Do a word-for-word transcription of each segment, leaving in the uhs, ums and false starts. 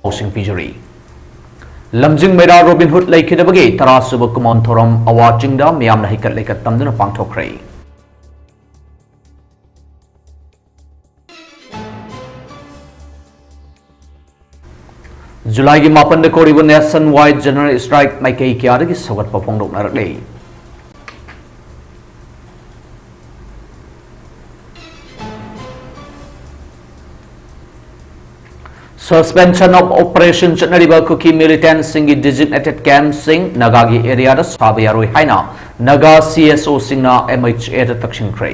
ꯄꯥꯎꯁꯤꯡ ꯄꯤꯖꯔꯤ꯫ ꯂꯝꯖꯤꯡ ꯃꯩꯔꯥ ꯔꯣꯕꯤꯟ ꯍꯨꯗ ꯂꯩꯈꯤꯗꯕꯒꯤ ꯇꯔꯥ ꯁꯨꯕ ꯀꯨꯃꯣꯟ ꯊꯧꯔꯝ ꯑꯋꯥ ꯆꯤꯡꯗ ꯃꯤꯌꯥꯝꯅ ꯍꯩꯀꯠ ꯂꯩꯀꯠ ꯇꯝꯗꯨꯅ ꯄꯥꯡꯊꯣꯛꯈ꯭ꯔꯦ꯫ ꯖꯨꯂꯥꯏꯒꯤ ꯃꯥꯄꯟꯗ ꯀꯧꯔꯤꯕ nationwide general strike ꯃꯥꯏꯀꯩ ꯀꯌꯥꯗꯒꯤ ꯁꯧꯒꯠꯄ ꯐꯣꯡꯗꯣꯛꯅꯔꯛꯂꯤ꯫ Suspension of operation ꯆꯠꯅꯔꯤꯕ ꯀꯨꯀꯤ militantꯁꯤꯡꯒꯤ designated campꯁꯤꯡ ꯅꯥꯒꯥꯒꯤ areaꯗ ꯁꯥꯕ ꯌꯥꯔꯣꯏ ꯍꯥꯏꯅ ꯅꯥꯒꯥ CSOꯁꯤꯡꯅ MHAꯗ ꯇꯛꯁꯤꯟꯈ꯭ꯔꯦ꯫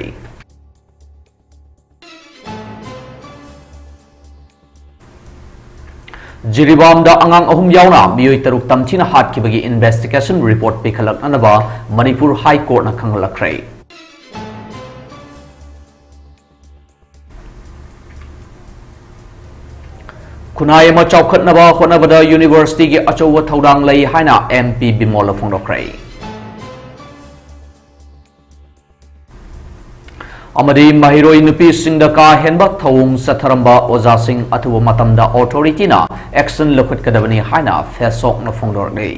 ꯖꯤꯔꯤꯕꯥꯝꯗ ꯑꯉꯥꯡ ꯑꯍꯨꯝ ꯌꯥꯎꯅ ꯃꯤꯑꯣꯏ ꯇꯔꯨꯛ ꯇꯝꯊꯤꯅ ꯍꯥꯠꯈꯤꯕꯒꯤ investigation report ꯄꯤꯈꯠꯂꯛꯅꯅꯕ ꯃꯅꯤꯄꯨꯔ High Courtꯅ ꯈꯪꯍꯜꯂꯛꯈ꯭ꯔꯦ꯫ ꯈꯨꯟꯅꯥꯏ ꯑꯃ ꯆꯥꯎꯈꯠꯅꯕ ꯍꯣꯠꯅꯕꯗ universityꯒꯤ ꯑꯆꯧꯕ ꯊꯧꯗꯥꯡ ꯂꯩ ꯍꯥꯏꯅ MP ꯕꯤꯃꯣꯜꯅ ꯐꯣꯡꯗꯣꯛꯈ꯭ꯔꯦ꯫ ꯑꯃꯗꯤ ꯃꯍꯩꯔꯣꯏ ꯅꯨꯄꯤꯁꯤꯡꯗ ꯀꯥ ꯍꯦꯟꯕ ꯊꯧꯑꯣꯡ ꯆꯠꯊꯔꯝꯕ ꯑꯣꯖꯥꯁꯤꯡ ꯑꯊꯨꯕ ꯃꯇꯝꯗ authorityꯅ action ꯂꯧꯈꯠꯀꯗꯕꯅꯤ ꯍꯥꯏꯅ ꯐꯦꯁꯣꯛꯅ ꯐꯣꯡꯗꯣꯔꯛꯂꯤ꯫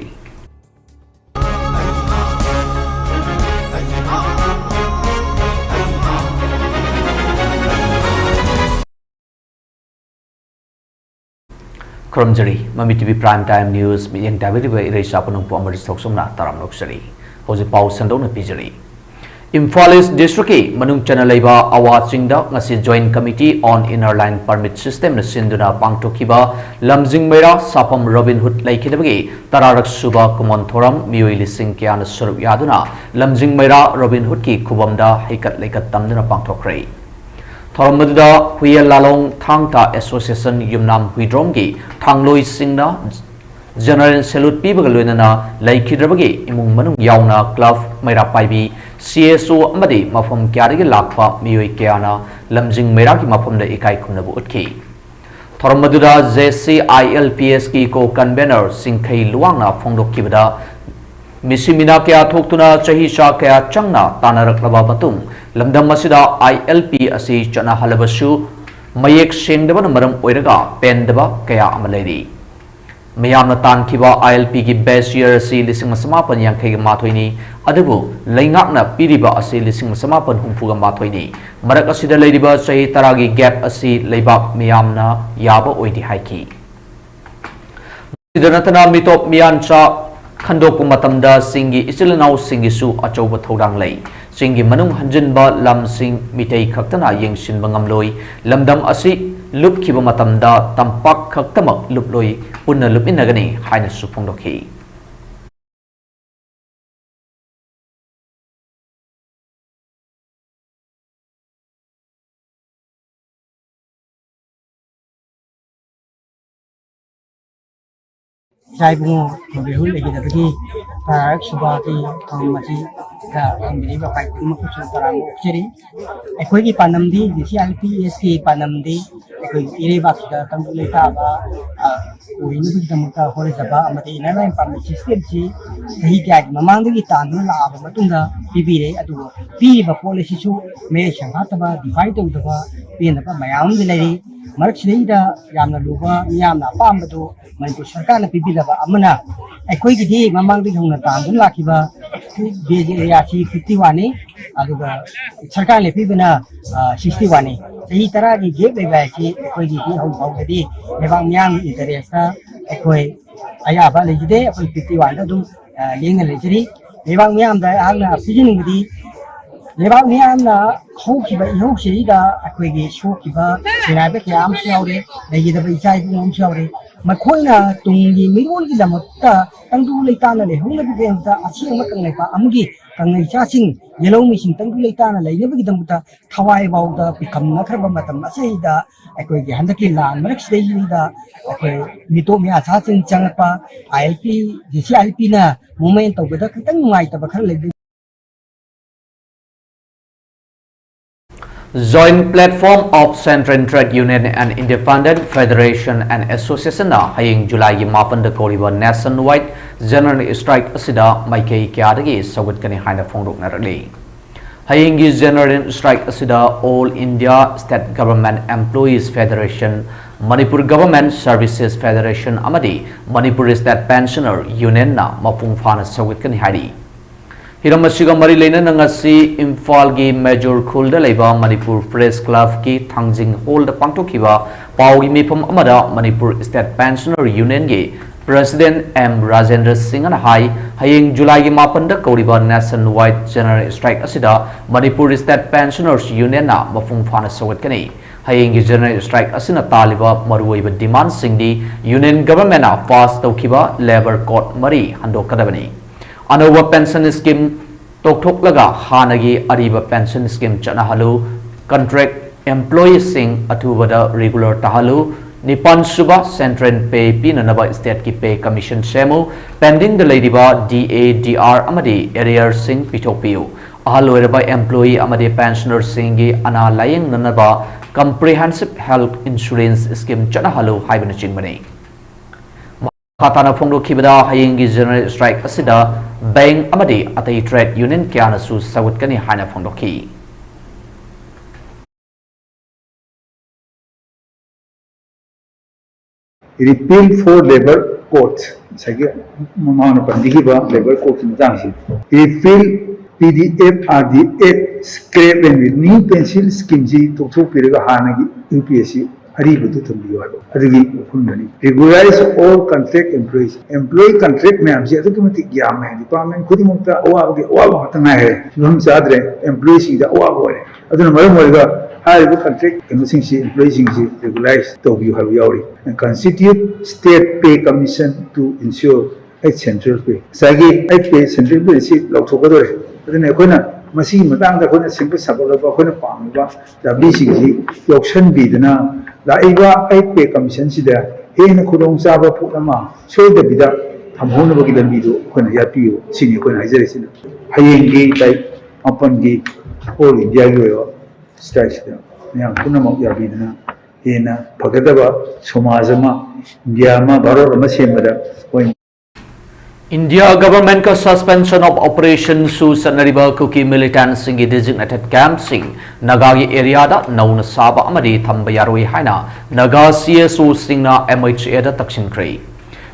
ꯈꯨꯔꯨꯝꯖꯔꯤ꯫ ꯃꯃꯤ TV Prime Time News ꯃꯤꯠꯌꯦꯡ ꯇꯥꯕꯤꯔꯤꯕ ꯏꯔꯩꯆꯥ ꯄꯨꯝꯅꯃꯛꯄꯨ ꯑꯃꯔꯖꯤꯠ ꯊꯣꯛꯆꯣꯝꯅ ꯇꯔꯥꯝꯅ ꯑꯣꯛꯆꯔꯤ꯫ ꯍꯧꯖꯤꯛ ꯄꯥꯎ ꯁꯟꯗꯣꯛꯅ ꯄꯤꯖꯔꯤ꯫ ꯏꯝꯐꯥꯜ East districtꯀꯤ ꯃꯅꯨꯡ ꯆꯟꯅ ꯂꯩꯕ ꯑꯋꯥ ꯆꯤꯡꯗ ꯉꯁꯤ Joint Committee on Inner Line Permit Systemꯅ ꯁꯤꯟꯗꯨꯅ ꯄꯥꯡꯊꯣꯛꯈꯤꯕ ꯂꯝꯖꯤꯡ ꯃꯩꯔꯥ ꯁꯥꯐꯝ ꯔꯣꯕꯤꯟ ꯍꯨꯗ ꯂꯩꯈꯤꯗꯕꯒꯤ ꯇꯔꯥꯔꯛ ꯁꯨꯕ ꯀꯨꯃꯣꯟ ꯊꯧꯔꯝ ꯃꯤꯑꯣꯏ ꯂꯤꯁꯤꯡ ꯀꯌꯥꯅ ꯁꯔꯨꯛ ꯌꯥꯗꯨꯅ ꯂꯝꯖꯤꯡ ꯃꯩꯔꯥ ꯔꯣꯕꯤꯟ ꯍꯨꯗꯀꯤ ꯈꯨꯕꯝꯗ ꯍꯩꯀꯠ ꯂꯩꯀꯠ ꯇꯝꯗꯨꯅ ꯄꯥꯡꯊꯣꯛꯈ꯭ꯔꯦ꯫ ꯊꯧꯔꯝ ꯑꯗꯨꯗ ꯍꯨꯏꯌꯦꯟ ꯂꯥꯂꯣꯡ ꯊꯥꯡ ꯇꯥ Association ꯌꯨꯝꯅꯥꯝ ꯍꯨꯏꯗ꯭ꯔꯣꯝꯒꯤ ꯊꯥꯡꯂꯣꯏꯁꯤꯡꯅ general salute ꯄꯤꯕꯒ ꯂꯣꯏꯅꯅ ꯂꯩꯈꯤꯗ꯭ꯔꯕꯒꯤ ꯏꯃꯨꯡ ꯃꯅꯨꯡ ꯌꯥꯎꯅ club, ꯃꯩꯔꯥ ꯄꯥꯏꯕꯤ, CSO ꯑꯃꯗꯤ ꯃꯐꯝ ꯀꯌꯥꯗꯒꯤ ꯂꯥꯛꯄ ꯃꯤꯑꯣꯏ ꯀꯌꯥꯅ ꯂꯝꯖꯤꯡ ꯃꯩꯔꯥꯒꯤ ꯃꯐꯝꯗ ꯏꯀꯥꯏ ꯈꯨꯝꯅꯕ ꯎꯠꯈꯤ꯫ ꯊꯧꯔꯝ ꯑꯗꯨꯗ JCILPSꯀꯤ co-convenor ꯆꯤꯡꯈꯩ ꯂꯨꯋꯥꯡꯅ ꯐꯣꯡꯗꯣꯛꯈꯤꯕꯗ, ꯃꯤꯁꯤ ꯃꯤꯅꯥ ꯀꯌꯥ ꯊꯣꯛꯇꯨꯅ ꯆꯍꯤ ꯆꯥ ꯀꯌꯥ ꯆꯪꯅ ꯇꯥꯟꯅꯔꯛꯂꯕ ꯃꯇꯨꯡ, ꯂꯝꯗꯝ ꯑꯁꯤꯗ ILP ꯑꯁꯤ ꯆꯠꯅꯍꯜꯂꯕꯁꯨ, ꯃꯌꯦꯛ ꯁꯦꯡꯗꯕꯅ ꯃꯔꯝ ꯑꯣꯏꯔꯒ ꯄꯦꯟꯗꯕ ꯀꯌꯥ ꯑꯃ ꯂꯩꯔꯤ꯫ ꯃꯤꯌꯥꯝꯅ ꯇꯥꯟꯈꯤꯕ ILP ꯒꯤ base year ꯑꯁꯤ ꯂꯤꯁꯤꯡ ꯑꯃ ꯆꯃꯥꯄꯟ ꯌꯥꯡꯈꯩꯒ ꯃꯥꯊꯣꯏꯅꯤ, ꯑꯗꯨꯕꯨ ꯂꯩꯉꯥꯛꯅ ꯄꯤꯔꯤꯕ ꯑꯁꯤ ꯂꯤꯁꯤꯡ ꯑꯃ ꯆꯃꯥꯄꯟ ꯍꯨꯝꯐꯨꯒ ꯃꯥꯊꯣꯏꯅꯤ꯫ ꯃꯔꯛ ꯑꯁꯤꯗ ꯂꯩꯔꯤꯕ ꯆꯍꯤ ꯇꯔꯥꯒꯤ gap ꯑꯁꯤ ꯂꯩꯕꯥꯛ ꯃꯤꯌꯥꯝꯅ ꯌꯥꯕ ꯑꯣꯏꯗꯦ ꯍꯥꯏꯈꯤ꯫ ꯁꯤꯗ ꯅꯠꯇꯅ ꯃꯤꯇꯣꯞ ꯃꯤꯌꯥꯟꯆꯥ ꯈꯟꯗꯣꯛꯄ ꯃꯇꯝꯗ ꯆꯤꯡꯒꯤ ꯏꯆꯤꯜ ꯏꯅꯥꯎꯁꯤꯡꯒꯤꯁꯨ ꯑꯆꯧꯕ ꯊꯧꯗꯥꯡ ꯂꯩ꯫ ꯆꯤꯡꯒꯤ ꯃꯅꯨꯡ ꯍꯟꯖꯤꯟꯕ ꯂꯝꯁꯤꯡ ꯃꯤꯇꯩ ꯈꯛꯇꯅ ꯌꯦꯡꯁꯤꯟꯕ ꯉꯝꯂꯣꯏ꯫ ꯂꯝꯗꯝ ꯑꯁꯤ ꯂꯨꯞꯈꯤꯕ ꯃꯇꯝꯗ ꯇꯝꯄꯥꯛ ꯈꯛꯇꯃꯛ ꯂꯨꯞꯂꯣꯏ, ꯄꯨꯟꯅ ꯂꯨꯞꯃꯤꯟꯅꯒꯅꯤ ꯍꯥꯏꯅꯁꯨ ꯐꯣꯡꯗꯣꯛꯈꯤ꯫ ꯏꯆꯥ ꯏꯕꯨꯡꯉꯣ ꯃꯣꯕꯤꯍꯨꯜ ꯂꯩꯈꯤꯗꯕꯒꯤ ꯇꯔꯥꯔꯛ ꯁꯨꯕꯒꯤ ꯊꯧꯔꯝ ꯑꯁꯤꯗ ꯊꯝꯕꯤꯔꯤꯕ ꯈ꯭ꯋꯥꯏ ꯈꯨꯗꯤꯡꯃꯛꯄꯨꯁꯨ ꯇꯔꯥꯝꯅ ꯑꯣꯛꯆꯔꯤ꯫ ꯑꯩꯈꯣꯏꯒꯤ ꯄꯥꯟꯗꯝꯗꯤ, ꯖꯤ ꯁꯤ ꯑꯥꯏ ꯄꯤ ꯑꯦꯁꯀꯤ ꯄꯥꯟꯗꯝꯗꯤ ꯑꯩꯈꯣꯏꯒꯤ ꯏꯔꯩꯕꯥꯛꯁꯤꯗ ꯇꯪꯗꯨ ꯂꯩꯇꯥꯕ, ꯑ, ꯑꯣꯏꯅꯕꯒꯤꯗꯃꯛꯇ ꯍꯣꯠꯅꯖꯕ ꯑꯃꯗꯤ ꯏꯟꯅꯔ ꯂꯥꯏꯟ ꯄꯥꯔꯃꯤꯠ ꯁꯤꯁꯇꯦꯝꯁꯤ ꯆꯍꯤ ꯀꯌꯥꯒꯤ ꯃꯃꯥꯡꯗꯒꯤ ꯇꯥꯟꯗꯨꯅ ꯂꯥꯛꯑꯕ ꯃꯇꯨꯡꯗ ꯄꯤꯕꯤꯔꯦ꯫ ꯑꯗꯨꯕꯨ ꯄꯤꯔꯤꯕ ꯄꯣꯠ ꯑꯁꯤꯁꯨ ꯃꯌꯦꯛ ꯁꯦꯡꯐꯥꯠꯇꯕ, ꯗꯤꯐꯥꯏꯟ ꯇꯧꯗꯕ, ꯄꯦꯟꯗꯕ ꯃꯌꯥꯝ ꯑꯃꯗꯤ ꯂꯩꯔꯤ꯫ ꯃꯔꯛꯁꯤꯗꯩꯗ ꯌꯥꯝꯅ ꯂꯨꯕ, ꯃꯤꯌꯥꯝꯅ ꯑꯄꯥꯝꯕꯗꯨ ꯃꯅꯤꯄꯨꯔ ꯁꯔꯀꯥꯔꯅ ꯄꯤꯕꯤꯗꯕ ꯑꯃꯅ, ꯑꯩꯈꯣꯏꯒꯤꯗꯤ ꯃꯃꯥꯡꯗꯒꯤ ꯍꯧꯅ ꯇꯥꯟꯗꯨꯅ ꯂꯥꯛꯈꯤꯕ ꯕꯦꯖ ꯑꯦꯔꯤꯌꯥꯁꯤ ꯐꯤꯐꯇꯤ ꯋꯥꯟꯅꯤ, ꯑꯗꯨꯒ ꯁꯔꯀꯥꯔꯅ ꯄꯤꯕꯅ, ꯑ, ꯁꯤꯛꯁꯇꯤ ꯋꯥꯟꯅꯤ꯫ ꯆꯍꯤ ꯇꯔꯥꯒꯤ ꯒꯦꯞ ꯂꯩꯕ ꯍꯥꯏꯁꯤ ꯑꯩꯈꯣꯏꯒꯤꯗꯤ ꯍꯧꯖꯤꯛ ꯐꯥꯎꯕꯗꯗꯤ ꯂꯩꯕꯥꯛ ꯃꯤꯌꯥꯝꯒꯤ ꯏꯟꯇꯔꯦꯁꯇ ꯑꯩꯈꯣꯏ ꯑꯌꯥꯕ ꯂꯩꯖꯗꯦ꯫ ꯑꯩꯈꯣꯏ ꯐꯤꯐꯇꯤ ꯋꯥꯟꯗ ꯑꯗꯨꯝ, ꯑ, ꯂꯦꯡꯅ ꯂꯩꯖꯔꯤ꯫ ꯂꯩꯕꯥꯛ ꯃꯤꯌꯥꯝꯗ ꯑꯩꯍꯥꯛꯅ ꯄꯤꯖꯅꯤꯡꯕꯗꯤ, ꯂꯩꯕꯥꯛ ꯃꯤꯌꯥꯝꯅ ꯍꯧꯈꯤꯕ ꯏꯍꯧꯁꯤꯗ ꯑꯩꯈꯣꯏꯒꯤ ꯁꯣꯛꯈꯤꯕ ꯁꯤꯅꯥꯏꯕ ꯀꯌꯥ ꯑꯃꯁꯨ ꯌꯥꯎꯔꯦ, ꯂꯩꯈꯤꯗꯕ ꯏꯆꯥ ꯏꯕꯨꯡ ꯑꯃꯁꯨ ꯌꯥꯎꯔꯦ꯫ ꯃꯈꯣꯏꯅ ꯇꯨꯡꯒꯤ ꯃꯤꯔꯣꯜꯒꯤꯗꯃꯛꯇ ꯇꯪꯗꯨ ꯂꯩꯇꯥꯅ ꯂꯩꯍꯧꯅꯕꯒꯤꯗꯃꯛꯇ ꯑꯁꯦꯡꯕ ꯀꯪꯂꯩꯄꯥꯛ ꯑꯃꯒꯤ ꯀꯪꯂꯩꯆꯥꯁꯤꯡ, ꯌꯦꯜꯍꯧꯃꯤꯁꯤꯡ ꯇꯪꯗꯨ ꯂꯩꯇꯥꯅ ꯂꯩꯅꯕꯒꯤꯗꯃꯛꯇ ꯊꯋꯥꯏ ꯐꯥꯎꯗ ꯄꯤꯈꯝꯅꯈ꯭ꯔꯕ ꯃꯇꯝ ꯑꯁꯤꯗ ꯑꯩꯈꯣꯏꯒꯤ ꯍꯟꯗꯛꯀꯤ ꯂꯥꯟ ꯃꯔꯛꯁꯤꯗꯩꯁꯤꯗ ꯑꯩꯈꯣꯏ ꯃꯤꯇꯣꯞ ꯃꯤꯌꯥꯆꯥꯁꯤꯡ ꯆꯪꯂꯛꯄ, ILP, ꯖꯤ ꯁꯤ ꯑꯥꯏ ꯄꯤꯅ ꯃꯨꯞꯃꯦꯟ ꯇꯧꯕꯗ ꯈꯤꯇꯪ ꯅꯨꯡꯉꯥꯏꯇꯕ ꯈꯔ ꯂꯩꯕ꯫ Joint Platform of Central Trade Union and Independent Federation and Association ꯅ ꯍꯌꯦꯡ ꯖꯨꯂꯥꯏꯒꯤ ꯃꯥꯄꯟꯗ ꯀꯧꯔꯤꯕ Nationwide General Strike ꯑꯁꯤꯗ ꯃꯥꯏꯀꯩ ꯀꯌꯥꯗꯒꯤ ꯁꯧꯒꯠꯀꯅꯤ ꯍꯥꯏꯅ ꯐꯣꯡꯗꯣꯛꯅꯔꯛꯂꯤ꯫ ꯍꯌꯦꯡꯒꯤ general strike ꯑꯁꯤꯗ All India State Government Employees Federation, Manipur Government Services Federation ꯑꯃꯗꯤ Manipur State Pensioner Unionꯅ ꯃꯄꯨꯡ ꯐꯥꯅ ꯁꯧꯒꯠꯀꯅꯤ ꯍꯥꯏꯔꯤ꯫ ꯍꯤꯔꯝ ꯑꯁꯤꯒ ꯃꯔꯤ ꯂꯩꯅꯅ ꯉꯁꯤ ꯏꯝꯐꯥꯜꯒꯤ ꯃꯦꯖꯣꯔ ꯈꯨꯜꯗ ꯂꯩꯕ ꯃꯅꯤꯄꯨꯔ Press Clubꯀꯤ ꯊꯥꯡꯖꯤꯡ ꯍꯣꯜꯗ ꯄꯥꯡꯊꯣꯛꯈꯤꯕ ꯄꯥꯎꯒꯤ ꯃꯤꯐꯝ ꯑꯃꯗ Manipur State Pensioner Unionꯒꯤ President M Rajendra ꯁꯤꯡꯍꯅ ꯍꯥꯏ, ꯍꯌꯦꯡ ꯖꯨꯂꯥꯏꯒꯤ ꯃꯥꯄꯟꯗ ꯀꯧꯔꯤꯕ nationwide general strike ꯑꯁꯤꯗ ꯃꯅꯤꯄꯨꯔ State Pensioners Unionꯅ ꯃꯄꯨꯡ ꯐꯥꯅ ꯁꯧꯒꯠꯀꯅꯤ꯫ ꯍꯌꯦꯡꯒꯤ general strike ꯑꯁꯤꯅ ꯇꯥꯜꯂꯤꯕ ꯃꯔꯨꯑꯣꯏꯕ demandꯁꯤꯡꯗꯤ Union Governmentꯅ pass ꯇꯧꯈꯤꯕ Labour Code ꯃꯔꯤ ꯍꯟꯗꯣꯛꯀꯗꯕꯅꯤ꯫ ꯑꯅꯧꯕ pension scheme ꯇꯣꯛꯊꯣꯛꯂꯒ ꯍꯥꯟꯅꯒꯤ ꯑꯔꯤꯕ pension scheme ꯆꯠꯅꯍꯜꯂꯨ꯫ Contract employeeꯁꯤꯡ ꯑꯊꯨꯕꯗ regular ꯇꯥꯍꯜꯂꯨ꯫ ꯅꯤꯄꯥꯟꯁꯨꯕ central pay ꯄꯤꯅꯅꯕ stateꯀꯤ pay commission ꯁꯦꯝꯃꯨ꯫ Pendingꯗ ꯂꯩꯔꯤꯕ D A, D R ꯑꯃꯗꯤ arrearꯁꯤꯡ ꯄꯤꯊꯣꯛꯄꯤꯌꯨ꯫ ꯑꯍꯜ ꯑꯣꯏꯔꯕ employee ꯑꯃꯗꯤ pensionerꯁꯤꯡꯒꯤ ꯑꯅꯥ ꯂꯥꯌꯦꯡꯅꯅꯕ Comprehensive Health Insurance Scheme ꯆꯠꯅꯍꯜꯂꯨ ꯍꯥꯏꯕꯅꯆꯤꯡꯕꯅꯤ꯫ ꯃꯈꯥ ꯇꯥꯅ ꯐꯣꯡꯗꯣꯛꯈꯤꯕꯗ, ꯍꯌꯦꯡꯒꯤ general strike ꯑꯁꯤꯗ bank ꯑꯃꯗꯤ ꯑꯇꯩ trade union ꯀꯌꯥꯅꯁꯨ ꯁꯧꯒꯠꯀꯅꯤ ꯍꯥꯏꯅ ꯐꯣꯡꯗꯣꯛꯈꯤ꯫ Repeal for Labour Code, ꯉꯁꯥꯏꯒꯤ ꯃꯃꯥꯡꯗ ꯄꯟꯕꯤꯈꯤꯕ Labour Codeꯀꯤ ꯃꯇꯥꯡꯁꯤ, repeal P D F, R D F, scrap and renew pension schemeꯁꯤ ꯇꯣꯛꯊꯣꯛꯄꯤꯔꯒ ꯍꯥꯟꯅꯒꯤ U P S ꯑꯔꯤꯕꯗꯨ ꯊꯝꯕꯤꯌꯨ ꯍꯥꯏꯕ ꯑꯗꯨꯒꯤ ꯋꯥꯐꯝꯗꯨꯅꯤ꯫ Regularize all contract employees, employee contract ꯃꯌꯥꯝꯁꯤ ꯑꯗꯨꯛꯀꯤ ꯃꯇꯤꯛ ꯌꯥꯝꯃꯦ, department ꯈꯨꯗꯤꯡꯃꯛꯇ ꯑꯋꯥꯕꯒꯤ ꯑꯋꯥꯕ ꯉꯥꯛꯇ ꯉꯥꯏꯔꯦ, ꯐꯤꯕꯝ ꯆꯥꯗ꯭ꯔꯦ, employeeꯁꯤꯡꯗ ꯑꯋꯥꯕ ꯑꯣꯏꯔꯦ꯫ ꯑꯗꯨꯅ ꯃꯔꯝ ꯑꯣꯏꯔꯒ ꯍꯥꯏꯔꯤꯕ contract ꯀꯩꯅꯣꯁꯤꯡꯁꯤ, employeeꯁꯤꯡꯁꯤ regularize ꯇꯧꯕꯤꯌꯨ ꯍꯥꯏꯕ ꯌꯥꯎꯔꯤ꯫ Constitute state pay commission to ensure a central pay, ꯉꯁꯥꯏꯒꯤ ꯑꯩ pay central pay ꯁꯤ ꯂꯧꯊꯣꯛꯀꯗꯧꯔꯦ꯫ ꯑꯗꯨꯅ ꯑꯩꯈꯣꯏꯅ ꯃꯁꯤꯒꯤ ꯃꯇꯥꯡꯗ ꯑꯩꯈꯣꯏꯅ ꯁꯦꯝꯒꯠ ꯁꯥꯒꯠꯂꯒ ꯑꯩꯈꯣꯏꯅ ꯄꯥꯝꯃꯤꯕ ꯆꯥꯕꯤꯁꯤꯡꯁꯤ ꯌꯥꯎꯁꯟꯕꯤꯗꯨꯅ ꯂꯥꯛꯏꯕ ꯑꯩ pay commissionꯁꯤꯗ ꯍꯦꯟꯅ ꯈꯨꯗꯣꯡꯆꯥꯕ ꯄꯣꯠ ꯑꯃ ꯁꯣꯏꯗꯕꯤꯗ ꯊꯝꯍꯧꯅꯕꯒꯤ ꯂꯝꯕꯤꯗꯨ ꯑꯩꯈꯣꯏꯅ ꯌꯥꯠꯄꯤꯌꯨ ꯁꯤꯅꯤ ꯑꯩꯈꯣꯏꯅ ꯍꯥꯏꯖꯔꯤꯁꯤꯅ꯫ ꯍꯌꯦꯡꯒꯤ ꯇꯥꯔꯤꯛ ꯃꯥꯄꯟꯒꯤ All Indiaꯒꯤ ꯑꯣꯏꯕ strikeꯁꯤꯗ ꯃꯌꯥꯝ ꯄꯨꯝꯅꯃꯛ ꯌꯥꯕꯤꯗꯨꯅ ꯍꯦꯟꯅ ꯐꯒꯗꯕ ꯁꯃꯥꯖ ꯑꯃ, ꯏꯟꯗꯤꯌꯥ ꯑꯃ, ꯚꯥꯔꯠ ꯑꯃ ꯁꯦꯝꯕꯗ ꯑꯩꯈꯣꯏ India Government ꯀ Suspension of Operation ꯁꯨ ꯆꯠꯅꯔꯤꯕ ꯀꯨꯀꯤ militant ꯁꯤꯡꯒꯤ designated camp ꯁꯤꯡ ꯅꯥꯒꯥꯒꯤ area ꯗ ꯅꯧꯅ ꯁꯥꯕ ꯑꯃꯗꯤ ꯊꯝꯕ ꯌꯥꯔꯣꯏ ꯍꯥꯏꯅ ꯅꯥꯒꯥ C S O ꯁꯤꯡꯅ M H A ꯗ ꯇꯛꯁꯤꯟꯈ꯭ꯔꯦ꯫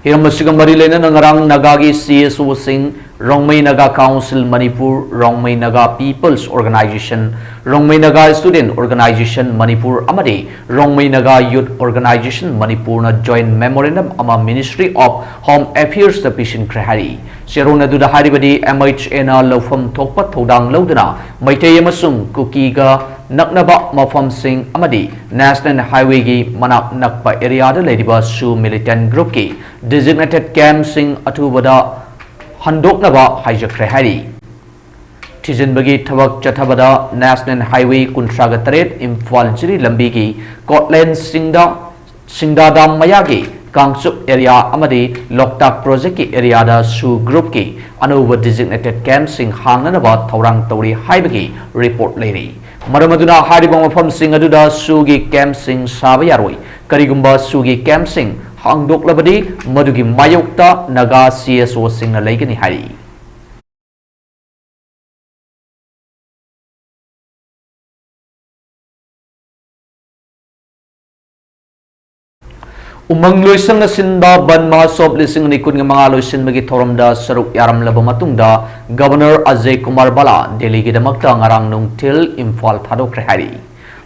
ꯍꯤꯔꯝ ꯑꯁꯤꯒ ꯃꯔꯤ ꯂꯩꯅꯅ ꯉꯔꯥꯡ ꯅꯥꯒꯥꯒꯤ C S O ꯁꯤꯡ, Rongmei Naga Council Manipur, Rongmei Naga People's Organization, Rongmei Naga Student Organization Manipur ꯑꯃꯗꯤ Rongmei Naga Youth Organization Manipur ꯅ joint memorandum ꯑꯃ Ministry of Home Affairs ꯇ ꯄꯤꯁꯤꯟꯈ꯭ꯔꯦ ꯍꯥꯏꯔꯤ꯫ ꯆꯦꯔꯣꯜ ꯑꯗꯨꯗ ꯍꯥꯏꯔꯤꯕꯗꯤ, M H A ꯅ ꯂꯧꯐꯝ ꯊꯣꯛꯄ ꯊꯧꯗꯥꯡ ꯂꯧꯗꯨꯅ ꯃꯩꯇꯩ ꯑꯃꯁꯨꯡ ꯀꯨꯀꯤꯒ ꯅꯛꯅꯕ ꯃꯐꯝꯁꯤꯡ ꯑꯃꯗꯤ National Highway ꯒꯤ ꯃꯅꯥꯛ ꯅꯛꯄ area ꯗ ꯂꯩꯔꯤꯕ ꯁꯨ militant group ꯀꯤ designated camp ꯁꯤꯡ ꯑꯊꯨꯕꯗ ꯍꯟꯗꯣꯛꯅꯕ ꯍꯥꯏꯖꯈ꯭ꯔꯦ ꯍꯥꯏꯔꯤ꯫ ꯊꯤꯖꯤꯟꯕꯒꯤ ꯊꯕꯛ ꯆꯠꯊꯕꯗ National Highway ꯀꯨꯟꯊ꯭ꯔꯥꯒ ꯇꯔꯦꯠ ꯏꯝꯐꯥꯜ ꯖꯤꯔꯤ ꯂꯝꯕꯤꯒꯤ ꯀꯣꯠꯂꯦꯟꯁꯤꯡꯗ ꯁꯤꯡꯗꯥꯗꯥꯝ ꯃꯌꯥꯒꯤ ꯀꯥꯡꯆꯨꯞ area ꯑꯃꯗꯤ ꯂꯣꯛꯇꯥꯛ project ꯀꯤ area ꯗ ꯁꯨ group ꯀꯤ ꯑꯅꯧꯕ designated camp ꯁꯤꯡ ꯍꯥꯡꯅꯅꯕ ꯊꯧꯔꯥꯡ ꯇꯧꯔꯤ ꯍꯥꯏꯕꯒꯤ report ꯂꯩꯔꯤ꯫ ꯃꯔꯝ ꯑꯗꯨꯅ ꯍꯥꯏꯔꯤꯕ ꯃꯐꯝꯁꯤꯡ ꯑꯗꯨꯗ ꯁꯨꯒꯤ camp ꯁꯤꯡ ꯁꯥꯕ ꯌꯥꯔꯣꯏ꯫ ꯀꯔꯤꯒꯨꯝꯕ ꯁꯨꯒꯤ camp ꯁꯤꯡ ꯍꯥꯡꯗꯣꯛꯂꯕꯗꯤ ꯃꯗꯨꯒꯤ ꯃꯥꯌꯣꯛꯇ ꯅꯥꯒꯥ C S O ꯁꯤꯡꯅ ꯂꯩꯒꯅꯤ ꯍꯥꯏꯔꯤ꯫ ꯎꯃꯪ ꯂꯣꯏꯁꯪꯅ ꯁꯤꯟꯕ ꯕꯟ ꯃꯍꯣꯠꯁꯣꯞ ꯂꯤꯁꯤꯡ ꯑꯅꯤ ꯀꯨꯟꯒ ꯃꯉꯥ ꯂꯣꯏꯁꯤꯟꯕꯒꯤ ꯊꯧꯔꯝꯗ ꯁꯔꯨꯛ ꯌꯥꯔꯝꯂꯕ ꯃꯇꯨꯡꯗ Governor ꯑꯖꯌ ꯀꯨꯃꯥꯔ ꯕꯂꯥ ꯗꯦꯜꯂꯤꯒꯤꯗꯃꯛꯇ ꯉꯔꯥꯡ ꯅꯨꯡꯊꯤꯜ ꯏꯝꯐꯥꯜ ꯊꯥꯗꯣꯛꯈ꯭ꯔꯦ ꯍꯥꯏꯔꯤ꯫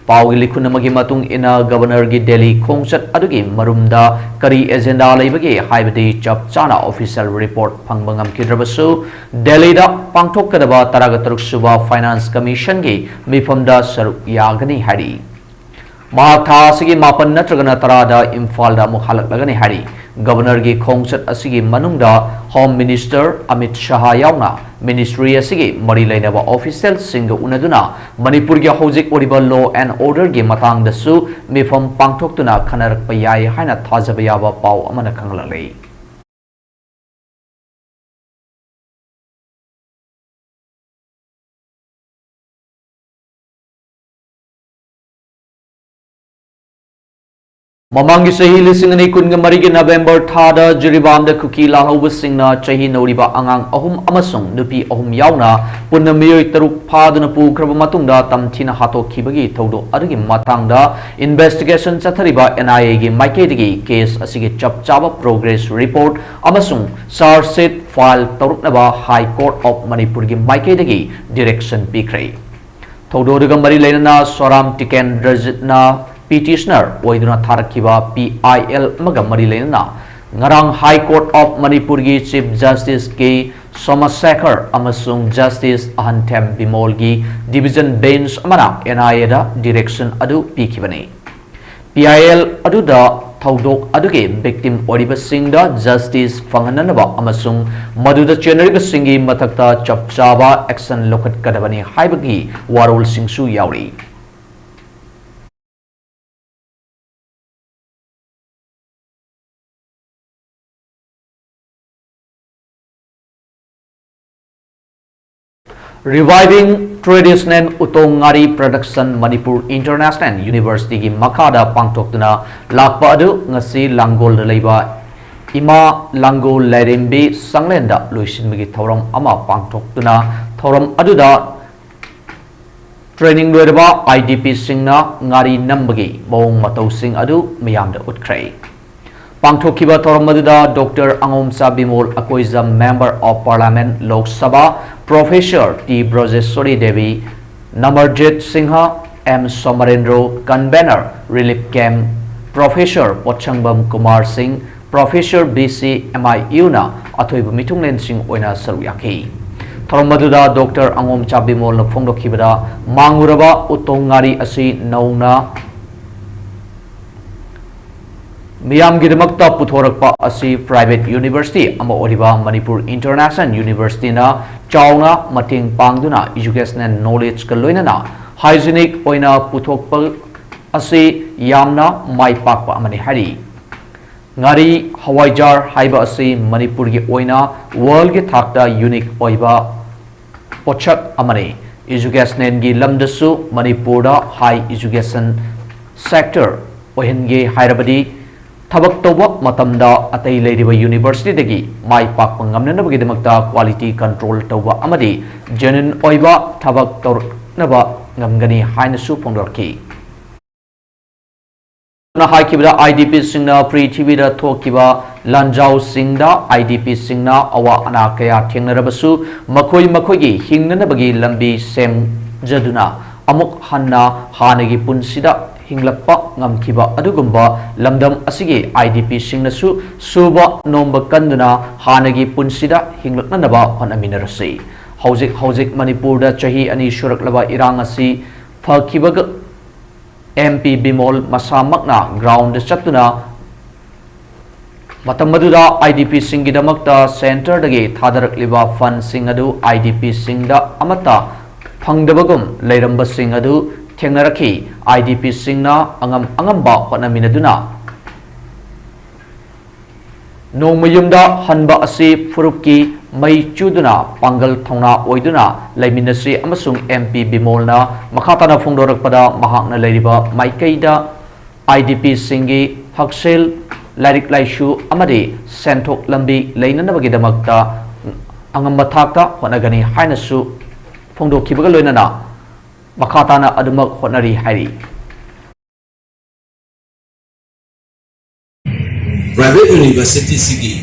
ꯄꯥꯎꯒꯤ ꯂꯤꯈꯨꯟ ꯑꯃꯒꯤ ꯃꯇꯨꯡ ꯏꯟꯅ, Governor ꯒꯤ ꯗꯦꯜꯂꯤ ꯈꯣꯡꯆꯠ ꯑꯗꯨꯒꯤ ꯃꯔꯨꯝꯗ ꯀꯔꯤ agenda ꯂꯩꯕꯒꯦ ꯍꯥꯏꯕꯗꯤ ꯆꯞ ꯆꯥꯅ official report ꯐꯪꯕ ꯉꯝꯈꯤꯗ꯭ꯔꯕꯁꯨ, ꯗꯦꯜꯂꯤꯗ ꯄꯥꯡꯊꯣꯛꯀꯗꯕ ꯇꯔꯥꯒ ꯇꯔꯨꯛ ꯁꯨꯕ Finance Commission ꯒꯤ ꯃꯤꯐꯝꯗ ꯁꯔꯨꯛ ꯌꯥꯒꯅꯤ ꯍꯥꯏꯔꯤ꯫ ꯃꯍꯥꯛ ꯊꯥ ꯑꯁꯤꯒꯤ ꯃꯥꯄꯟ ꯅꯠꯇ꯭ꯔꯒꯅ ꯇꯔꯥꯗ ꯏꯝꯐꯥꯜꯗ ꯑꯃꯨꯛ ꯍꯜꯂꯛꯂꯒꯅꯤ ꯍꯥꯏꯔꯤ꯫ Governor ꯒꯤ ꯈꯣꯡꯆꯠ ꯑꯁꯤꯒꯤ ꯃꯅꯨꯡꯗ Home Minister ꯑꯃꯤꯠ ꯁꯍꯥ ꯌꯥꯎꯅ ministry ꯑꯁꯤꯒꯤ ꯃꯔꯤ ꯂꯩꯅꯕ official ꯁꯤꯡꯒ ꯎꯅꯗꯨꯅ ꯃꯅꯤꯄꯨꯔꯒꯤ ꯍꯧꯖꯤꯛ ꯑꯣꯏꯔꯤꯕ law and order ꯒꯤ ꯃꯇꯥꯡꯗꯁꯨ ꯃꯤꯐꯝ ꯄꯥꯡꯊꯣꯛꯇꯨꯅ ꯈꯟꯅꯔꯛꯄ ꯌꯥꯏ ꯍꯥꯏꯅ ꯊꯥꯖꯕ ꯌꯥꯕ ꯄꯥꯎ ꯑꯃꯅ ꯈꯪꯍꯜꯂꯛꯂꯤ꯫ ꯃꯃꯥꯡꯒꯤ ꯆꯍꯤ ꯂꯤꯁꯤꯡ ꯑꯅꯤ ꯀꯨꯟꯒ ꯃꯔꯤꯒꯤ ꯅꯕꯦꯝꯕꯔ ꯊꯥꯗ ꯖꯤꯔꯤꯕꯥꯝꯗ ꯀꯨꯀꯤ ꯂꯥꯜꯍꯧꯕꯁꯤꯡꯅ ꯆꯍꯤ ꯅꯧꯔꯤꯕ ꯑꯉꯥꯡ ꯑꯍꯨꯝ ꯑꯃꯁꯨꯡ ꯅꯨꯄꯤ ꯑꯍꯨꯝ ꯌꯥꯎꯅ ꯄꯨꯟꯅ ꯃꯤꯑꯣꯏ ꯇꯔꯨꯛ ꯐꯥꯗꯨꯅ ꯄꯨꯈ꯭ꯔꯕ ꯃꯇꯨꯡꯗ ꯇꯝꯊꯤꯅ ꯍꯥꯠꯇꯣꯛꯈꯤꯕꯒꯤ ꯊꯧꯗꯣꯛ ꯑꯗꯨꯒꯤ ꯃꯇꯥꯡꯗ investigation ꯆꯠꯊꯔꯤꯕ N I A ꯒꯤ ꯃꯥꯏꯀꯩꯗꯒꯤ case ꯑꯁꯤꯒꯤ ꯆꯞ ꯆꯥꯕ progress report ꯑꯃꯁꯨꯡ charge sheet file ꯇꯧꯔꯛꯅꯕ High Court of ꯃꯅꯤꯄꯨꯔꯒꯤ ꯃꯥꯏꯀꯩꯗꯒꯤ direction ꯄꯤꯈ꯭ꯔꯦ꯫ ꯊꯧꯗꯣꯛ ꯑꯗꯨꯒ ꯃꯔꯤ ꯂꯩꯅꯅ ꯁꯣꯔꯥꯝ ꯇꯤꯀꯦꯟꯗ꯭ꯔꯖꯤꯠꯅ petitioner ꯑꯣꯏꯗꯨꯅ ꯊꯥꯔꯛꯈꯤꯕ P I L ꯑꯃꯒ ꯃꯔꯤ ꯂꯩꯅꯅ ꯉꯔꯥꯡ High Court of ꯃꯅꯤꯄꯨꯔꯒꯤ Chief Justice K ꯁꯣꯃꯁꯦꯈꯔ ꯑꯃꯁꯨꯡ Justice ꯑꯍꯟꯊꯦꯝ ꯕꯤꯃꯣꯜꯒꯤ division bench ꯑꯃꯅ N I A the direction ꯑꯗꯨ ꯄꯤꯈꯤꯕꯅꯤ꯫ P I L ꯑꯗꯨꯗ ꯊꯧꯗꯣꯛ ꯑꯗꯨꯒꯤ victim ꯑꯣꯏꯔꯤꯕꯁꯤꯡꯗ justice ꯐꯪꯍꯟꯅꯅꯕ ꯑꯃꯁꯨꯡ ꯃꯗꯨꯗ ꯆꯦꯟꯅꯔꯤꯕꯁꯤꯡꯒꯤ ꯃꯊꯛꯇ ꯆꯞ ꯆꯥꯕ action ꯂꯧꯈꯠꯀꯗꯕꯅꯤ ꯍꯥꯏꯕꯒꯤ ꯋꯥꯔꯣꯜꯁꯤꯡꯁꯨ ꯌꯥꯎꯔꯤ꯫ Reviving Traditional ꯎꯇꯣꯡ ꯉꯥꯔꯤ Production Manipur International University ꯒꯤ ꯃꯈꯥꯗ ꯄꯥꯡꯊꯣꯛꯇꯨꯅ ꯂꯥꯛꯄ ꯑꯗꯨ ꯉꯁꯤ ꯂꯥꯡꯒꯣꯜꯗ ꯂꯩꯕ ꯏꯃꯥ ꯂꯥꯡꯒꯣꯜ ꯂꯥꯏꯔꯦꯝꯕꯤ ꯁꯪꯂꯦꯟꯗ ꯂꯣꯏꯁꯤꯟꯕꯒꯤ ꯊꯧꯔꯝ ꯑꯃ ꯄꯥꯡꯊꯣꯛꯇꯨꯅ, ꯊꯧꯔꯝ ꯑꯗꯨꯗ training ꯂꯣꯏꯔꯕ I D P ꯁꯤꯡꯅ ꯉꯥꯔꯤ ꯅꯝꯕꯒꯤ ꯃꯑꯣꯡ ꯃꯇꯧꯁꯤꯡ ꯑꯗꯨ ꯃꯤꯌꯥꯝꯗ ꯎꯠꯈ꯭ꯔꯦ꯫ ꯄꯥꯡꯊꯣꯛꯈꯤꯕ ꯊꯧꯔꯝ ꯑꯗꯨꯗ Doctor Angomcha Bimol Akoijam, Member of Parliament, Lok Sabha, Professor T Brajeshwari Devi, Namarjit Singh, M Somarendro, Convener, Relief Camp, Professor Potsangbam Kumar Singh, Professor B C M I U ꯅ ꯑꯊꯣꯏꯕ ꯃꯤꯊꯨꯡꯂꯦꯟꯁꯤꯡ ꯑꯣꯏꯅ ꯁꯔꯨꯛ ꯌꯥꯈꯤ꯫ ꯊꯧꯔꯝ ꯑꯗꯨꯗ Doctor ꯑꯉꯣꯝꯆꯥ ꯕꯤꯃꯣꯜꯅ ꯐꯣꯡꯗꯣꯛꯈꯤꯕꯗ, ꯃꯥꯡꯉꯨꯔꯕ ꯎꯇꯣꯡ ꯉꯥꯔꯤ ꯑꯁꯤ ꯅꯧꯅ ꯃꯤꯌꯥꯝꯒꯤꯗꯃꯛꯇ ꯄꯨꯊꯣꯔꯛꯄ ꯑꯁꯤ private university ꯑꯃ ꯑꯣꯏꯔꯤꯕ Manipur International University ꯅ ꯆꯥꯎꯅ ꯃꯇꯦꯡ ꯄꯥꯡꯗꯨꯅ educational knowledge ꯀ ꯂꯣꯏꯅꯅ hygienic ꯑꯣꯏꯅ ꯄꯨꯊꯣꯛꯄ ꯑꯁꯤ ꯌꯥꯝꯅ ꯃꯥꯏ ꯄꯥꯛꯄ ꯑꯃꯅꯤ ꯍꯥꯏꯔꯤ꯫ ꯉꯥꯔꯤ ꯍꯋꯥꯏꯖꯥꯔ ꯍꯥꯏꯕ ꯑꯁꯤ ꯃꯅꯤꯄꯨꯔꯒꯤ ꯑꯣꯏꯅ world ꯀꯤ ꯊꯥꯛꯇ unique ꯑꯣꯏꯕ ꯄꯣꯠꯁꯛ ꯑꯃꯅꯤ꯫ Educational ꯒꯤ ꯂꯝꯗꯁꯨ ꯃꯅꯤꯄꯨꯔꯗ high education sector ꯑꯣꯏꯍꯟꯒꯦ ꯍꯥꯏꯔꯕꯗꯤ ꯊꯕꯛ ꯇꯧꯕ ꯃꯇꯝꯗ ꯑꯇꯩ ꯂꯩꯔꯤꯕ ꯌꯨꯅꯤꯚꯔꯁꯤꯇꯤꯗꯒꯤ ꯃꯥꯏ ꯄꯥꯛꯄ ꯉꯝꯅꯅꯕꯒꯤꯗꯃꯛꯇ quality control ꯇꯧꯕ ꯑꯃꯗꯤ genuine ꯑꯣꯏꯕ ꯊꯕꯛ ꯇꯧꯔꯛꯅꯕ ꯉꯝꯒꯅꯤ ꯍꯥꯏꯅꯁꯨ ꯐꯣꯡꯗꯣꯔꯛꯈꯤ꯫ ꯍꯥꯏꯈꯤꯕꯗ, IDPꯁꯤꯡꯅ ꯄ꯭ꯔꯤꯊꯤꯕꯤꯗ ꯊꯣꯛꯈꯤꯕ ꯂꯥꯟꯖꯥꯎꯁꯤꯡꯗ IDPꯁꯤꯡꯅ ꯑꯋꯥ ꯑꯅꯥ ꯀꯌꯥ ꯊꯦꯡꯅꯔꯕꯁꯨ, ꯃꯈꯣꯏ ꯃꯈꯣꯏꯒꯤ ꯍꯤꯡꯅꯅꯕꯒꯤ ꯂꯝꯕꯤ ꯁꯦꯝꯖꯗꯨꯅ ꯑꯃꯨꯛ ꯍꯟꯅ ꯍꯥꯟꯅꯒꯤ ꯄꯨꯟꯁꯤꯗ ꯍꯤꯡꯂꯛꯄ ꯉꯝꯈꯤꯕ ꯑꯗꯨꯒꯨꯝꯕ ꯂꯝꯗꯝ ꯑꯁꯤꯒꯤ IDPꯁꯤꯡꯅꯁꯨ ꯁꯨꯕ ꯅꯣꯝꯕ ꯀꯟꯗꯨꯅ ꯍꯥꯟꯅꯒꯤ ꯄꯨꯟꯁꯤꯗ ꯍꯤꯡꯂꯛꯅꯅꯕ ꯍꯣꯠꯅꯃꯤꯟꯅꯔꯁꯤ꯫ ꯍꯧꯖꯤꯛ ꯍꯧꯖꯤꯛ ꯃꯅꯤꯄꯨꯔꯗ ꯆꯍꯤ ꯑꯅꯤ ꯁꯨꯔꯛꯂꯕ ꯏꯔꯥꯡ ꯑꯁꯤ ꯐꯈꯤꯕꯒ MP ꯕꯤꯃꯣꯜ ꯃꯁꯥꯃꯛꯅ ground ꯆꯠꯇꯨꯅ ꯃꯇꯝ ꯑꯗꯨꯗ IDPꯁꯤꯡꯒꯤꯗꯃꯛꯇ centreꯗꯒꯤ ꯊꯥꯗꯔꯛꯂꯤꯕ fundꯁꯤꯡ ꯑꯗꯨ IDPꯁꯤꯡꯗ ꯑꯃꯠꯇ ꯐꯪꯗꯕꯒꯨꯝ ꯂꯩꯔꯝꯕꯁꯤꯡ ꯑꯗꯨ ꯊꯦꯡꯅꯔꯛꯈꯤ꯫ IDPꯁꯤꯡꯅ ꯑꯉꯝ ꯑꯉꯝꯕ ꯍꯣꯠꯅꯃꯤꯟꯅꯗꯨꯅ ꯅꯣꯡꯃ ꯌꯨꯝꯗ ꯍꯟꯕ ꯑꯁꯤ ꯐꯨꯔꯨꯞꯀꯤ ꯃꯩ ꯆꯨꯗꯨꯅ ꯄꯥꯡꯒꯜ ꯊꯧꯅꯥ ꯑꯣꯏꯗꯨꯅ ꯂꯩꯃꯤꯟꯅꯁꯤ ꯑꯃꯁꯨꯡ MP ꯕꯤꯃꯣꯜꯅ ꯃꯈꯥ ꯇꯥꯅ ꯐꯣꯡꯗꯣꯔꯛꯄꯗ ꯃꯍꯥꯛꯅ ꯂꯩꯔꯤꯕ ꯃꯥꯏꯀꯩꯗ IDPꯁꯤꯡꯒꯤ ꯍꯛꯁꯦꯜ, ꯂꯥꯏꯔꯤꯛ ꯂꯥꯏꯁꯨ ꯑꯃꯗꯤ ꯁꯦꯟꯊꯣꯛ ꯂꯝꯕꯤ ꯂꯩꯅꯅꯕꯒꯤꯗꯃꯛꯇ ꯑꯉꯝꯕ ꯊꯥꯛꯇ ꯍꯣꯠꯅꯒꯅꯤ ꯍꯥꯏꯅꯁꯨ ꯐꯣꯡꯗꯣꯛꯈꯤꯕꯒ ꯂꯣꯏꯅꯅ ꯃꯈꯥ ꯇꯥꯅ ꯑꯗꯨꯃꯛ ꯍꯣꯠꯅꯔꯤ ꯍꯥꯏꯔꯤ꯫ Private university ꯁꯤꯒꯤ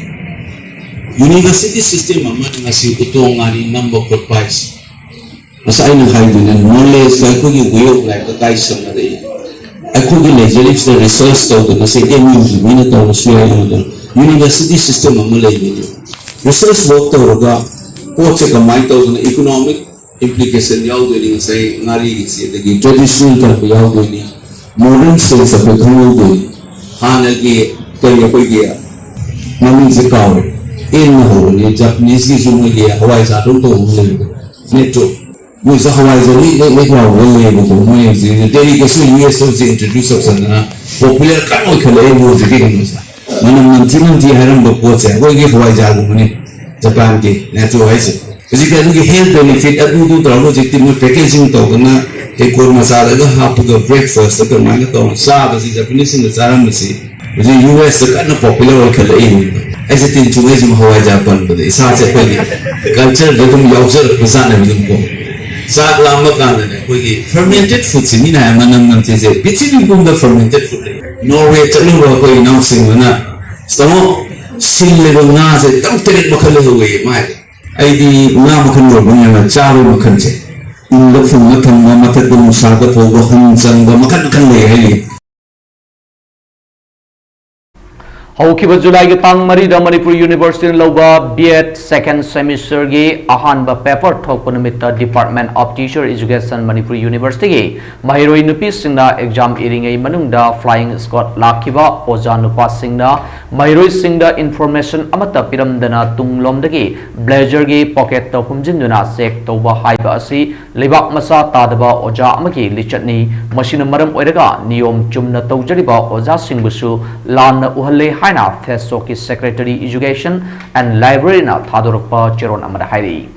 university system ꯑꯃꯅ ꯉꯁꯤ ꯎꯇꯣꯡ ꯉꯥꯔꯤ ꯅꯝꯕ ꯈꯣꯠꯄ ꯍꯥꯏꯁꯦ, ꯉꯁꯥꯏ ꯑꯩꯅ ꯍꯥꯏꯗꯨꯅ knowledge ꯑꯩꯈꯣꯏꯒꯤ way of life ꯀꯥꯏ ꯁꯝꯅꯔꯛꯏ꯫ ꯑꯩꯈꯣꯏꯒꯤ ꯂꯩꯖꯔꯤꯕꯁꯤꯗ research ꯇꯧꯗꯅ ꯁꯦ MUꯒꯤ ꯃꯤꯅ ꯇꯧꯔꯁꯨ ꯌꯥꯏ, ꯑꯃꯗ university system ꯑꯃ ꯂꯩꯕꯅꯤ꯫ Research work ꯇꯧꯔꯒ ꯄꯣꯠꯁꯦ ꯀꯃꯥꯏꯅ ꯇꯧꯗꯅ economic implication ꯌꯥꯎꯗꯣꯏꯅꯤ, ꯉꯁꯥꯏ ꯉꯥꯔꯤꯒꯤꯁꯤ, ꯑꯗꯒꯤ traditional ꯊꯝꯕ ꯌꯥꯎꯗꯣꯏꯅꯤ, modern science ꯑꯩꯈꯣꯏ ꯈꯪꯍꯧꯗꯣꯏꯅꯤ꯫ ꯍꯥꯟꯅꯒꯤ ꯀꯔꯤ ꯑꯩꯈꯣꯏꯒꯤ ꯃꯃꯤꯡꯁꯦ ꯀꯥꯎꯔꯦ, ꯑꯦꯟꯅ ꯍꯧꯕꯅꯤ, Japaneseꯀꯤꯁꯨ ꯃꯣꯏꯒꯤ ꯍꯋꯥꯏꯖꯥꯔ ꯑꯗꯨꯝ ꯇꯧꯕ ꯑꯃ ꯂꯩꯕꯗꯣ, ꯅꯠꯇ꯭ꯔꯣ? ꯃꯣꯏꯁꯨ ꯍꯋꯥꯏꯖꯥꯔ ꯂꯤꯛ ꯂꯤꯛ ꯂꯤꯛ ꯂꯥꯎꯕ ꯂꯩꯌꯦꯕꯀꯣ, ꯃꯣꯏ ꯍꯧꯖꯤꯛ ꯗꯦꯂꯤꯀꯦꯁꯟ US ꯍꯧꯖꯤꯛ introduce ꯇꯧꯁꯟꯗꯅ popular ꯀꯟꯅ ꯑꯣꯏꯈꯠꯂꯛꯑꯦ ꯍꯧꯖꯤꯛꯀꯤ ꯀꯩꯅꯣꯁꯦ꯫ ꯃꯅꯝ ꯅꯝꯊꯤ ꯅꯝꯊꯤ ꯍꯥꯏꯔꯝꯕ ꯄꯣꯠꯁꯦ ꯑꯩꯈꯣꯏꯒꯤ ꯍꯋꯥꯏꯖꯥꯔꯒꯨꯝꯕꯅꯤ, ꯖꯄꯥꯟꯒꯤ ꯅꯦꯆꯣ ꯍꯥꯏꯁꯦ꯫ ꯍꯧꯖꯤꯛꯇꯤ ꯑꯗꯨꯒꯤ health benefit ꯑꯗꯨꯗꯨ ꯇꯧꯔꯒ ꯍꯧꯖꯤꯛꯇꯤ ꯃꯣꯏ packaging ꯇꯧꯗꯅ ꯇꯦꯡꯀꯣꯠ ꯃꯆꯥꯗꯒ ꯍꯥꯞꯄꯒ breakfast ꯀꯃꯥꯏꯅ ꯇꯧꯔ ꯆꯥꯕꯁꯤ Japanese ꯁꯤꯡꯅ ꯆꯥꯔꯝꯕꯁꯤ ꯍꯧꯖꯤꯛ U S ꯇ ꯀꯟꯅ popular ꯑꯣꯏꯈꯠꯂꯛꯏꯅꯦꯕ꯫ ꯑꯩꯁꯦ ꯇꯤꯟ ꯆꯨꯝꯃꯛꯏꯁꯤꯃ ꯍꯋꯥꯏꯖꯥꯔ ꯄꯟꯕꯗ ꯏꯁꯥꯁꯦ ꯑꯩꯈꯣꯏꯒꯤ culture ꯗ ꯑꯗꯨꯝ ꯌꯥꯎꯖꯔꯛꯄ ꯖꯥꯠꯅꯦꯕ ꯑꯗꯨꯝ ꯀꯣ꯫ ꯆꯥꯛ ꯂꯥꯝꯕ ꯀꯥꯟꯗꯅꯦ ꯑꯩꯈꯣꯏꯒꯤ fermented food ꯁꯤ ꯃꯤꯅ ꯍꯥꯏ ꯃꯅꯝ ꯅꯝꯊꯤꯁꯦ ꯄ꯭ꯔꯤꯊꯤꯕꯤ ꯄꯨꯝꯕ fermented food ꯂꯩ꯫ Norway ꯆꯠꯂꯨꯕ ꯑꯩꯈꯣꯏ ꯏꯅꯥꯎꯁꯤꯡꯗꯨꯅ ꯇꯥꯃꯣ ꯁꯤꯜꯂꯤꯕ ꯉꯥꯁꯦ ꯇꯔꯨꯛ ꯇꯔꯦꯠ ꯃꯈꯜ ꯂꯩꯍꯧꯋꯦ ꯃꯥ ꯍꯥꯏꯁꯦ꯫ ꯑꯩꯗꯤ ꯉꯥ ꯃꯈꯜ ꯂꯣꯏꯕ ꯉꯝꯃꯦ ꯆꯥꯕ ꯃꯈꯜꯁꯦ꯫ ꯏꯟꯗ ꯐꯨꯝꯃ ꯊꯝꯕ ꯃꯊꯛꯇ ꯅꯨꯡꯁꯥꯗ ꯐꯧꯕ ꯍꯟ ꯆꯪꯕ ꯃꯈꯜ ꯃꯈꯜ ꯂꯩ ꯍꯥꯏꯔꯤ꯫ ꯍꯧꯈꯤꯕ ꯖꯨꯂꯥꯏꯒꯤ ꯇꯥꯡ ꯃꯔꯤꯗ ꯃꯅꯤꯄꯨꯔ ꯌꯨꯅꯤꯚꯔꯁꯤꯇꯤꯅ ꯂꯧꯕ B.Ed second semester ꯒꯤ ꯑꯍꯥꯟꯕ paper ꯊꯣꯛꯄ ꯅꯨꯃꯤꯠꯇ Department of Teacher Education Manipur ꯌꯨꯅꯤꯚꯔꯁꯤꯇꯤꯒꯤ ꯃꯍꯩꯔꯣꯏ ꯅꯨꯄꯤꯁꯤꯡꯅ exam ꯏꯔꯤꯉꯩ ꯃꯅꯨꯡꯗ flying squad ꯂꯥꯛꯈꯤꯕ ꯑꯣꯖꯥ ꯅꯨꯄꯥꯁꯤꯡꯅ ꯃꯍꯩꯔꯣꯏꯁꯤꯡꯗ information ꯑꯃꯠꯇ ꯄꯤꯔꯝꯗꯅ ꯇꯨꯡꯂꯣꯝꯗꯒꯤ blazer ꯒꯤ pocket ꯇ ꯍꯨꯝꯖꯤꯟꯗꯨꯅ check ꯇꯧꯕ ꯍꯥꯏꯕ ꯑꯁꯤ ꯂꯩꯕꯥꯛ ꯃꯆꯥ ꯇꯥꯗꯕ ꯑꯣꯖꯥ ꯑꯃꯒꯤ ꯂꯤꯆꯠꯅꯤ꯫ ꯃꯁꯤꯅ ꯃꯔꯝ ꯑꯣꯏꯔꯒ ꯅꯤꯌꯣꯝ ꯆꯨꯝꯅ ꯇꯧꯖꯔꯤꯕ ꯑꯣꯖꯥꯁꯤꯡꯕꯨꯁꯨ ꯂꯥꯟꯅ ꯎꯍꯜꯂꯦ ꯍꯥꯏꯅ FASOC ꯀꯤ Secretary Education and Library ꯅ ꯊꯥꯗꯣꯔꯛꯄ ꯆꯦꯔꯣꯜ ꯑꯃꯗ ꯍꯥꯏꯔꯤ꯫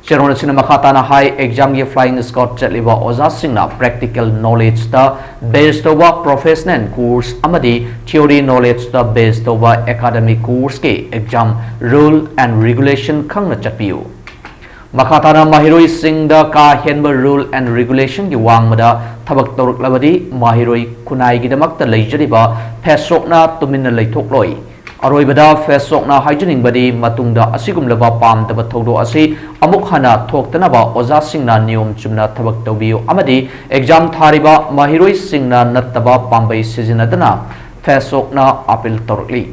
ꯆꯦꯔꯣꯜ ꯑꯁꯤꯅ ꯃꯈꯥ ꯇꯥꯅ ꯍꯥꯏ, exam ꯒꯤ flying squad ꯆꯠꯂꯤꯕ ꯑꯣꯖꯥꯁꯤꯡꯅ practical knowledge ꯇ base ꯇꯧꯕ professional course ꯑꯃꯗꯤ theory knowledge ꯇ base ꯇꯧꯕ academic course ꯀꯤ exam rule and regulation ꯈꯪꯅ ꯆꯠꯄꯤꯌꯨ꯫ ꯃꯈꯥ ꯇꯥꯅ ꯃꯍꯩꯔꯣꯏꯁꯤꯡꯗ ꯀꯥ ꯍꯦꯟꯕ rule and regulation ꯒꯤ ꯋꯥꯡꯃꯗ ꯊꯕꯛ ꯇꯧꯔꯛꯂꯕꯗꯤ ꯃꯍꯩꯔꯣꯏ ꯈꯨꯟꯅꯥꯏꯒꯤꯗꯃꯛꯇ ꯂꯩꯖꯔꯤꯕ FASOC ꯅ ꯇꯨꯃꯤꯟꯅ ꯂꯩꯊꯣꯛꯂꯣꯏ꯫ ꯑꯔꯣꯏꯕꯗ FASOC ꯅ ꯍꯥꯏꯖꯅꯤꯡꯕꯗꯤ ꯃꯇꯨꯡꯗ ꯑꯁꯤꯒꯨꯝꯂꯕ ꯄꯥꯝꯗꯕ ꯊꯧꯗꯣꯛ ꯑꯁꯤ ꯑꯃꯨꯛ ꯍꯟꯅ ꯊꯣꯛꯇꯅꯕ ꯑꯣꯖꯥꯁꯤꯡꯅ ꯅꯤꯌꯣꯝ ꯆꯨꯝꯅ ꯊꯕꯛ ꯇꯧꯕꯤꯌꯨ ꯑꯃꯗꯤ exam ꯊꯥꯔꯤꯕ ꯃꯍꯩꯔꯣꯏꯁꯤꯡꯅ ꯅꯠꯇꯕ ꯄꯥꯝꯕꯩ ꯁꯤꯖꯤꯟꯅꯗꯅ FASOC ꯅ appeal ꯇꯧꯔꯛꯂꯤ꯫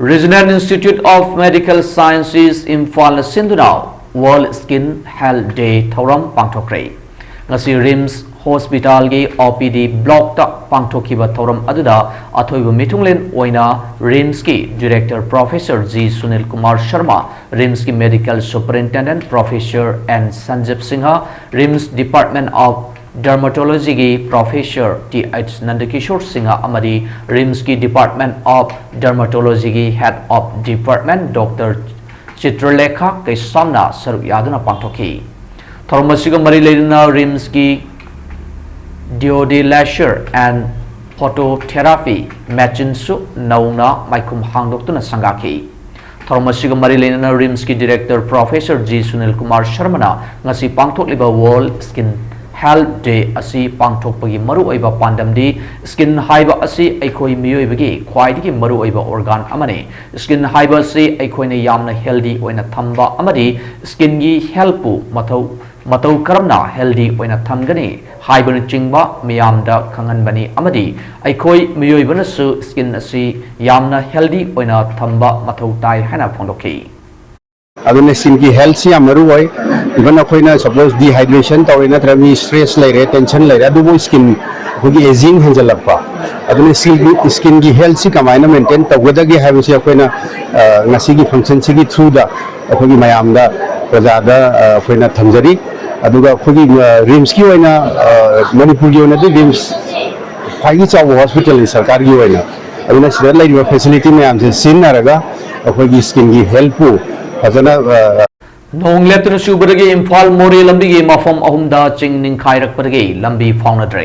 Regional Institute of Medical Sciences ꯏꯝꯐꯥꯜꯅ ꯁꯤꯟꯗꯨꯅ World Skin Health Day ꯊꯧꯔꯝ ꯄꯥꯡꯊꯣꯛꯈ꯭ꯔꯦ꯫ ꯉꯁꯤ RIMS Hospital ꯒꯤ OPD block ꯇ ꯄꯥꯡꯊꯣꯛꯈꯤꯕ ꯊꯧꯔꯝ ꯑꯗꯨꯗ ꯑꯊꯣꯏꯕ ꯃꯤꯊꯨꯡꯂꯦꯟ ꯑꯣꯏꯅ RIMS ꯀꯤ Director Professor G Sunil Kumar Sharma, RIMS ꯀꯤ Medical Superintendent Professor N ꯁꯟꯖꯤꯕ Singh, RIMS Department of Dermatology ꯒꯤ Professor T H Nandakishore Singha ꯑꯃꯗꯤ RIMS ꯀꯤ Department of Dermatology ꯒꯤ Head of Department Doctor Chitralekha ꯀꯩꯁꯥꯝꯅ ꯁꯔꯨꯛ ꯌꯥꯗꯨꯅ ꯄꯥꯡꯊꯣꯛꯈꯤ꯫ ꯊꯧꯔꯝ ꯑꯁꯤꯒ ꯃꯔꯤ ꯂꯩꯅꯅ RIMS ꯀꯤ Duodelaser and Phototherapy ꯃꯦꯆꯤꯟꯁꯨ ꯅꯧꯅ ꯃꯥꯏꯈꯨꯝ ꯍꯥꯡꯗꯣꯛꯇꯨꯅ ꯁꯪꯒꯥꯈꯤ꯫ ꯊꯧꯔꯝ ꯑꯁꯤꯒ ꯃꯔꯤ ꯂꯩꯅꯅ RIMS ꯀꯤ Director Professor G Sunil Kumar ꯁꯔꯃꯅ ꯉꯁꯤ ꯄꯥꯡꯊꯣꯛꯂꯤꯕ World Skin Health Day ꯑꯁꯤ ꯄꯥꯡꯊꯣꯛꯄꯒꯤ ꯃꯔꯨꯑꯣꯏꯕ ꯄꯥꯟꯗꯝꯗꯤ skin ꯍꯥꯏꯕ ꯑꯁꯤ ꯑꯩꯈꯣꯏ ꯃꯤꯑꯣꯏꯕꯒꯤ ꯈ꯭ꯋꯥꯏꯗꯒꯤ ꯃꯔꯨꯑꯣꯏꯕ organ ꯑꯃꯅꯤ꯫ Skin ꯍꯥꯏꯕ ꯑꯁꯤ ꯑꯩꯈꯣꯏꯅ ꯌꯥꯝꯅ healthy ꯑꯣꯏꯅ ꯊꯝꯕ ꯑꯃꯗꯤ skin ꯒꯤ health ꯄꯨ ꯃꯊꯧ, ꯃꯇꯧ ꯀꯔꯝꯅ healthy ꯑꯣꯏꯅ ꯊꯝꯒꯅꯤ ꯍꯥꯏꯕꯅꯆꯤꯡꯕ ꯃꯤꯌꯥꯝꯗ ꯈꯪꯍꯟꯕꯅꯤ ꯑꯃꯗꯤ ꯑꯩꯈꯣꯏ ꯃꯤꯑꯣꯏꯕꯅꯁꯨ skin ꯑꯁꯤ ꯌꯥꯝꯅ healthy ꯑꯣꯏꯅ ꯊꯝꯕ ꯃꯊꯧ ꯇꯥꯏ ꯍꯥꯏꯅ ꯐꯣꯡꯗꯣꯛꯈꯤ꯫ ꯑꯗꯨꯅ skin ꯒꯤ health ꯁꯤ ꯌꯥꯝ ꯃꯔꯨ ꯑꯣꯏ꯫ Even ꯑꯩꯈꯣꯏꯅ suppose dehydration ꯇꯧꯔꯦ, ꯅꯠꯇ꯭ꯔꯒ ꯃꯤ stress ꯂꯩꯔꯦ, tension ꯂꯩꯔꯦ, ꯑꯗꯨꯕꯨ skin, ꯑꯩꯈꯣꯏꯒꯤ aging ꯍꯦꯟꯖꯜꯂꯛꯄ, ꯑꯗꯨꯅ skin ꯒꯤ, skin ꯒꯤ health ꯁꯤ ꯀꯃꯥꯏꯅ maintain ꯇꯧꯒꯗꯒꯦ ꯍꯥꯏꯕꯁꯤ ꯑꯩꯈꯣꯏꯅ, ꯑ, ꯉꯁꯤꯒꯤ function ꯁꯤꯒꯤ through ꯗ ꯑꯩꯈꯣꯏꯒꯤ ꯃꯌꯥꯝꯗ, ꯄ꯭ꯔꯖꯥꯗ, ꯑ, ꯑꯩꯈꯣꯏꯅ ꯊꯝꯖꯔꯤ꯫ ꯑꯗꯨꯒ ꯑꯩꯈꯣꯏꯒꯤ, ꯑ, RIMS ꯀꯤ ꯑꯣꯏꯅ, ꯑ, ꯃꯅꯤꯄꯨꯔꯒꯤ ꯑꯣꯏꯅꯗꯤ RIMS ꯈ꯭ꯋꯥꯏꯗꯒꯤ ꯆꯥꯎꯕ hospital ꯅꯤ ꯁꯔꯀꯥꯔꯒꯤ ꯑꯣꯏꯅ꯫ ꯑꯗꯨꯅ ꯁꯤꯗ ꯂꯩꯔꯤꯕ facility ꯃꯌꯥꯝꯁꯦ ꯁꯤꯖꯤꯟꯅꯔꯒ ꯑꯩꯈꯣꯏꯒꯤ skin ꯒꯤ health ꯄꯨ ꯐꯖꯅ, ꯑ, ꯅꯣꯡ ꯂꯦꯞꯇꯅ ꯆꯨꯕꯗꯒꯤ ꯏꯝꯐꯥꯜ ꯃꯣꯔꯦ ꯂꯝꯕꯤꯒꯤ ꯃꯐꯝ ꯑꯍꯨꯝꯗ ꯆꯤꯡ ꯅꯤꯡꯈꯥꯏꯔꯛꯄꯗꯒꯤ ꯂꯝꯕꯤ ꯐꯥꯎꯅꯗ꯭ꯔꯦ꯫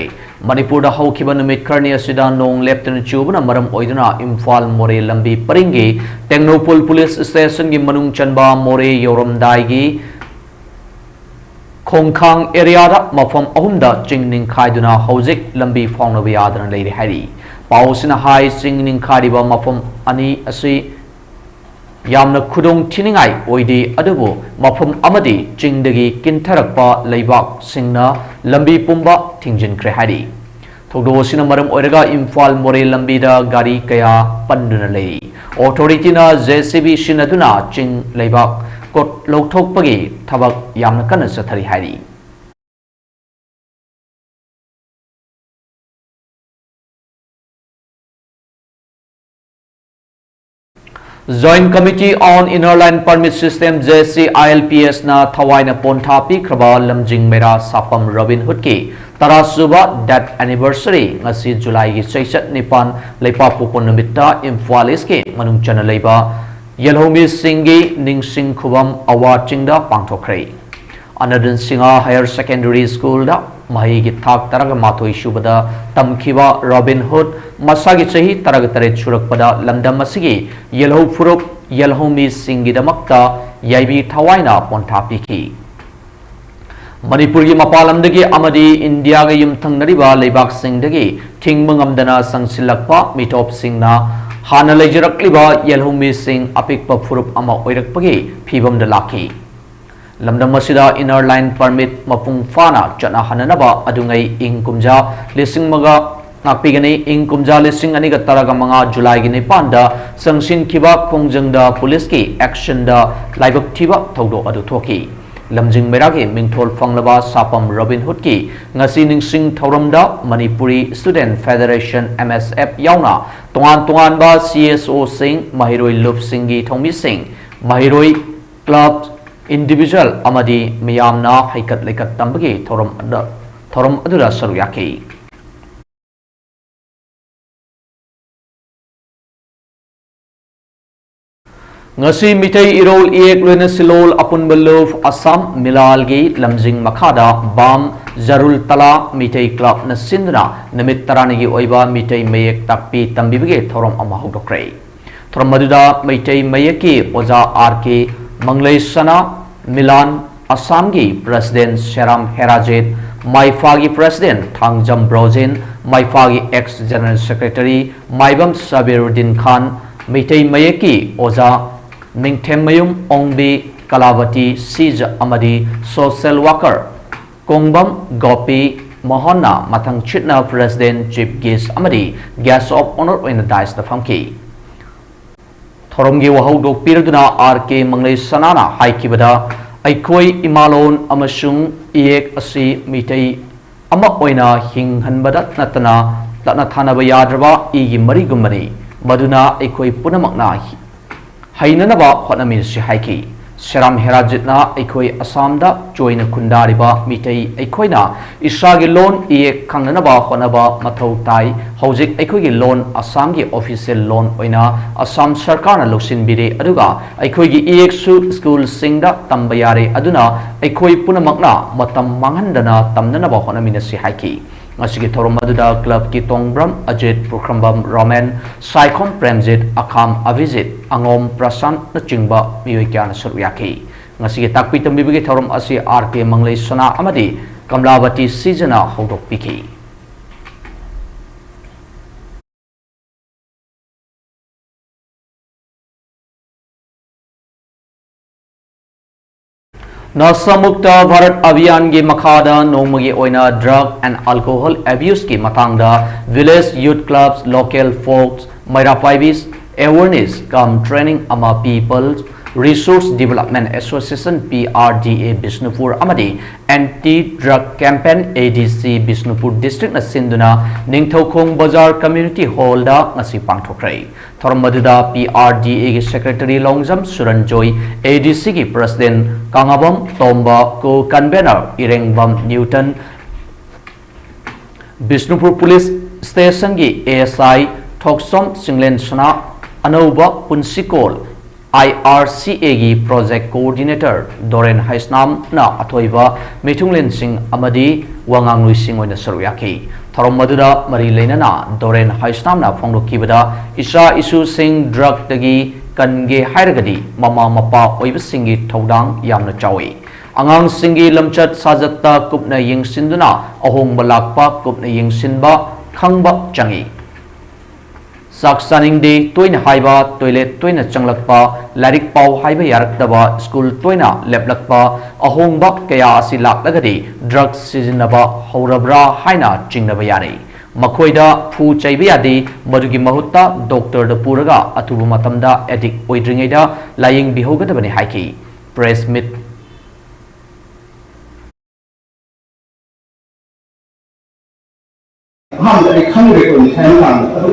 ꯃꯅꯤꯄꯨꯔꯗ ꯍꯧꯈꯤꯕ ꯅꯨꯃꯤꯠ ꯈꯔꯅꯤ ꯑꯁꯤꯗ ꯅꯣꯡ ꯂꯦꯞꯇꯅ ꯆꯨꯕꯅ ꯃꯔꯝ ꯑꯣꯏꯗꯨꯅ ꯏꯝꯐꯥꯜ ꯃꯣꯔꯦ ꯂꯝꯕꯤ ꯄꯔꯤꯡꯒꯤ ꯇꯦꯡꯅꯧꯄꯜ ꯄꯨꯂꯤꯁ ꯁ꯭ꯇꯦꯁꯟꯒꯤ ꯃꯅꯨꯡ ꯆꯟꯕ ꯃꯣꯔꯦ ꯌꯧꯔꯝꯗꯥꯏꯒꯤ ꯈꯣꯡꯈꯥꯡ ꯑꯦꯔꯤꯌꯥꯗ ꯃꯐꯝ ꯑꯍꯨꯝꯗ ꯆꯤꯡ ꯅꯤꯡꯈꯥꯏꯗꯨꯅ ꯍꯧꯖꯤꯛ ꯂꯝꯕꯤ ꯐꯥꯎꯅꯕ ꯌꯥꯗꯅ ꯂꯩꯔꯦ ꯍꯥꯏꯔꯤ꯫ ꯄꯥꯎ ꯑꯁꯤꯅ ꯍꯥꯏ, ꯆꯤꯡ ꯅꯤꯡꯈꯥꯏꯔꯤꯕ ꯃꯐꯝ ꯑꯅꯤ ꯑꯁꯤ ꯌꯥꯝꯅ ꯈꯨꯗꯣꯡ ꯊꯤꯅꯤꯡꯉꯥꯏ ꯑꯣꯏꯗꯦ, ꯑꯗꯨꯕꯨ ꯃꯐꯝ ꯑꯃꯗꯤ ꯆꯤꯡꯗꯒꯤ ꯀꯤꯟꯊꯔꯛꯄ ꯂꯩꯕꯥꯛꯁꯤꯡꯅ ꯂꯝꯕꯤ ꯄꯨꯝꯕ ꯊꯤꯡꯖꯤꯟꯈ꯭ꯔꯦ ꯍꯥꯏꯔꯤ꯫ ꯊꯧꯗꯣꯛ ꯑꯁꯤꯅ ꯃꯔꯝ ꯑꯣꯏꯔꯒ ꯏꯝꯐꯥꯜ ꯃꯣꯔꯦ ꯂꯝꯕꯤꯗ ꯒꯥꯔꯤ ꯀꯌꯥ ꯄꯟꯗꯨꯅ ꯂꯩꯔꯤ꯫ Authority ꯅ J C B ꯁꯤꯖꯤꯟꯅꯗꯨꯅ ꯆꯤꯡ ꯂꯩꯕꯥꯛ ꯀꯣꯠ-, ꯂꯧꯊꯣꯛꯄꯒꯤ ꯊꯕꯛ ꯌꯥꯝꯅ ꯀꯟꯅ ꯆꯠꯊꯔꯤ ꯍꯥꯏꯔꯤ꯫ Joint Committee on Inner Line Permit System, J C I L P S ꯅ ꯊꯋꯥꯏꯅ ꯄꯣꯟꯊꯥ ꯄꯤꯈ꯭ꯔꯕ ꯂꯝꯖꯤꯡ ꯃꯩꯔꯥ ꯁꯥꯐꯝ Robin Hood ꯀꯤ ꯇꯔꯥꯁꯨꯕ death anniversary ꯉꯁꯤ ꯖꯨꯂꯥꯏꯒꯤ ꯆꯩꯆꯠ ꯅꯤꯄꯥꯟ ꯂꯩꯄꯥꯛꯄꯣꯛꯄ ꯅꯨꯃꯤꯠꯇ ꯏꯝꯐꯥꯜ ꯏꯁꯀꯤ ꯃꯅꯨꯡ ꯆꯟꯅ ꯂꯩꯕ ꯌꯦꯜꯍꯧꯃꯤꯁꯤꯡꯒꯤ ꯅꯤꯡꯁꯤꯡ ꯈꯨꯕꯝ ꯑꯋꯥ ꯆꯤꯡꯗ ꯄꯥꯡꯊꯣꯛꯈ꯭ꯔꯦ꯫ ꯑꯅꯟꯗꯟ ꯁꯤꯡꯍ ꯍꯥꯌꯔ ꯁꯦꯀꯦꯟꯗꯔꯤ ꯁ꯭ꯀꯨꯜꯗ ꯃꯍꯩꯒꯤ ꯊꯥꯛ ꯇꯔꯥꯒ ꯃꯥꯊꯣꯏ ꯁꯨꯕꯗ ꯇꯝꯈꯤꯕ ꯔꯣꯕꯤꯟ ꯍꯨꯗ ꯃꯁꯥꯒꯤ ꯆꯍꯤ ꯇꯔꯥꯒ ꯇꯔꯦꯠ ꯁꯨꯔꯛꯄꯗ ꯂꯝꯗꯝ ꯑꯁꯤꯒꯤ ꯌꯦꯜꯍꯧ ꯐꯨꯔꯨꯞ ꯌꯦꯜꯍꯧꯃꯤꯁꯤꯡꯒꯤꯗꯃꯛꯇ ꯌꯥꯏꯕꯤ ꯊꯋꯥꯏꯅ ꯄꯣꯟꯊꯥ ꯄꯤꯈꯤ꯫ ꯃꯅꯤꯄꯨꯔꯒꯤ ꯃꯄꯥꯟ ꯂꯝꯗꯒꯤ ꯑꯃꯗꯤ ꯏꯟꯗꯤꯌꯥꯒ ꯌꯨꯝꯊꯪꯅꯔꯤꯕ ꯂꯩꯕꯥꯛꯁꯤꯡꯗꯒꯤ ꯊꯤꯡꯕ ꯉꯝꯗꯅ ꯆꯪꯁꯤꯜꯂꯛꯄ ꯃꯤꯇꯣꯞꯁꯤꯡꯅ ꯍꯥꯟꯅ ꯂꯩꯖꯔꯛꯂꯤꯕ ꯌꯦꯜꯍꯧꯃꯤꯁꯤꯡ ꯑꯄꯤꯛꯄ ꯐꯨꯔꯨꯞ ꯑꯃ ꯑꯣꯏꯔꯛꯄꯒꯤ ꯐꯤꯕꯝꯗ ꯂꯥꯛꯈꯤ꯫ ꯂꯝꯗꯝ ꯑꯁꯤꯗ Inner Line Permit ꯃꯄꯨꯡ ꯐꯥꯅ ꯆꯠꯅꯍꯟꯅꯅꯕ ꯑꯗꯨꯉꯩ ꯏꯪ ꯀꯨꯝꯖꯥ ꯂꯤꯁꯤꯡ ꯑꯃꯒ ꯉꯥꯛꯄꯤꯒꯅꯤ꯫ ꯏꯪ ꯀꯨꯝꯖꯥ ꯂꯤꯁꯤꯡ ꯑꯅꯤꯒ ꯇꯔꯥꯒ ꯃꯉꯥ ꯖꯨꯂꯥꯏꯒꯤ ꯅꯤꯄꯥꯟꯗ ꯆꯪꯁꯤꯟꯈꯤꯕ ꯈꯣꯡꯖꯪꯗ ꯄꯨꯂꯤꯁꯀꯤ actionꯗ ꯂꯥꯏꯕꯛ ꯊꯤꯕ ꯊꯧꯗꯣꯛ ꯑꯗꯨ ꯊꯣꯛꯈꯤ꯫ ꯂꯝꯖꯤꯡ ꯃꯩꯔꯥꯒꯤ ꯃꯤꯡꯊꯣꯜ ꯐꯪꯂꯕ ꯁꯥꯄꯝ ꯔꯣꯕꯤꯟ ꯍꯨꯗꯀꯤ ꯉꯁꯤ ꯅꯤꯡꯁꯤꯡ ꯊꯧꯔꯝꯗ Manipuri Student Federation, M S F, ꯌꯥꯎꯅ ꯇꯣꯉꯥꯟ ꯇꯣꯉꯥꯟꯕ C S Oꯁꯤꯡ, ꯃꯍꯩꯔꯣꯏ ꯂꯨꯞꯁꯤꯡꯒꯤ ꯊꯧꯃꯤꯁꯤꯡ, ꯃꯍꯩꯔꯣꯏ club, individual ꯑꯃꯗꯤ ꯃꯤꯌꯥꯝꯅ ꯍꯩꯀꯠ ꯂꯩꯀꯠ ꯇꯝꯕꯒꯤ ꯊꯧꯔꯝ ꯑꯗꯨ, ꯊꯧꯔꯝ ꯑꯗꯨꯗ ꯁꯔꯨꯛ ꯌꯥꯈꯤ꯫ ꯉꯁꯤ ꯃꯤꯇꯩ ꯏꯔꯣꯜ ꯏꯌꯦꯛ ꯂꯣꯏꯅ ꯁꯤꯂꯣꯜ ꯑꯄꯨꯟꯕ ꯂꯨꯞ ꯑꯁꯥꯝ ꯃꯤꯂꯥꯜꯒꯤ ꯂꯝꯖꯤꯡ ꯃꯈꯥꯗ ꯕꯥꯝ ꯖꯔꯨꯜ ꯇꯂꯥ ꯃꯤꯇꯩ clubꯅ ꯁꯤꯟꯗꯨꯅ ꯅꯨꯃꯤꯠ ꯇꯔꯥꯅꯤꯒꯤ ꯑꯣꯏꯕ ꯃꯤꯇꯩ ꯃꯌꯦꯛ ꯇꯥꯛꯄꯤ ꯇꯝꯕꯤꯕꯒꯤ ꯊꯧꯔꯝ ꯑꯃ ꯍꯧꯗꯣꯛꯈ꯭ꯔꯦ꯫ ꯊꯧꯔꯝ ꯑꯗꯨꯗ ꯃꯩꯇꯩ ꯃꯌꯦꯛꯀꯤ ꯑꯣꯖꯥ R K ꯃꯪꯂꯩꯁꯅꯥ, ꯃꯤꯂꯥꯟ ꯑꯁꯥꯝꯒꯤ President ꯁꯦꯔꯥꯝ ꯍꯦꯔꯥꯖꯤꯠ, ꯃꯥꯏꯐꯥꯒꯤ President ꯊꯥꯡꯖꯝ ꯕ꯭ꯔꯣꯖꯦꯟ, ꯃꯥꯏꯐꯥꯒꯤ ex General Secretary Maibam Sabirudin Khan, Meitei ꯃꯌꯦꯛꯀꯤ ꯑꯣꯖꯥ ꯅꯤꯡꯊꯦꯝꯃꯌꯨꯝ ꯑꯣꯡꯕꯤ, ꯀꯂꯥꯕꯇꯤ ꯁꯤꯖ ꯑꯃꯗꯤ social worker ꯀꯣꯡꯕꯝ ꯒꯣꯄꯤ ꯃꯣꯍꯟꯅ ꯃꯊꯪ ꯆꯤꯠꯅ President, Chief Guest ꯑꯃꯗꯤ Guest of Honour ꯑꯣꯏꯅ dais ꯇ ꯐꯝꯈꯤ꯫ ꯊꯧꯔꯝꯒꯤ ꯋꯥꯍꯧꯗꯣꯛ ꯄꯤꯔꯗꯨꯅ R K ꯃꯪꯂꯩꯁꯅꯥꯅ ꯍꯥꯏꯈꯤꯕꯗ, ꯑꯩꯈꯣꯏ ꯏꯃꯥꯂꯣꯟ ꯑꯃꯁꯨꯡ ꯏꯌꯦꯛ ꯑꯁꯤ ꯃꯤꯇꯩ ꯑꯃ ꯑꯣꯏꯅ ꯍꯤꯡꯍꯟꯕꯗ ꯅꯠꯇꯅ ꯇꯠꯅ ꯊꯥꯅꯕ ꯌꯥꯗ꯭ꯔꯕ ꯏꯒꯤ ꯃꯔꯤꯒꯨꯝꯕꯅꯤ꯫ ꯃꯗꯨꯅ ꯑꯩꯈꯣꯏ ꯄꯨꯝꯅꯃꯛꯅ ꯍꯩꯅꯅꯕ ꯍꯣꯠꯅꯃꯤꯟꯅꯁꯤ ꯍꯥꯏꯈꯤ꯫ ꯁꯦꯔꯥꯝ ꯍꯦꯔꯥꯖꯤꯠꯅ ꯑꯩꯈꯣꯏ ꯑꯁꯥꯝꯗ ꯆꯣꯏꯅ ꯈꯨꯟꯗꯥꯔꯤꯕ ꯃꯤꯇꯩ ꯑꯩꯈꯣꯏꯅ ꯏꯁꯥꯒꯤ ꯂꯣꯟ ꯏꯌꯦꯛ ꯈꯪꯅꯅꯕ ꯍꯣꯠꯅꯕ ꯃꯊꯧ ꯇꯥꯏ꯫ ꯍꯧꯖꯤꯛ ꯑꯩꯈꯣꯏꯒꯤ ꯂꯣꯟ ꯑꯁꯥꯝꯒꯤ official ꯂꯣꯟ ꯑꯣꯏꯅ ꯑꯁꯥꯝ ꯁꯔꯀꯥꯔꯅ ꯂꯧꯁꯤꯟꯕꯤꯔꯦ, ꯑꯗꯨꯒ ꯑꯩꯈꯣꯏꯒꯤ ꯏꯌꯦꯛꯁꯨ ꯁ꯭ꯀꯨꯜꯁꯤꯡꯗ ꯇꯝꯕ ꯌꯥꯔꯦ꯫ ꯑꯗꯨꯅ ꯑꯩꯈꯣꯏ ꯄꯨꯝꯅꯃꯛꯅ ꯃꯇꯝ ꯃꯥꯡꯍꯟꯗꯅ ꯇꯝꯅꯅꯕ ꯍꯣꯠꯅꯃꯤꯟꯅꯁꯤ ꯍꯥꯏꯈꯤ꯫ ꯉꯁꯤꯒꯤ ꯊꯧꯔꯝ ꯑꯗꯨꯗ clubꯀꯤ ꯇꯣꯡꯕ꯭ꯔꯝ ꯑꯖꯤꯠ, ꯄꯨꯈ꯭ꯔꯝꯕꯝ ꯔꯣꯃꯦꯟ, ꯁꯥꯏꯈꯣꯝ ꯄ꯭ꯔꯦꯝꯖꯤꯠ, ꯑꯈꯥꯝ ꯑꯕꯤꯖꯤꯠ, ꯑꯉꯣꯝ ꯄ꯭ꯔꯁꯥꯟꯠꯅꯆꯤꯡꯕ ꯃꯤꯑꯣꯏ ꯀꯌꯥꯅ ꯁꯔꯨꯛ ꯌꯥꯈꯤ꯫ ꯉꯁꯤꯒꯤ ꯇꯥꯛꯄꯤ ꯇꯝꯕꯤꯕꯒꯤ ꯊꯧꯔꯝ ꯑꯁꯤ ꯑꯥꯔ ꯀꯦ ꯃꯪꯂꯩꯁꯅꯥ ꯑꯃꯗꯤ ꯀꯃꯂꯥꯕꯇꯤ ꯁꯤꯖꯅ ꯍꯧꯗꯣꯛꯄꯤꯈꯤ꯫ ꯅꯁꯥ ꯃꯨꯛꯇ ꯚꯥꯔꯠ ꯑꯚꯤꯌꯥꯟꯒꯤ ꯃꯈꯥꯗ ꯅꯣꯡꯃꯒꯤ ꯑꯣꯏꯅ drug and alcohol abuseꯀꯤ ꯃꯇꯥꯡꯗ village youth clubs, local folks, ꯃꯩꯔꯥ ꯄꯥꯏꯕꯤꯁ awareness cum training ꯑꯃ People Resource Development Association, P R D A, Bishnupur ꯑꯃꯗꯤ Anti Drug Campaign, A D C, Bishnupur districtꯅ ꯁꯤꯟꯗꯨꯅ ꯅꯤꯡꯊꯧꯈꯣꯡ ꯕꯖꯥꯔ community hallꯗ ꯉꯁꯤ ꯄꯥꯡꯊꯣꯛꯈ꯭ꯔꯦ꯫ ꯊꯧꯔꯝ ꯑꯗꯨꯗ P R D Aꯒꯤ secretary Longjam ꯁꯨꯔꯟꯖꯣꯏ, A D Cꯒꯤ president ꯀꯥꯉꯥꯕꯝ Tomba, co-convener ꯏꯔꯦꯡꯕꯝ ꯅ꯭ꯌꯨꯇꯟ, Bishnupur police stationꯒꯤ A S I ꯊꯣꯛꯁꯣꯝ ꯁꯤꯡꯂꯦꯟꯁꯅꯥ, ꯑꯅꯧꯕ ꯄꯨꯟꯁꯤꯀꯣꯜ I R C Aꯒꯤ project coordinator ꯗꯣꯔꯦꯟ ꯍꯩꯁꯅꯥꯝꯅ ꯑꯊꯣꯏꯕ ꯃꯤꯊꯨꯡꯂꯦꯟꯁꯤꯡ ꯑꯃꯗꯤ ꯋꯥꯉꯥꯡꯂꯣꯏꯁꯤꯡ ꯑꯣꯏꯅ ꯁꯔꯨꯛ ꯌꯥꯈꯤ꯫ ꯊꯧꯔꯝ ꯑꯗꯨꯗ ꯃꯔꯤ ꯂꯩꯅꯅ ꯗꯣꯔꯦꯟ ꯍꯩꯁꯅꯥꯝꯅ ꯐꯣꯡꯗꯣꯛꯈꯤꯕꯗ, ꯏꯆꯥ ꯏꯁꯨꯁꯤꯡ drugꯇꯒꯤ ꯀꯟꯒꯦ ꯍꯥꯏꯔꯒꯗꯤ ꯃꯃꯥ ꯃꯄꯥ ꯑꯣꯏꯕꯁꯤꯡꯒꯤ ꯊꯧꯗꯥꯡ ꯌꯥꯝꯅ ꯆꯥꯎꯏ꯫ ꯑꯉꯥꯡꯁꯤꯡꯒꯤ ꯂꯝꯆꯠ ꯁꯥꯖꯠꯇ ꯀꯨꯞꯅ ꯌꯦꯡꯁꯤꯟꯗꯨꯅ ꯑꯍꯣꯡꯕ ꯂꯥꯛꯄ ꯀꯨꯞꯅ ꯌꯦꯡꯁꯤꯟꯕ ꯈꯪꯕ ꯆꯪꯏ꯫ ꯆꯥꯛ ꯆꯥꯅꯤꯡꯗꯦ ꯇꯣꯏꯅ ꯍꯥꯏꯕ, toilet ꯇꯣꯏꯅ ꯆꯪꯂꯛꯄ, ꯂꯥꯏꯔꯤꯛ ꯄꯥꯎ ꯍꯥꯏꯕ ꯌꯥꯔꯛꯇꯕ, ꯁ꯭ꯀꯨꯜ ꯇꯣꯏꯅ ꯂꯦꯞꯂꯛꯄ, ꯑꯍꯣꯡꯕ ꯀꯌꯥ ꯑꯁꯤ ꯂꯥꯛꯂꯒꯗꯤ drug ꯁꯤꯖꯤꯟꯅꯕ ꯍꯧꯔꯕ꯭ꯔꯥ ꯍꯥꯏꯅ ꯆꯤꯡꯅꯕ ꯌꯥꯔꯦ꯫ ꯃꯈꯣꯏꯗ ꯐꯨ ꯆꯩꯕ ꯌꯥꯗꯦ, ꯃꯗꯨꯒꯤ ꯃꯍꯨꯠꯇ doctorꯗ ꯄꯨꯔꯒ ꯑꯊꯨꯕ ꯃꯇꯝꯗ addict ꯑꯣꯏꯗ꯭ꯔꯤꯉꯩꯗ ꯂꯥꯌꯦꯡꯕꯤꯍꯧꯒꯗꯕꯅꯤ ꯍꯥꯏꯈꯤ꯫ Press meet꯫ ꯑꯍꯥꯟꯕꯗ ꯑꯩ ꯈꯪꯗ꯭ꯔꯦꯀꯣ ꯅꯤꯁꯥꯒꯤ ꯃꯇꯥꯡꯗ꯫ ꯑꯗꯨ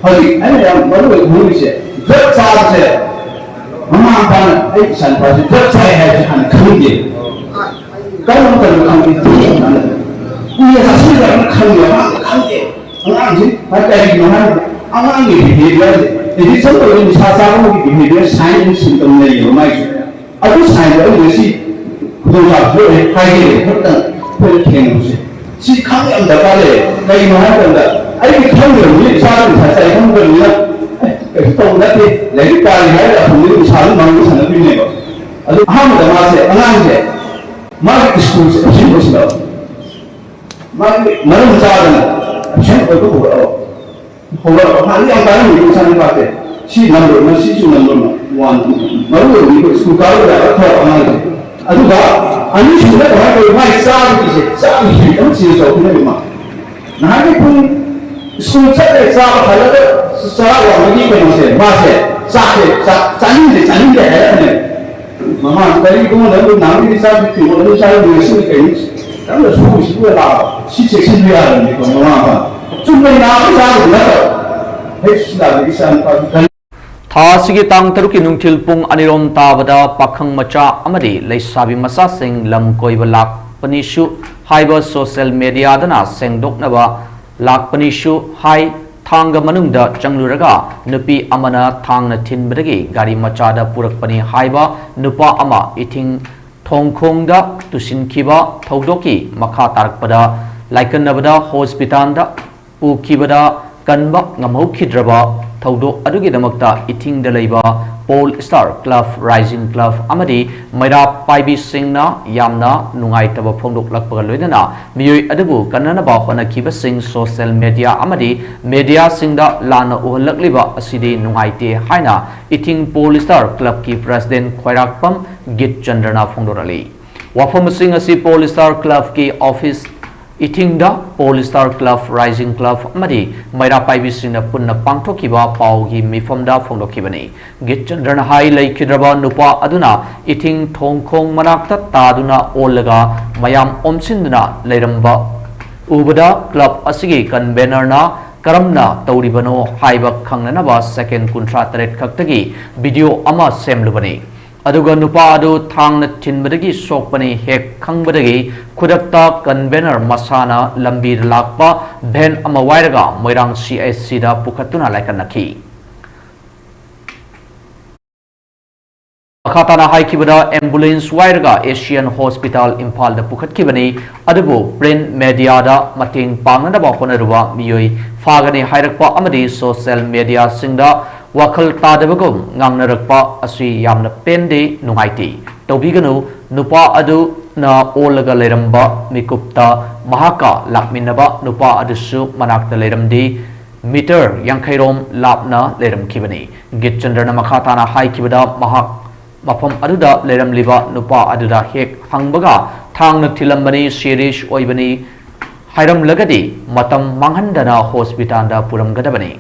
ꯍꯧꯖꯤꯛ ꯑꯩꯅ ꯌꯥꯝ ꯃꯔꯨ ꯑꯣꯏꯅ ꯈꯪꯅꯤꯡꯉꯤꯁꯦ, drug ꯆꯥꯕꯁꯦ ꯃꯃꯥ ꯃꯄꯥꯅ ꯑꯩ ꯏꯆꯥ ꯅꯨꯄꯥꯁꯤ ꯗ꯭ꯔꯒ ꯆꯥꯏ ꯍꯥꯏꯕꯁꯤ ꯍꯥꯟꯅ ꯈꯪꯗꯦ꯫ ꯀꯔꯝꯕ ꯃꯇꯝꯗ ꯈꯪꯗꯦ? ꯊꯦꯡꯅ ꯈꯪꯉꯦ꯫ ꯀꯨꯏꯅ ꯆꯥꯁꯤꯟꯈ꯭ꯔꯕꯅ ꯈꯪꯗꯦ꯫ ꯑꯉꯥꯡꯅ ꯈꯪꯗꯦ꯫ ꯑꯉꯥꯡꯁꯤ ꯀꯔꯤꯒꯤꯅꯣ ꯍꯥꯏꯕꯗ ꯑꯉꯥꯡꯒꯤ ꯕꯤꯍꯦꯕꯤꯌꯔꯁꯦ, ꯑꯦꯗꯤꯛꯁꯟ ꯇꯧꯔꯤꯕ ꯅꯤꯁꯥ ꯆꯥꯕꯒꯤ ꯕꯤꯍꯦꯕꯤꯌꯔ ꯁꯥꯏꯟ ꯑꯦꯟ ꯁꯤꯝꯇꯝ ꯂꯩꯌꯦꯕ ꯃꯥꯏꯁꯦ꯫ ꯑꯗꯨ ꯁꯥꯏꯟꯗꯣ ꯑꯩ ꯉꯁꯤ ꯈꯨꯗꯣꯡꯆꯥꯕꯁꯨ ꯑꯩ ꯍꯥꯏꯒꯦ꯫ ꯈꯛꯇꯪ ꯑꯩꯈꯣꯏꯅ ꯊꯦꯡꯅꯕꯁꯦ ꯁꯤ ꯈꯪꯕ ꯌꯥꯝ ꯗꯔꯀꯥꯔ ꯂꯩ꯫ ꯀꯩꯒꯤꯅꯣ ꯍꯥꯏꯕ ꯃꯇꯝꯗ ꯑꯩꯗꯤ ꯈꯪꯗ꯭ꯔꯕꯅꯤ, ꯏꯆꯥꯗꯨ ꯅꯤꯁꯥ ꯆꯥꯏ ꯈꯪꯗ꯭ꯔꯕꯅꯤꯅ ꯑꯦ, ꯀꯩꯁꯨ ꯇꯧꯕ ꯅꯠꯇꯦ, ꯂꯥꯏꯔꯤꯛ ꯄꯥꯔꯤ ꯍꯥꯏꯔꯒ ꯑꯁꯣꯝꯗꯒꯤ ꯅꯤꯁꯥꯗꯨ ꯃꯥꯡꯗ ꯁꯥꯟꯅꯗꯣꯏꯅꯦꯕ꯫ ꯑꯗꯨ ꯑꯍꯥꯟꯕꯗ ꯃꯥꯁꯦ, ꯑꯉꯥꯡꯁꯦ ꯃꯥꯒꯤ ꯁ꯭ꯀꯨꯜꯁꯦ ꯑꯦꯕꯁꯦꯟ ꯑꯣꯏꯁꯤꯜꯂꯕ꯫ ꯃꯥꯒꯤ ꯃꯔꯝ ꯆꯥꯗꯅ ꯑꯦꯕꯁꯦꯟ ꯑꯣꯏꯕ ꯍꯧꯔꯛꯑꯕ꯫ ꯍꯧꯔꯛꯑꯕ꯫ ꯃꯥꯗꯤ ꯌꯥꯝ ꯀꯥꯟꯅꯔꯝꯃꯤ ꯏꯆꯥ ꯅꯨꯄꯥꯁꯦ꯫ ꯁꯤ ꯅꯝꯕꯔ ꯋꯥꯟ, ꯁꯤꯁꯨ ꯅꯝꯕꯔ ꯋꯥꯟ꯫ ꯃꯔꯨ ꯑꯣꯏꯕꯗꯤ ꯑꯩꯈꯣꯏ ꯁ꯭ꯀꯨꯜ ꯀꯥꯕ ꯌꯥꯕ ꯐꯕ ꯑꯉꯥꯡꯁꯦ꯫ ꯑꯗꯨꯒ ꯑꯅꯤꯁꯨꯕꯗ ꯀꯃꯥꯏꯅ ꯇꯧꯋꯤ? ꯃꯥꯒꯤ ꯆꯥꯕꯒꯤꯁꯦ, ꯆꯥꯕꯒꯤ ꯍꯦꯕꯤꯠ ꯑꯃ ꯆꯦꯟꯖ ꯇꯧꯔꯛꯄꯅꯦꯕ ꯃꯥ꯫ ꯅꯍꯥꯟꯒꯤ ꯄꯨꯡ ꯁ꯭ꯀꯨꯜ ꯆꯠꯂꯦ, ꯆꯥꯕ ꯍꯜꯂꯒ ꯆꯔꯥ ꯋꯥꯟꯕꯒꯤ ꯀꯩꯅꯣꯁꯦ, ꯃꯥꯁꯦ ꯆꯥꯛꯁꯦ, ꯆꯥ-, ꯆꯥꯅꯤꯡꯗꯦ, ꯆꯥꯅꯤꯡꯗꯦ ꯍꯥꯏꯔꯛꯑꯅꯦꯕ꯫ ꯃꯃꯥ, "ꯀꯔꯤꯒꯨꯝꯕ ꯅꯪꯕꯨ ꯅꯍꯥꯟꯒꯤ ꯆꯥꯛꯁꯦ ꯊꯤꯡꯉꯣ, ꯑꯗꯨ ꯆꯥꯔ ꯉꯁꯤꯅ ꯀꯩꯅꯣ ꯌꯥꯝꯅ ꯁꯣꯏꯁꯤꯕꯨ ꯂꯥꯛꯑꯣ"? ꯁꯤ ꯆꯦꯛꯁꯤꯟꯕ ꯌꯥꯔꯕꯅꯤꯀꯣ ꯃꯃꯥ ꯃꯄꯥ꯫ ꯆꯨꯝꯅ ꯅꯥꯕ ꯆꯥꯕꯗꯨ ꯅꯠꯇꯕ꯫ ꯍꯦꯛ ꯁꯤ ꯂꯥꯛꯑꯗꯤ ꯏꯆꯥ ꯅꯨꯄꯥꯗꯨ ꯀꯔꯤ ꯊꯥ ꯑꯁꯤꯒꯤ ꯇꯥꯡ ꯇꯔꯨꯛꯀꯤ ꯅꯨꯡꯊꯤꯜ ꯄꯨꯡ ꯑꯅꯤꯔꯣꯝ ꯇꯥꯕꯗ ꯄꯥꯈꯪ ꯃꯆꯥ ꯑꯃꯗꯤ ꯂꯩꯁꯥꯕꯤ ꯃꯆꯥꯁꯤꯡ ꯂꯝ ꯀꯣꯏꯕ ꯂꯥꯛꯄꯅꯤꯁꯨ ꯍꯥꯏꯕ ꯁꯣꯁꯦꯜ ꯃꯦꯗꯤꯌꯥꯗꯅ ꯁꯦꯡꯗꯣꯛꯅꯕ ꯂꯥꯛꯄꯅꯤꯁꯨ ꯍꯥꯏ꯫ ꯊꯥꯡꯒ ꯃꯅꯨꯡꯗ ꯆꯪꯂꯨꯔꯒ ꯅꯨꯄꯤ ꯑꯃꯅ ꯊꯥꯡꯅ ꯊꯤꯟꯕꯗꯒꯤ ꯒꯥꯔꯤ ꯃꯆꯥꯗ ꯄꯨꯔꯛꯄꯅꯤ ꯍꯥꯏꯕ ꯅꯨꯄꯥ ꯑꯃ ꯏꯊꯤꯡ ꯊꯣꯡꯈꯣꯡꯗ ꯇꯨꯁꯤꯟꯈꯤꯕ ꯊꯧꯗꯣꯛꯀꯤ ꯃꯈꯥ ꯇꯥꯔꯛꯄꯗ ꯂꯥꯏꯀꯠꯅꯕꯗ ꯍꯣꯁꯄꯤꯇꯥꯜꯗ ꯄꯨꯈꯤꯕꯗ ꯀꯟꯕ ꯉꯝꯍꯧꯈꯤꯗ꯭ꯔꯕ ꯊꯧꯗꯣꯛ ꯑꯗꯨꯒꯤꯗꯃꯛꯇ ꯏꯊꯤꯡꯗ ꯂꯩꯕ pole star club, rising club ꯑꯃꯗꯤ ꯃꯩꯔꯥ ꯄꯥꯏꯕꯤꯁꯤꯡꯅ ꯌꯥꯝꯅ ꯅꯨꯡꯉꯥꯏꯇꯕ ꯐꯣꯡꯗꯣꯛꯂꯛꯄꯒ ꯂꯣꯏꯅꯅ ꯃꯤꯑꯣꯏ ꯑꯗꯨꯕꯨ ꯀꯟꯅꯅꯕ ꯍꯣꯠꯅꯈꯤꯕꯁꯤꯡ ꯁꯣꯁꯦꯜ ꯃꯦꯗꯤꯌꯥ ꯑꯃꯗꯤ ꯃꯦꯗꯤꯌꯥꯁꯤꯡꯗ ꯂꯥꯟꯅ ꯎꯍꯜꯂꯛꯂꯤꯕ ꯑꯁꯤꯗꯤ ꯅꯨꯡꯉꯥꯏꯇꯦ ꯍꯥꯏꯅ ꯏꯊꯤꯡ ꯄꯣꯜ ꯁ꯭ꯇꯥꯔ ꯀ꯭ꯂꯕꯀꯤ ꯄ꯭ꯔꯦꯁꯤꯗꯦꯟꯠ ꯈ꯭ꯋꯥꯏꯔꯥꯛꯄꯝ ꯒꯤꯠ ꯆꯟꯗ꯭ꯔꯅ ꯐꯣꯡꯗꯣꯔꯛꯂꯤ꯫ ꯋꯥꯐꯝꯁꯤꯡ ꯑꯁꯤ ꯄꯣꯜ ꯁ꯭ꯇꯥꯔ ꯀ꯭ꯂꯕꯀꯤ ꯑꯣꯐꯤꯁ ꯏꯊꯤꯡꯗ pole star club, rising club ꯑꯃꯗꯤ ꯃꯩꯔꯥ ꯄꯥꯏꯕꯤꯁꯤꯡꯅ ꯄꯨꯟꯅ ꯄꯥꯡꯊꯣꯛꯈꯤꯕ ꯄꯥꯎꯒꯤ ꯃꯤꯐꯝꯗ ꯐꯣꯡꯗꯣꯛꯈꯤꯕꯅꯤ꯫ ꯒꯤꯠ ꯆꯟꯗ꯭ꯔꯅ ꯍꯥꯏ, ꯂꯩꯈꯤꯗ꯭ꯔꯕ ꯅꯨꯄꯥ ꯑꯗꯨꯅ ꯏꯊꯤꯡ ꯊꯣꯡꯈꯣꯡ ꯃꯅꯥꯛꯇ ꯇꯥꯗꯨꯅ ꯑꯣꯜꯂꯒ ꯃꯌꯥꯝ ꯑꯣꯝꯁꯤꯟꯗꯨꯅ ꯂꯩꯔꯝꯕ ꯎꯕꯗ ꯀ꯭ꯂꯕ ꯑꯁꯤꯒꯤ ꯀꯟꯚꯦꯅꯔꯅ ꯀꯔꯝꯅ ꯇꯧꯔꯤꯕꯅꯣ ꯍꯥꯏꯕ ꯈꯪꯅꯅꯕ ꯁꯦꯀꯦꯟ ꯀꯨꯟꯊ꯭ꯔꯥ ꯇꯔꯦꯠ ꯈꯛꯇꯒꯤ ꯚꯤꯗꯤꯑꯣ ꯑꯃ ꯁꯦꯝꯂꯨꯕꯅꯤ꯫ ꯑꯗꯨꯒ ꯅꯨꯄꯥ ꯑꯗꯨ ꯊꯥꯡꯅ ꯊꯤꯟꯕꯗꯒꯤ ꯁꯣꯛꯄꯅꯤ ꯍꯦꯛ ꯈꯪꯕꯗꯒꯤ ꯈꯨꯗꯛꯇ ꯀꯟꯚꯦꯅꯔ ꯃꯁꯥꯅ ꯂꯝꯕꯤꯗ ꯂꯥꯛꯄ ꯚꯦꯟ ꯑꯃ ꯋꯥꯏꯔꯒ ꯃꯣꯏꯔꯥꯡ ꯁꯤ ꯑꯩꯆ ꯁꯤꯗ ꯄꯨꯈꯠꯇꯨꯅ ꯂꯥꯏꯀꯠꯅꯈꯤ꯫ ꯃꯈꯥ ꯇꯥꯅ ꯍꯥꯏꯈꯤꯕꯗ ꯑꯦꯝꯕꯨꯂꯦꯟꯁ ꯋꯥꯏꯔꯒ ꯑꯦꯁꯤꯌꯥꯟ ꯍꯣꯁꯄꯤꯇꯥꯜ ꯏꯝꯐꯥꯜꯗ ꯄꯨꯈꯠꯈꯤꯕꯅꯤ꯫ ꯑꯗꯨꯕꯨ ꯄ꯭ꯔꯤꯟꯠ ꯃꯦꯗꯤꯌꯥꯗ ꯃꯇꯦꯡ ꯄꯥꯡꯅꯅꯕ ꯍꯣꯠꯅꯔꯨꯕ ꯃꯤꯑꯣꯏ ꯐꯥꯒꯅꯤ ꯍꯥꯏꯔꯛꯄ ꯑꯃꯗꯤ ꯁꯣꯁꯤꯌꯦꯜ ꯃꯦꯗꯤꯌꯥꯁꯤꯡꯗ ꯋꯥꯈꯜ ꯇꯥꯗꯕꯒꯨꯝ ꯉꯥꯡꯅꯔꯛꯄ ꯑꯁꯤ ꯌꯥꯝꯅ ꯄꯦꯟꯗꯦ, ꯅꯨꯡꯉꯥꯏꯇꯦ꯫ ꯇꯧꯕꯤꯒꯅꯨ꯫ ꯅꯨꯄꯥ ꯑꯗꯨꯅ ꯑꯣꯜꯂꯒ ꯂꯩꯔꯝꯕ ꯃꯤꯀꯨꯞꯇ ꯃꯍꯥꯛꯀ ꯂꯥꯛꯃꯤꯟꯅꯕ ꯅꯨꯄꯥ ꯑꯗꯨꯁꯨ ꯃꯅꯥꯛꯇ ꯂꯩꯔꯝꯗꯦ꯫ ꯃꯤꯇꯔ ꯌꯥꯡꯈꯩꯔꯣꯝ ꯂꯥꯞꯅ ꯂꯩꯔꯝꯈꯤꯕꯅꯤ꯫ ꯒꯤꯠꯆꯟꯗ꯭ꯔꯅ ꯃꯈꯥ ꯇꯥꯅ ꯍꯥꯏꯈꯤꯕꯗ, ꯃꯍꯥꯛ ꯃꯐꯝ ꯑꯗꯨꯗ ꯂꯩꯔꯝꯂꯤꯕ ꯅꯨꯄꯥ ꯑꯗꯨꯗ ꯍꯦꯛ ꯍꯪꯕꯒ, "ꯊꯥꯡꯅ ꯊꯤꯜꯂꯝꯕꯅꯤ, ꯁꯤꯔꯤꯌꯁ ꯑꯣꯏꯕꯅꯤ" ꯍꯥꯏꯔꯝꯂꯒꯗꯤ ꯃꯇꯝ ꯃꯥꯡꯍꯟꯗꯅ ꯍꯣꯁꯄꯤꯇꯥꯜꯗ ꯄꯨꯔꯝꯒꯗꯕꯅꯤ꯫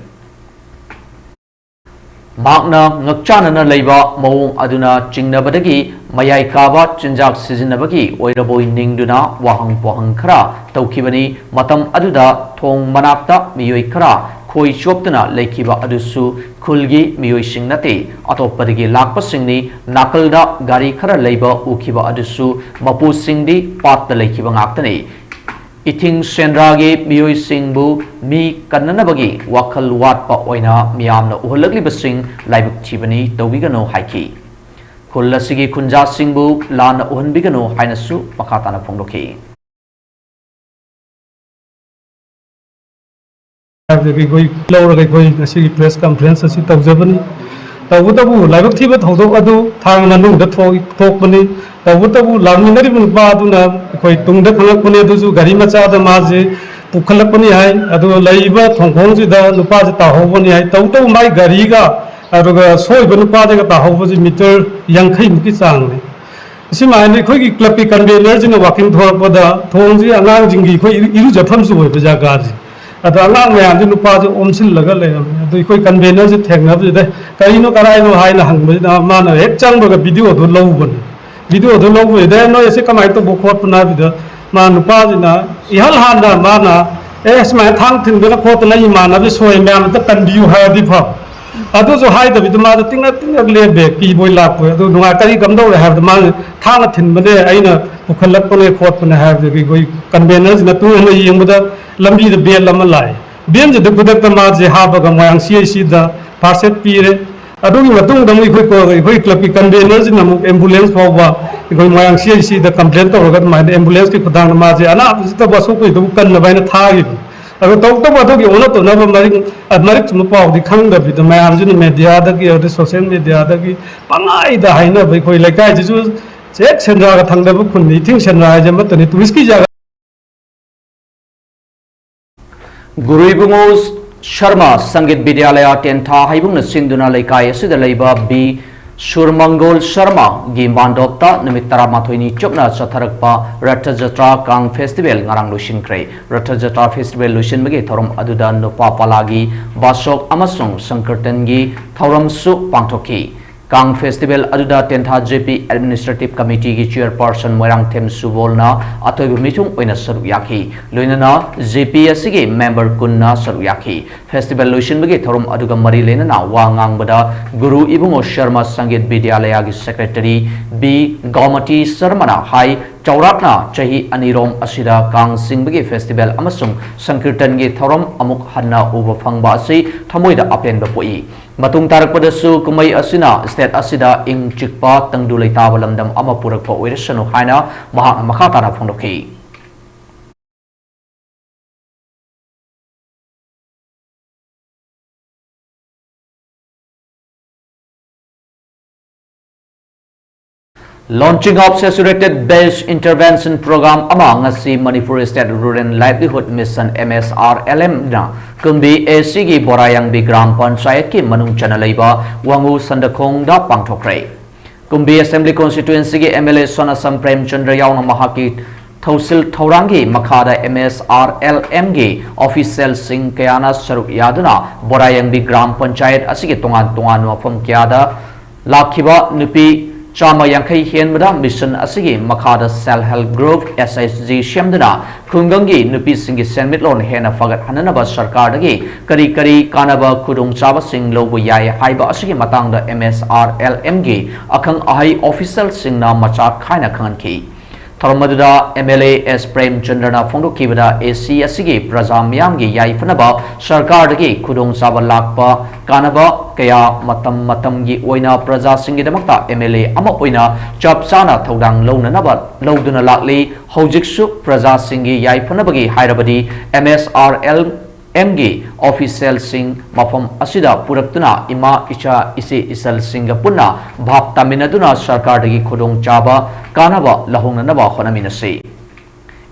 ꯃꯍꯥꯛꯅ ꯉꯛꯆꯥꯅꯅ ꯂꯩꯕ ꯃꯑꯣꯡ ꯑꯗꯨꯅ ꯆꯤꯡꯅꯕꯗꯒꯤ ꯃꯌꯥꯏ ꯀꯥꯕ ꯆꯤꯟꯖꯥꯛ ꯁꯤꯖꯤꯟꯅꯕꯒꯤ ꯑꯣꯏꯔꯕꯣꯏ ꯅꯤꯡꯗꯨꯅ ꯋꯥꯍꯪ ꯄꯣꯍꯪ ꯈꯔ ꯇꯧꯈꯤꯕꯅꯤ꯫ ꯃꯇꯝ ꯑꯗꯨꯗ ꯊꯣꯡ ꯃꯅꯥꯛꯇ ꯃꯤꯑꯣꯏ ꯈꯔ ꯈꯣꯏ ꯆꯣꯞꯇꯨꯅ ꯂꯩꯈꯤꯕ ꯑꯗꯨꯁꯨ ꯈꯨꯜꯒꯤ ꯃꯤꯑꯣꯏꯁꯤꯡ ꯅꯠꯇꯦ꯫ ꯑꯇꯣꯞꯄꯗꯒꯤ ꯂꯥꯛꯄꯁꯤꯡꯅꯤ꯫ ꯅꯥꯀꯜꯗ ꯒꯥꯔꯤ ꯈꯔ ꯂꯩꯕ ꯎꯈꯤꯕ ꯑꯗꯨꯁꯨ ꯃꯄꯨꯁꯤꯡꯗꯤ ꯄꯥꯠꯇ ꯂꯩꯈꯤꯕ ꯉꯥꯛꯇꯅꯤ꯫ ꯏꯊꯤꯡ ꯁꯦꯟꯗ꯭ꯔꯥꯒꯤ ꯃꯤꯑꯣꯏꯁꯤꯡꯕꯨ ꯃꯤ ꯀꯟꯅꯅꯕꯒꯤ ꯋꯥꯈꯜ ꯋꯥꯠꯄ ꯑꯣꯏꯅ ꯃꯤꯌꯥꯝꯅ ꯎꯍꯜꯂꯛꯂꯤꯕꯁꯤꯡ ꯂꯥꯏꯕꯛ ꯊꯤꯕꯅꯤ, ꯇꯧꯕꯤꯒꯅꯨ ꯍꯥꯏꯈꯤ꯫ ꯈꯨꯜ ꯑꯁꯤꯒꯤ ꯈꯨꯟꯖꯥꯁꯤꯡꯕꯨ ꯂꯥꯟꯅ ꯎꯍꯟꯕꯤꯒꯅꯨ ꯍꯥꯏꯅꯁꯨ ꯃꯈꯥ ꯇꯥꯅ ꯐꯣꯡꯗꯣꯛꯈꯤ꯫ ꯍꯥꯏꯕꯗꯒꯤ ꯑꯩꯈꯣꯏ ꯂꯧꯔꯒ ꯑꯩꯈꯣꯏ ꯉꯁꯤꯒꯤ ꯄ꯭ꯔꯦꯁ ꯀꯟꯐꯔꯦꯟꯁ ꯑꯁꯤ ꯇꯧꯖꯕꯅꯤ꯫ ꯇꯧꯕꯇꯕꯨ ꯂꯥꯏꯕꯛ ꯊꯤꯕ ꯊꯧꯗꯣꯛ ꯑꯗꯨ ꯊꯥꯡ ꯃꯅꯨꯡꯗ ꯊꯣꯛ-, ꯊꯣꯛꯄꯅꯤ꯫ ꯇꯧꯕꯇꯕꯨ ꯂꯥꯛꯃꯤꯟꯅꯔꯤꯕ ꯅꯨꯄꯥ ꯑꯗꯨꯅ ꯑꯩꯈꯣꯏ ꯇꯨꯡꯗ ꯈꯪꯂꯛꯄꯅꯤ, ꯑꯗꯨꯁꯨ ꯒꯥꯔꯤ ꯃꯆꯥꯗ ꯃꯥꯁꯦ ꯄꯨꯈꯠꯂꯛꯄꯅꯤ ꯍꯥꯏ꯫ ꯑꯗꯨꯒ ꯂꯩꯔꯤꯕ ꯊꯣꯡꯈꯣꯡꯁꯤꯗ ꯅꯨꯄꯥꯁꯦ ꯇꯥꯍꯧꯕꯅꯤ ꯍꯥꯏ꯫ ꯇꯧꯕꯇꯕꯨ ꯃꯥꯏ ꯒꯥꯔꯤꯒ ꯑꯗꯨꯒ ꯁꯣꯛꯏꯕ ꯅꯨꯄꯥꯗꯨꯒ ꯇꯥꯍꯧꯕꯁꯤ ꯃꯤꯇꯔ ꯌꯥꯡꯈꯩꯃꯨꯛꯀꯤ ꯆꯥꯡꯅꯤ꯫ ꯑꯁꯤ ꯃꯥꯏꯅ ꯑꯩꯈꯣꯏꯒꯤ ꯀ꯭ꯂꯕꯀꯤ ꯀꯟꯚꯦꯅꯔꯁꯤꯅ ꯋꯥꯀꯤꯡ ꯊꯣꯔꯛꯄꯗ ꯊꯣꯡꯁꯤ ꯑꯉꯥꯡꯁꯤꯡꯒꯤ ꯑꯩꯈꯣꯏ ꯏꯔꯨ-, ꯏꯔꯨꯖꯐꯝꯁꯨ ꯑꯣꯏꯕ ꯖꯒꯥꯁꯦ꯫ ꯑꯗꯣ ꯑꯉꯥꯡ ꯃꯌꯥꯝꯁꯤ ꯅꯨꯄꯥꯁꯦ ꯑꯣꯝꯁꯤꯜꯂꯒ ꯂꯩꯔꯝꯃꯦ꯫ ꯑꯗꯣ ꯑꯩꯈꯣꯏ ꯀꯟꯚꯦꯅꯔꯁꯦ ꯊꯦꯡꯅꯕꯁꯤꯗ "ꯀꯔꯤꯅꯣ, ꯀꯔꯥꯏꯅꯣ?" ꯍꯥꯏꯅ ꯍꯪꯕꯁꯤꯗ ꯃꯥꯅ ꯍꯦꯛ ꯆꯪꯕꯒ ꯚꯤꯗꯤꯑꯣꯗꯣ ꯂꯧꯕꯅꯤ꯫ ꯚꯤꯗꯤꯑꯣꯗꯣ ꯂꯧꯕꯁꯤꯗ "ꯅꯣꯏ ꯑꯁꯤ ꯀꯃꯥꯏꯅ ꯇꯧꯕ ꯈꯣꯠꯄꯅꯣ?" ꯍꯥꯏꯕꯗ ꯃꯥ ꯅꯨꯄꯥꯁꯤꯅ ꯏꯍꯥꯟ ꯍꯥꯟꯅ ꯃꯥꯅ ꯑꯦ, ꯁꯨꯃꯥꯏꯅ ꯊꯥꯡ ꯊꯤꯟꯗꯅ ꯈꯣꯠꯇꯅ ꯏꯃꯥꯟꯅꯕꯤ ꯁꯣꯏ ꯃꯌꯥꯝ ꯑꯝꯇ ꯀꯟꯕꯤꯌꯨ ꯍꯥꯏꯔꯗꯤ ꯐꯕ꯫ ꯑꯗꯨꯁꯨ ꯍꯥꯏꯗꯕꯤꯗ ꯃꯥꯗꯣ ꯇꯤꯡꯅ ꯇꯤꯡꯅ ꯂꯦꯞꯄꯦ, ꯀꯤꯕꯣꯏ ꯂꯥꯛꯄꯣꯏ꯫ ꯑꯗꯨ ꯅꯨꯡꯉꯥꯏ, ꯀꯔꯤ ꯀꯝꯗꯧꯔꯦ ꯍꯥꯏꯕꯗ ꯃꯥꯅ ꯊꯥꯡꯅ ꯊꯤꯟꯕꯅꯦ, ꯑꯩꯅ ꯄꯨꯈꯠꯂꯛꯄꯅꯦ ꯈꯣꯠꯄꯅꯦ ꯍꯥꯏꯕꯗꯒꯤ ꯑꯩꯈꯣꯏ ꯀꯟꯚꯦꯅꯔꯁꯤꯅ ꯇꯨꯡ ꯏꯟꯅ ꯌꯦꯡꯕꯗ ꯂꯝꯕꯤꯗ ꯚꯦꯟ ꯑꯃ ꯂꯥꯛꯑꯦ꯫ ꯚꯦꯟꯁꯤꯗ ꯈꯨꯗꯛꯇ ꯃꯥꯁꯦ ꯍꯥꯞꯄꯒ ꯃꯣꯏꯔꯥꯡ C H C ꯗ first aid ꯄꯤꯔꯦ꯫ ꯑꯗꯨꯒꯤ ꯃꯇꯨꯡꯗ ꯑꯃꯨꯛ ꯑꯩꯈꯣꯏ ꯀꯣ-, ꯑꯩꯈꯣꯏ ꯀ꯭ꯂꯕꯀꯤ ꯀꯟꯚꯦꯅꯔꯁꯤꯅ ꯑꯃꯨꯛ ꯑꯦꯝꯕꯨꯂꯦꯟꯁ ꯐꯥꯎꯕ ꯑꯩꯈꯣꯏ ꯃꯣꯏꯔꯥꯡ C H C ꯗ ꯀꯝꯄ꯭ꯂꯦꯟ ꯇꯧꯔꯒ ꯑꯗꯨꯃꯥꯏꯅ ꯑꯦꯝꯕꯨꯂꯦꯟꯁꯀꯤ ꯈꯨꯊꯥꯡꯗ ꯃꯥꯁꯦ ꯑꯅꯥꯕꯁꯤꯗꯕꯨ ꯑꯁꯣꯛꯄꯁꯤꯗꯕꯨ ꯀꯟꯅꯕ ꯍꯥꯏꯅ ꯊꯥꯈꯤꯕꯅꯤ꯫ ꯑꯗꯣ ꯇꯧꯕꯇꯕꯨ ꯑꯗꯨꯒꯤ ꯑꯣꯟꯅ ꯇꯩꯅꯕ ꯃꯔꯤꯛ-, ꯑ, ꯃꯔꯤꯛ ꯆꯨꯝꯕ ꯄꯥꯎꯗꯤ ꯈꯪꯗꯕꯤꯗ ꯃꯌꯥꯝꯁꯤꯅ ꯃꯦꯗꯤꯌꯥꯗꯒꯤ ꯑꯗꯩ ꯁꯣꯁꯤꯌꯦꯜ ꯃꯦꯗꯤꯌꯥꯗꯒꯤ ꯄꯪꯍꯥꯏꯗ ꯍꯥꯏꯅꯕ ꯑꯩꯈꯣꯏ ꯂꯩꯀꯥꯏꯁꯤꯁꯨ ꯍꯦꯛ ꯁꯦꯟꯗ꯭ꯔꯥꯒ ꯊꯪꯅꯕ ꯈꯨꯟꯅꯤ, ꯏꯊꯤꯡ ꯁꯦꯟꯗ꯭ꯔꯥ ꯍꯥꯏꯁꯦ ꯑꯃꯠꯇꯅꯤ, ꯇꯨꯔꯤꯁꯀꯤ ꯖꯒꯥ꯫ ꯒꯨꯔꯨ ꯏꯕꯨꯡꯉꯣ ꯁꯔꯃ ꯁꯪꯒꯤꯠ ꯕꯤꯗ꯭ꯌꯥꯂꯌꯥ ꯇꯦꯟꯊꯥ ꯍꯩꯕꯨꯡꯅ ꯁꯤꯟꯗꯨꯅ ꯂꯩꯀꯥꯏ ꯑꯁꯤꯗ ꯂꯩꯕ ꯕꯤ ꯁꯨꯔꯃꯪꯒꯣꯜ ꯁꯔꯃꯒꯤ ꯃꯥꯟꯗꯣꯞꯇ ꯅꯨꯃꯤꯠ ꯇꯔꯥꯃꯥꯊꯣꯏꯅꯤ ꯆꯨꯞꯅ ꯆꯠꯊꯔꯛꯄ ꯔꯊ ꯖꯇ꯭ꯔꯥ ꯀꯥꯡ ꯐꯦꯁꯇꯤꯚꯦꯜ ꯉꯔꯥꯡ ꯂꯣꯏꯁꯤꯟꯈ꯭ꯔꯦ꯫ ꯔꯊ ꯖꯇ꯭ꯔꯥ ꯐꯦꯁꯇꯤꯚꯦꯜ ꯂꯣꯏꯁꯤꯟꯕꯒꯤ ꯊꯧꯔꯝ ꯑꯗꯨꯗ ꯅꯨꯄꯥ ꯄꯥꯂꯥꯒꯤ ꯕꯥꯁꯣꯛ ꯑꯃꯁꯨꯡ ꯁꯪꯀꯤꯔꯇꯟꯒꯤ ꯊꯧꯔꯝꯁꯨ ꯄꯥꯡꯊꯣꯛꯈꯤ꯫ ꯀꯥꯡ ꯐꯦꯁꯇꯤꯚꯦꯜ ꯑꯗꯨꯗ ꯇꯦꯟꯊꯥ J P Administrative Committeeꯒꯤ Chairperson Moirangthem ꯁꯨꯕꯣꯜꯅ ꯑꯊꯣꯏꯕ ꯃꯤꯊꯨꯡ ꯑꯣꯏꯅ ꯁꯔꯨꯛ ꯌꯥꯈꯤ꯫ ꯂꯣꯏꯅꯅ J P ꯑꯁꯤꯒꯤ member ꯀꯨꯟꯅ ꯁꯔꯨꯛ ꯌꯥꯈꯤ꯫ ꯐꯦꯁꯇꯤꯚꯦꯜ ꯂꯣꯏꯁꯤꯟꯕꯒꯤ ꯊꯧꯔꯝ ꯑꯗꯨꯒ ꯃꯔꯤ ꯂꯩꯅꯅ ꯋꯥ ꯉꯥꯡꯕꯗ ꯒꯨꯔꯨ ꯏꯕꯨꯡꯉꯣ ꯁꯔꯃ ꯁꯪꯒꯤꯠ ꯕꯤꯗ꯭ꯌꯥꯂꯌꯥꯒꯤ secretary B ꯒꯣꯃꯇꯤ ꯁꯔꯃꯅ ꯍꯥꯏ, ꯆꯥꯎꯔꯥꯛꯅ ꯆꯍꯤ ꯑꯅꯤꯔꯣꯝ ꯑꯁꯤꯗ ꯀꯥꯡ ꯆꯤꯡꯕꯒꯤ ꯐꯦꯁꯇꯤꯚꯦꯜ ꯑꯃꯁꯨꯡ ꯁꯪꯀꯤꯔꯇꯟꯒꯤ ꯊꯧꯔꯝ ꯑꯃꯨꯛ ꯍꯟꯅ ꯎꯕ ꯐꯪꯕ ꯑꯁꯤ ꯊꯃꯣꯏꯗ ꯑꯄꯦꯟꯕ ꯄꯣꯛꯏ꯫ ꯃꯇꯨꯡ ꯇꯥꯔꯛꯄꯗꯁꯨ ꯀꯨꯝꯍꯩ ꯑꯁꯤꯅ state ꯑꯁꯤꯗ ꯏꯪ ꯆꯤꯛꯄ ꯇꯪꯗꯨ ꯂꯩꯇꯥꯕ ꯂꯝꯗꯝ ꯑꯃ ꯄꯨꯔꯛꯄ ꯑꯣꯏꯔꯁꯅꯨ ꯍꯥꯏꯅ ꯃꯍꯥꯛꯅ ꯃꯈꯥ ꯇꯥꯅ ꯐꯣꯡꯗꯣꯛꯈꯤ꯫ Launching of Saturated Base Intervention Program ꯑꯃ ꯉꯁꯤ Manipur State Rural Livelihood Mission, M S R L M ꯅ ꯀꯨꯝꯕꯤ A Cꯒꯤ ꯕꯣꯔꯥꯌꯥꯡꯕꯤ ꯒ꯭ꯔꯥꯝ ꯄꯟꯆꯥꯌꯠꯀꯤ ꯃꯅꯨꯡ ꯆꯟꯅ ꯂꯩꯕ ꯋꯥꯉꯨ ꯁꯟꯗꯈꯣꯡꯗ ꯄꯥꯡꯊꯣꯛꯈ꯭ꯔꯦ꯫ ꯀꯨꯝꯕꯤ Assembly Constituencyꯒꯤ M L A ꯁꯣꯅꯥꯁꯝ Premchandra ꯌꯥꯎꯅ ꯃꯍꯥꯛꯀꯤ ꯊꯧꯁꯤꯜ ꯊꯧꯔꯥꯡꯒꯤ ꯃꯈꯥꯗ M S R L Mꯒꯤ officialꯁꯤꯡ ꯀꯌꯥꯅ ꯁꯔꯨꯛ ꯌꯥꯗꯨꯅ ꯕꯣꯔꯥꯌꯥꯡꯕꯤ ꯒ꯭ꯔꯥꯝ ꯄꯟꯆꯥꯌꯠ ꯑꯁꯤꯒꯤ ꯇꯣꯉꯥꯟ ꯇꯣꯉꯥꯟꯕ ꯃꯐꯝ ꯀꯌꯥꯗ ꯂꯥꯛꯈꯤꯕ ꯅꯨꯄꯤ ꯆꯥꯝꯃ ꯌꯥꯡꯈꯩ ꯍꯦꯟꯕꯗ mission ꯑꯁꯤꯒꯤ ꯃꯈꯥꯗ self help group, S H G, ꯁꯦꯝꯗꯨꯅ ꯈꯨꯡꯒꯪꯒꯤ ꯅꯨꯄꯤꯁꯤꯡꯒꯤ ꯁꯦꯟꯃꯤꯠꯂꯣꯟ ꯍꯦꯟꯅ ꯐꯒꯠꯍꯟꯅꯅꯕ ꯁꯔꯀꯥꯔꯗꯒꯤ ꯀꯔꯤ ꯀꯔꯤ ꯀꯥꯟꯅꯕ ꯈꯨꯗꯣꯡꯆꯥꯕꯁꯤꯡ ꯂꯧꯕ ꯌꯥꯏ ꯍꯥꯏꯕ ꯑꯁꯤꯒꯤ ꯃꯇꯥꯡꯗ M S R L M ꯒꯤ ꯑꯈꯪ ꯑꯍꯩ officialꯁꯤꯡꯅ ꯃꯆꯥꯛ ꯈꯥꯏꯅ ꯈꯪꯍꯟꯈꯤ꯫ ꯊꯧꯔꯝ ꯑꯗꯨꯗ M L A S ꯄ꯭ꯔꯦꯝꯆꯟꯗ꯭ꯔꯅ ꯐꯣꯡꯗꯣꯛꯈꯤꯕꯗ, A C ꯑꯁꯤꯒꯤ ꯄ꯭ꯔꯖꯥ ꯃꯤꯌꯥꯝꯒꯤ ꯌꯥꯏꯐꯅꯕ ꯁꯔꯀꯥꯔꯗꯒꯤ ꯈꯨꯗꯣꯡꯆꯥꯕ ꯂꯥꯛꯄ ꯀꯥꯟꯅꯕ ꯀꯌꯥ ꯃꯇꯝ ꯃꯇꯝꯒꯤ ꯑꯣꯏꯅ ꯄ꯭ꯔꯖꯥꯁꯤꯡꯒꯤꯗꯃꯛꯇ M L A ꯑꯃ ꯑꯣꯏꯅ ꯆꯞ ꯆꯥꯅ ꯊꯧꯗꯥꯡ ꯂꯧꯅꯅꯕ ꯂꯧꯗꯨꯅ ꯂꯥꯛꯂꯤ꯫ ꯍꯧꯖꯤꯛꯁꯨ ꯄ꯭ꯔꯖꯥꯁꯤꯡꯒꯤ ꯌꯥꯏꯐꯅꯕꯒꯤ ꯍꯥꯏꯔꯕꯗꯤ M S R L M ꯒꯤ officialꯁꯤꯡ ꯃꯐꯝ ꯑꯁꯤꯗ ꯄꯨꯔꯛꯇꯨꯅ ꯏꯃꯥ, ꯏꯆꯥ, ꯏꯆꯦ, ꯏꯆꯜꯁꯤꯡꯒ ꯄꯨꯟꯅ ꯚꯥꯞ ꯇꯥꯃꯤꯟꯅꯗꯨꯅ ꯁꯔꯀꯥꯔꯗꯒꯤ ꯈꯨꯗꯣꯡꯆꯥꯕ ꯀꯥꯟꯅꯕ ꯂꯧꯍꯧꯅꯅꯕ ꯍꯣꯠꯅꯃꯤꯟꯅꯁꯤ꯫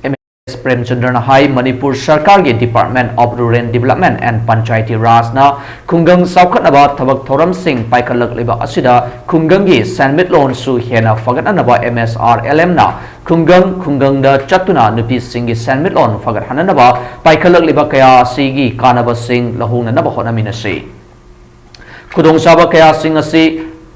M S ꯄ꯭ꯔꯦꯝꯆꯟꯗ꯭ꯔꯅ ꯍꯥꯏ, ꯃꯅꯤꯄꯨꯔ ꯁꯔꯀꯥꯔꯒꯤ Department of Rural Development and Panchayati Rajꯅ ꯈꯨꯡꯒꯪ ꯆꯥꯎꯈꯠꯅꯕ ꯊꯕꯛ ꯊꯧꯔꯝꯁꯤꯡ ꯄꯥꯏꯈꯠꯂꯛꯂꯤꯕ ꯑꯁꯤꯗ ꯈꯨꯡꯒꯪꯒꯤ ꯁꯦꯟꯃꯤꯠꯂꯣꯟꯁꯨ ꯍꯦꯟꯅ ꯐꯒꯠꯅꯅꯕ M S R L Mꯅ ꯈꯨꯡꯒꯪ ꯈꯨꯡꯒꯪꯗ ꯆꯠꯇꯨꯅ ꯅꯨꯄꯤꯁꯤꯡꯒꯤ ꯁꯦꯟꯃꯤꯠꯂꯣꯟ ꯐꯒꯠꯍꯟꯅꯅꯕ ꯄꯥꯏꯈꯠꯂꯛꯂꯤꯕ ꯀꯌꯥ ꯑꯁꯤꯒꯤ ꯀꯥꯟꯅꯕꯁꯤꯡ ꯂꯧꯍꯧꯅꯅꯕ ꯍꯣꯠꯅꯃꯤꯟꯅꯁꯤ꯫ ꯈꯨꯗꯣꯡꯆꯥꯕ ꯀꯌꯥꯁꯤꯡ ꯑꯁꯤ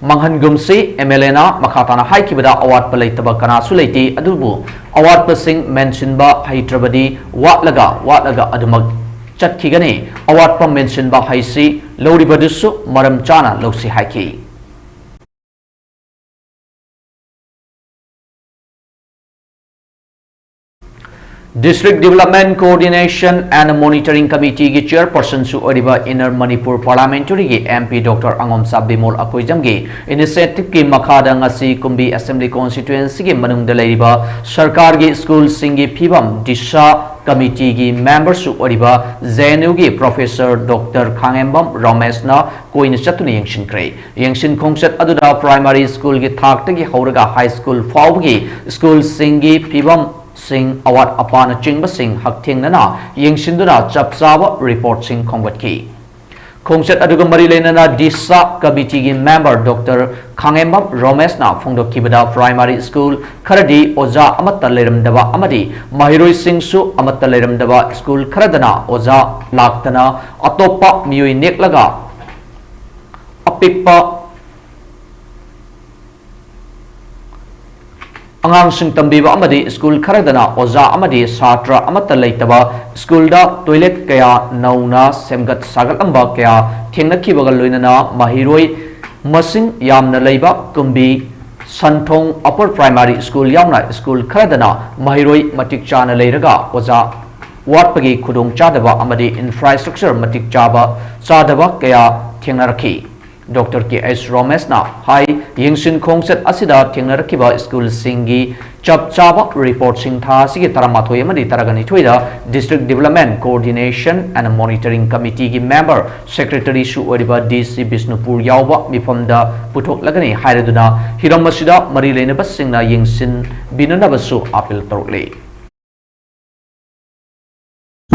ꯃꯥꯡꯍꯟꯒꯨꯝꯁꯤ꯫ M L Aꯅ ꯃꯈꯥ ꯇꯥꯅ ꯍꯥꯏꯈꯤꯕꯗ, ꯑꯋꯥꯠꯄ ꯂꯩꯇꯕ ꯀꯅꯥꯁꯨ ꯂꯩꯇꯦ, ꯑꯗꯨꯕꯨ ꯑꯋꯥꯠꯄꯁꯤꯡ ꯃꯦꯟꯁꯤꯟꯕ ꯍꯩꯇ꯭ꯔꯕꯗꯤ ꯋꯥꯠꯂꯒ ꯋꯥꯠꯂꯒ ꯑꯗꯨꯃꯛ ꯆꯠꯈꯤꯒꯅꯤ꯫ ꯑꯋꯥꯠꯄ ꯃꯦꯟꯁꯤꯟꯕ ꯍꯩꯁꯤ, ꯂꯧꯔꯤꯕꯗꯨꯁꯨ ꯃꯔꯝ ꯆꯥꯅ ꯂꯧꯁꯤ ꯍꯥꯏꯈꯤ꯫ District Development Coordination and Monitoring Committeeꯒꯤ chairpersonꯁꯨ ꯑꯣꯏꯔꯤꯕ Inner Manipur Parliamentaryꯒꯤ M P Doctor Angomcha Bimol ꯑꯀꯣꯏꯖꯝꯒꯤ initiativeꯀꯤ ꯃꯈꯥꯗ ꯉꯁꯤ ꯀꯨꯝꯕꯤ Assembly Constituencyꯒꯤ ꯃꯅꯨꯡꯗ ꯂꯩꯔꯤꯕ ꯁꯔꯀꯥꯔꯒꯤ ꯁ꯭ꯀꯨꯜꯁꯤꯡꯒꯤ ꯐꯤꯕꯝ DISHA committeeꯒꯤ memberꯁꯨ ꯑꯣꯏꯔꯤꯕ J N Uꯒꯤ Professor Doctor ꯈꯥꯉꯦꯝꯕꯝ ꯔꯣꯃꯦꯁꯅ ꯀꯣꯏꯅ ꯆꯠꯇꯨꯅ ꯌꯦꯡꯁꯤꯟꯈ꯭ꯔꯦ꯫ ꯌꯦꯡꯁꯤꯟ ꯈꯣꯡꯆꯠ ꯑꯗꯨꯗ primary schoolꯒꯤ ꯊꯥꯛꯇꯒꯤ ꯍꯧꯔꯒ high school ꯐꯥꯎꯕꯒꯤ ꯁ꯭ꯀꯨꯜꯁꯤꯡꯒꯤ ꯐꯤꯕꯝꯁꯤꯡ, ꯑꯋꯥꯠ ꯑꯄꯥꯅꯆꯤꯡꯕꯁꯤꯡ ꯍꯛꯊꯦꯡꯅꯅ ꯌꯦꯡꯁꯤꯟꯗꯨꯅ ꯆꯞ ꯆꯥꯕ reportꯁꯤꯡ ꯈꯣꯝꯒꯠꯈꯤ꯫ ꯈꯣꯡꯆꯠ ꯑꯗꯨꯒ ꯃꯔꯤ ꯂꯩꯅꯅ DISHA committeeꯒꯤ member Doctor ꯈꯥꯉꯦꯝꯕꯝ ꯔꯣꯃꯦꯁꯅ ꯐꯣꯡꯗꯣꯛꯈꯤꯕꯗ, primary school ꯈꯔꯗꯤ ꯑꯣꯖꯥ ꯑꯃꯠꯇ ꯂꯩꯔꯝꯗꯕ ꯑꯃꯗꯤ ꯃꯍꯩꯔꯣꯏꯁꯤꯡꯁꯨ ꯑꯃꯠꯇ ꯂꯩꯔꯝꯗꯕ, ꯁ꯭ꯀꯨꯜ ꯈꯔꯗꯅ ꯑꯣꯖꯥ ꯂꯥꯛꯇꯅ ꯑꯇꯣꯞꯄ ꯃꯤꯑꯣꯏ ꯅꯦꯛꯂꯒ ꯑꯄꯤꯛꯄ ꯑꯉꯥꯡꯁꯤꯡ ꯇꯝꯕꯤꯕ ꯑꯃꯗꯤ ꯁ꯭ꯀꯨꯜ ꯈꯔꯗꯅ ꯑꯣꯖꯥ ꯑꯃꯗꯤ ꯁꯥꯇ꯭ꯔ ꯑꯃꯠꯇ ꯂꯩꯇꯕ, ꯁ꯭ꯀꯨꯜꯗ ꯇꯣꯏꯂꯦꯠ ꯀꯌꯥ ꯅꯧꯅ ꯁꯦꯝꯒꯠ ꯁꯥꯒꯠꯂꯝꯕ ꯀꯌꯥ ꯊꯦꯡꯅꯈꯤꯕꯒ ꯂꯣꯏꯅꯅ ꯃꯍꯩꯔꯣꯏ ꯃꯁꯤꯡ ꯌꯥꯝꯅ ꯂꯩꯕ ꯀꯨꯝꯕꯤ ꯁꯟꯊꯣꯡ ꯑꯄꯔ ꯄ꯭ꯔꯥꯏꯃꯥꯔꯤ ꯁ꯭ꯀꯨꯜ ꯌꯥꯎꯅ ꯁ꯭ꯀꯨꯜ ꯈꯔꯗꯅ ꯃꯍꯩꯔꯣꯏ ꯃꯇꯤꯛ ꯆꯥꯅ ꯂꯩꯔꯒ ꯑꯣꯖꯥ ꯋꯥꯠꯄꯒꯤ ꯈꯨꯗꯣꯡꯆꯥꯗꯕ ꯑꯃꯗꯤ ꯏꯟꯐ꯭ꯔꯥꯁ꯭ꯇ꯭ꯔꯛꯆꯔ ꯃꯇꯤꯛ ꯆꯥꯕ ꯆꯥꯗꯕ ꯀꯌꯥ ꯊꯦꯡꯅꯔꯛꯈꯤ꯫ ꯗꯣꯛꯇꯔ ꯀꯦ ꯑꯩꯆ ꯔꯣꯃꯦꯁꯅ ꯍꯥꯏ, ꯌꯦꯡꯁꯤꯟ ꯈꯣꯡꯆꯠ ꯑꯁꯤꯗ ꯊꯦꯡꯅꯔꯛꯈꯤꯕ ꯁ꯭ꯀꯨꯜꯁꯤꯡꯒꯤ ꯆꯞ ꯆꯥꯕ ꯔꯤꯄꯣꯔꯠꯁꯤꯡ ꯊꯥ ꯑꯁꯤꯒꯤ ꯇꯔꯥꯃꯥꯊꯣꯏ ꯑꯃꯗꯤ ꯇꯔꯥꯅꯤꯊꯣꯏꯗ District Development Coordination and Monitoring Committeeꯒꯤ member secretaryꯁꯨ ꯑꯣꯏꯔꯤꯕ ꯗꯤ ꯁꯤ ꯕꯤꯁꯅꯨꯄꯨꯔ ꯌꯥꯎꯕ ꯃꯤꯐꯝꯗ ꯄꯨꯊꯣꯛꯂꯒꯅꯤ ꯍꯥꯏꯔꯗꯨꯅ ꯍꯤꯔꯝ ꯑꯁꯤꯗ ꯃꯔꯤ ꯂꯩꯅꯕꯁꯤꯡꯅ ꯌꯦꯡꯁꯤꯟꯕꯤꯅꯅꯕꯁꯨ ꯑꯥꯄꯤꯜ ꯇꯧꯔꯛꯂꯤ꯫